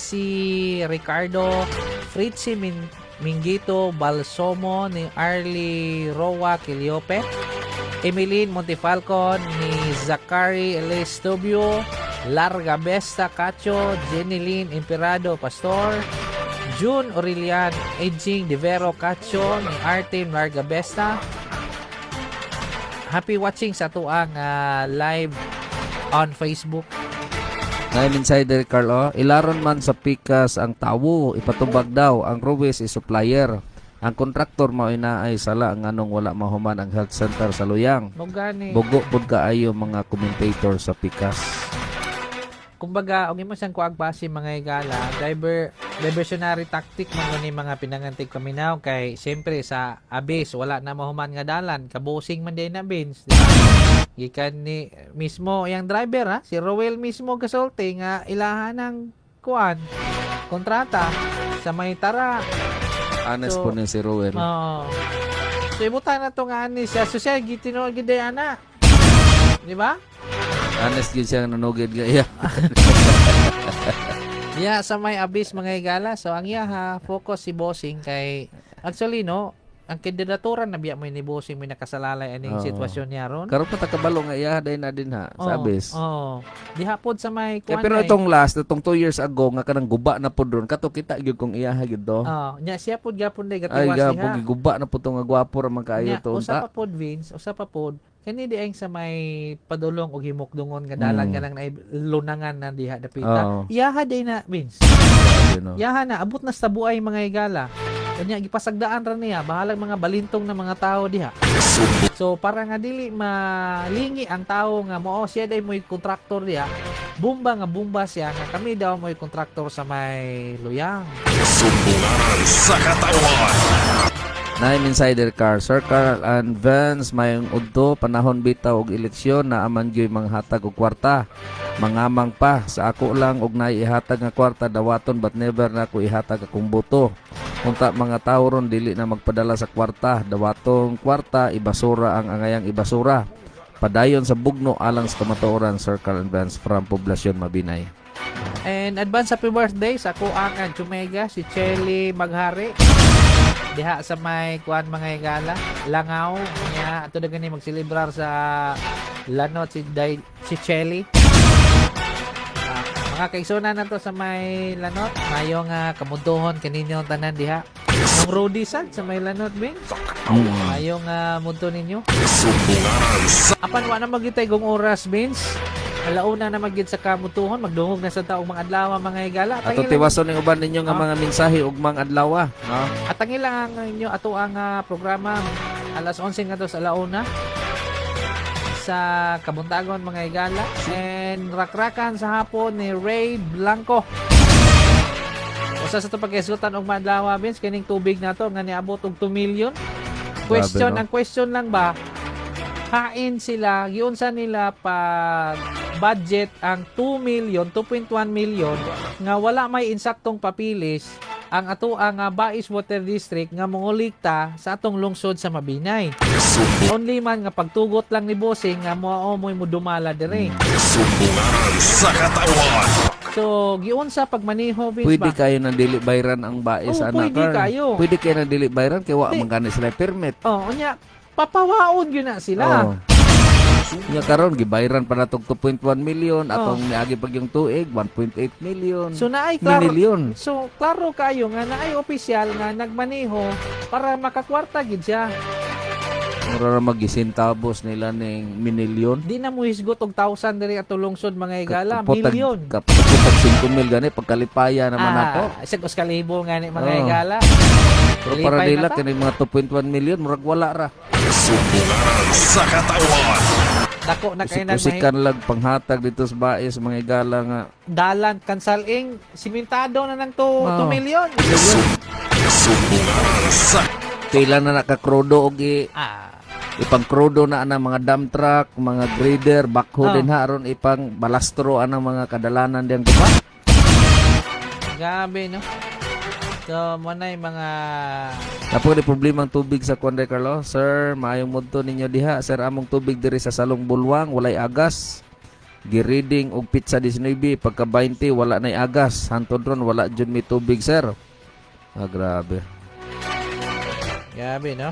Ricardo, Fritzy Mingito Balsomo, ni Arlie Roa Quiliope, Emeline Montefalcon, ni Zachary Elise Tubio, Larga Besta Cacho, Jenny Imperado Pastor, June Aurelian Edging Devero Cacho, ni Artem Larga Besta. Happy watching sa tuang live on Facebook. Ngayon insider Carl, oh, ilaron man sa pikas ang tawo, ipatubag daw ang Ruiz is supplier. Ang kontraktor mao ina ay sala nganong wala mahuman ang health center sa Luyang. Mo gani. Bugo pud kaayo mga commentator sa pikas. Kumbaga, og imo siyang kuag base mga higala, diversionary tactic man ni mga pinangantig kaminaw kay siyempre sa abis wala na mahuman nga dalan, kabusing man din na bins, di ba? Gikan ni mismo yang driver ha, si Roel mismo gasulti nga ilahan ng kuan kontrata sa may tara. Honest So, po ni si Ruel. Oo. So ibutan na to nga ani siya. So siya gitinuod gid ana. Di ba? Honest gyud siya nanugid ga iya. Yeah, sa may abis mga higala. So ang iya ha, focus si Bossing kay actually no, ang kandidatura na biya mo ni Bossing may nakasalalay aning Oo. sitwasyon niya ron. Karon pa ta kabalo nga iya day na din ha sa Oo, abis. Oo. Diha pod sa may Kaya kuan pero ay. itong last, itong 2 years ago nga kanang guba na pod ron kato kita gyud kung iyaha gyud to. Oo, nya siya pod gapon day Ay gatiwas gapon diha. giguba na pod to nga gwapo ra man kaayo Nya, to usa unta. pa pod Vince, usa pa pod kani di ang sa may padulong og himukdungon nga dalan kanang lunangan na diha dapita. Oo. Iyaha day na Vince. Grabe, no? Yaha na abot na sa buay mga higala. Kanya gipasagdaan ra niya bahalag mga balintong na mga tao diha. So para nga dili malingi ang tao nga mao siya day mo'y kontraktor diha. Bumba nga bumba siya nga kami daw mo'y kontraktor sa may Luyang. Sumbunganan sa katawan. Nine Insider Car, Sir Carl and Vance, mayong udto, panahon bitaw og eleksyon na aman gyud manghatag og kwarta. Mangamang pa, sa ako lang og naay ihatag nga kwarta dawaton but never na ako ihatag akong boto. Unta mga tao ron dili na magpadala sa kwarta, dawatong kwarta ibasura ang angayang ibasura. Padayon sa bugno alang sa kamatuoran, Sir Carl and Vance from Poblacion Mabinay. And advance happy birthday sa ako ang Jumega, si Chelly Maghari. Diha sa may kuan, mga higala, Langaw nya ato na gani magselebrar sa Lanot si Dai, si Chelly. Ah, mga kaigsunan nato sa may Lanot, mayong kamuntuhon kaninyo tanan diha. Ang Rudy sad sa may Lanot, Bing. Mayong mudto ninyo. Apan wa na magitay kung oras, Vince. Alauna na magyud sa kamutuhon, magdungog na sa taong mga adlaw, mga higala. Ato tiwason ning uban ninyo nga mga mensahe ug mga adlaw, no? Atangi lang ang inyo ato ang programa alas 11 ngadto sa alauna sa Kabuntagon, mga higala, and rakrakan sa hapon ni Ray Blanco. Usa sa ito pagkaisutan og madlaw, Vince, kining tubig nato nga niabot og 2 million. Question, Grabe, no? ang question lang ba, hain sila, giunsa nila pag budget ang 2 million, 2.1 million nga wala may insaktong papilis ang ato ang Bais Water District nga mongolekta sa atong lungsod sa Mabinay. Only man nga pagtugot lang ni Bossing nga mao mo'y mudumala dire. Sumbunganan sa katawan. So giunsa pagmaneho, Vince, Pwede ba? kayo nang dili bayran ang bais Oo, ana pwede Carl. kayo. Pwede kayo nang dili bayran kay wa Di. man gani sila permit. Oh, unya papawaon gyud na sila. Oh. Nya karon gibayran pa natog 2.1 million atong niagi pag yung tuig 1.8 million. So naay klaro. Milyon. So klaro kayo nga naay opisyal nga nagmaneho para makakwarta gid siya. Mura ra magisentabos nila ning minilyon. Di na mo hisgot og 1,000 diri ato lungsod, mga higala, Kaputag- milyon. Kaputag 5 mil gani pagkalipaya naman ako. Ah, isag us kalibo nga ni mga higala. Pero para Lipay nila na ta. kini mga 2.1 million murag wala ra. Sumbunganan sa katawan. Dako na kay nagmahi Usik-usikan lang panghatag dito sa bais, mga higala, nga dalan kansaling simentado na nang 2 Oh. 2 million. Sumbunganan sa Kailan na nakakrodo og ipang krodo na ana mga dump truck, mga grader, backhoe din ha aron ipang balastro anang mga kadalanan diyang diba? Grabe, no. So mo na yung mga Napo di problema ang tubig sa Conde Carlo. Sir, maayong mudto ninyo diha. Sir, among tubig diri sa Salong Bulwang walay agas. Gireading og pizza 19 pagka 20 wala nay agas. Hantod ron wala jud mi tubig, sir. Ah, grabe. Grabe, no.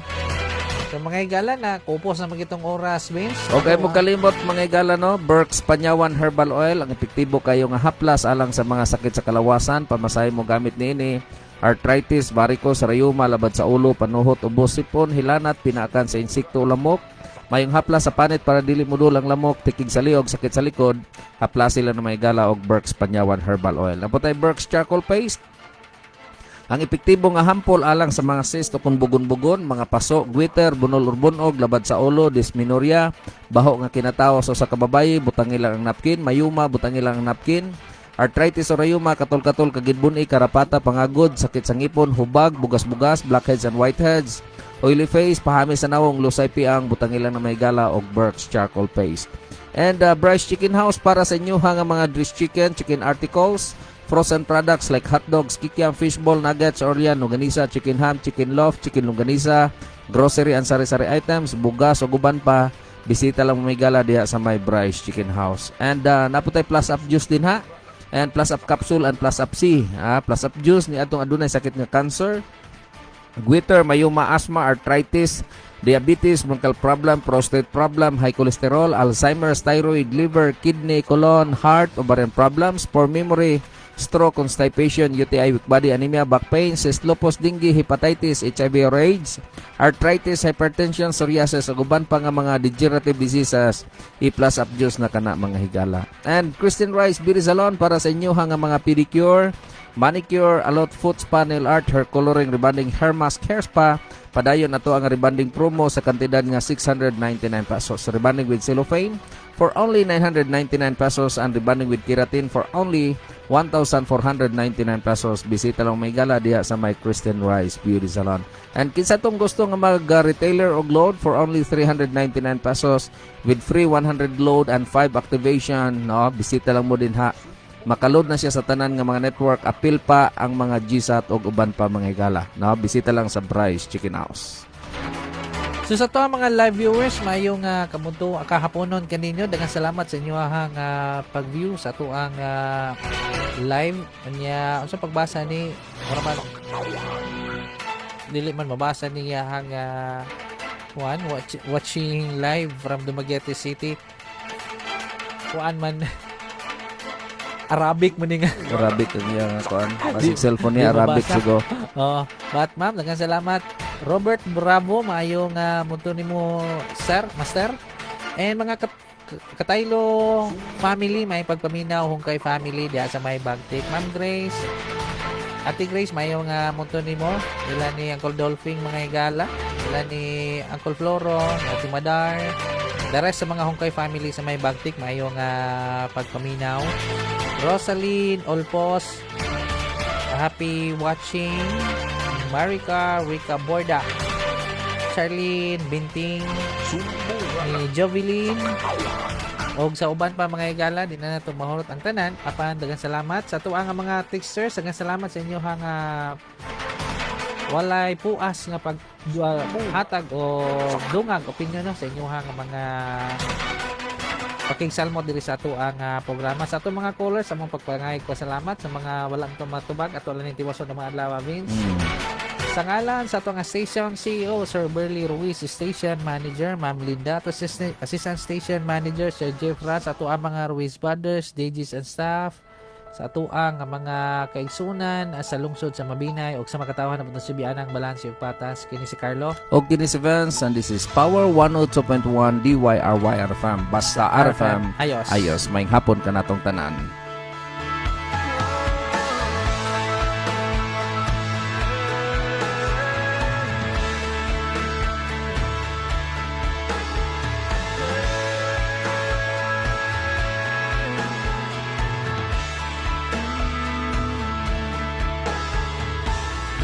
So mga higala na kupos na magitong oras, Vince. Okay mo kalimot, mga higala, no, Berks Panyawan Herbal Oil ang epektibo kayo nga haplas alang sa mga sakit sa kalawasan, pamasahe mo gamit niini. Arthritis, varicose, rayuma, labad sa ulo, panuhot, ubos, sipon, hilanat, pinaakan sa insekto o lamok. Mayong haplas sa panit para dili mudul ang lamok, tikig sa liog, sakit sa likod, haplas sila na may gala og Berks Panyawan Herbal Oil. Naputay Berks Charcoal Paste. Ang epektibo nga hampol alang sa mga cyst o kung bugon-bugon, mga paso, goiter, bunol or bunog, labad sa ulo, dysmenorrhea, baho nga kinatawo sa usa ka babayi, butangi lang ang napkin, mayuma, butangi lang ang napkin, arthritis o rayuma, katol-katol, kagidbuni, karapata, pangagod, sakit sa ngipon, hubag, bugas-bugas, blackheads and whiteheads, oily face, pahami sa nawong, lusay piang, butangi lang na may gala og Berks Charcoal Paste. And Bryce Chicken House para sa inyo nga mga dressed chicken, chicken articles, frozen products like hot dogs, kikiam, fishball, nuggets, oryan, longganisa, chicken ham, chicken loaf, chicken longganisa, grocery and sari-sari items, bugas o guban pa. Bisita lang may gala diha sa may Bryce Chicken House. And naputay Plus Up Juice din ha. And Plus Up Capsule and Plus Up C. Ah, Plus Up Juice ni atong adunay sakit nga cancer, goiter, mayuma, asthma, arthritis, diabetes, bronchial problem, prostate problem, high cholesterol, Alzheimer's, thyroid, liver, kidney, colon, heart, ovarian problems, poor memory, stroke, constipation, UTI, weak body, anemia, back pain, cyst, lupus, dengue, hepatitis, HIV or AIDS, arthritis, hypertension, psoriasis, ug uban pa nga mga degenerative diseases, i-Plus Up Juice na kana, mga higala. And Christian Rice Beauty Salon para sa inyo nga mga pedicure, manicure, alot foot spa, nail art, hair coloring, rebonding, hair mask, hair spa. Padayon na to ang rebonding promo sa kantidad nga 699 pesos. Rebonding with cellophane for only 999 pesos and rebonding with keratin for only 1,499 pesos. Bisita lang may gala diha sa may Christian Rice Beauty Salon. And kinsa tong gusto nga mag-retailer og load for only 399 pesos with free 100 load and 5 activation, no? Bisita lang mo din ha. Makaload na siya sa tanan nga mga network, apil pa ang mga GSAT og uban pa, mga higala, no? Bisita lang sa Bryce Chicken House. So sa to ang mga live viewers, mayong kamunto kahaponon kaninyo. Daghang salamat sa inyo ang pag-view sa ato ang live. Anya unsa pagbasa ni mura man Dili man mabasa niya ang kuan, watching live from Dumaguete City. Kuan man, Arabic man ni nga. Arabic ang iyang kuan. Basig cellphone niya Arabic siguro. Oh, but ma'am, daghang salamat. Robert Bravo, maayo nga muto nimo, sir, master. And mga Kataylo family, may pagpaminaw Hungkay family diha sa may Bagtik. Ma'am Grace, Ate Grace, maayo nga muto nimo. Nila ni Uncle Dolphing mga higala, nila ni Uncle Floro, ni Ate Madar. The rest sa mga Hungkay family sa may Bagtik, maayo nga pagpaminaw. Rosaline Olpos, happy watching. Marika Rica Borda, Charlene Binting, ni Jovelyn, og sa uban pa mga higala, di na nato mahurot ang tanan. Apan daghang salamat sa tuwa nga mga texters, daghang salamat sa inyo nga walay puas nga pag hatag o dungag opinion, no, sa inyo nga mga pakigsalmo diri sa ato ang programa. Sa ato mga callers, sa mga pagpangay ko salamat sa mga walang tumatubag ato lang tiwason ng mga adlaw, Vince. Sa ngalan sa ato nga station CEO Sir Burley Ruiz, Station Manager Ma'am Linda, ato Assistant Station Manager Sir Jeff Raz, ato ang mga Ruiz Brothers, DJs and staff, sa ato ang mga kaigsunan sa lungsod sa Mabinay ug sa makatawhan na butang Subianang Balanse ug Patas, kini si Carlo Og kini si Vince, and this is Power 102.1 DYRY RFM. Basta RFM. Ayos. Ayos. Maayong hapon kanatong tanan.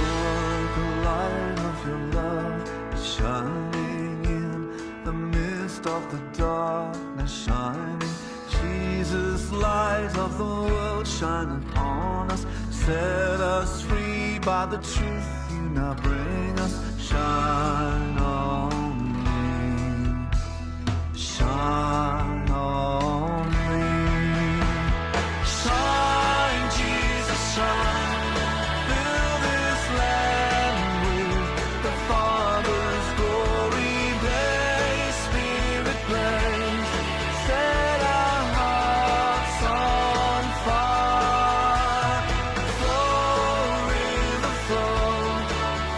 Lord, the light of your love is shining in the midst of the darkness, shining. Jesus, light of the world, shine upon us. Set us free by the truth you now bring us. Shine on me. Shine on me. Shine, Jesus, shine. Fill this land with the Father's glory. Blaze, Spirit, blaze. Set our hearts on fire. Flow, river, flow.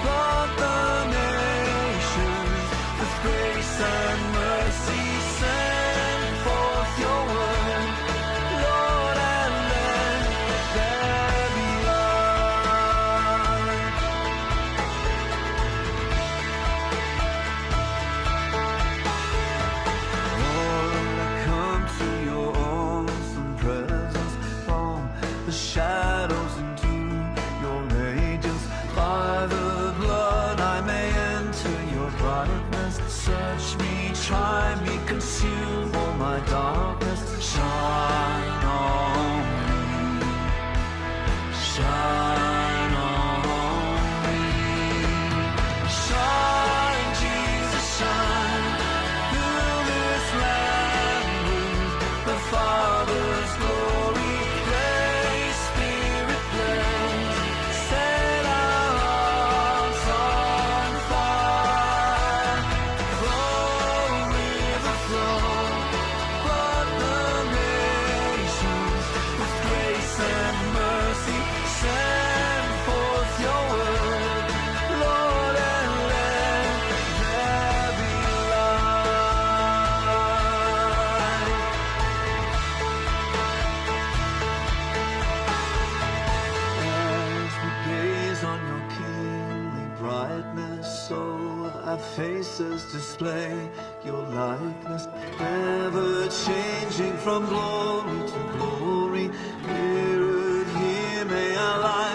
Flood the nations with grace and mercy. Send forth your word, Lord, and let there be light. Lord, I come to your awesome presence from the shadows into your radiance. By the blood I may enter your brightness. Search me, try me, consume all my darkness. Shine on me. Shine on me. Shine, Jesus, shine. Fill this land with the Father's glory. Blaze, Spirit, blaze. Set our hearts on fire. Flow, river, flow. Flood the nations with grace and mercy. Send forth your word, Lord, and let there be light. As we gaze on your kingly brightness, so our faces display your likeness, ever changing from glory to glory. Mirrored here, may our light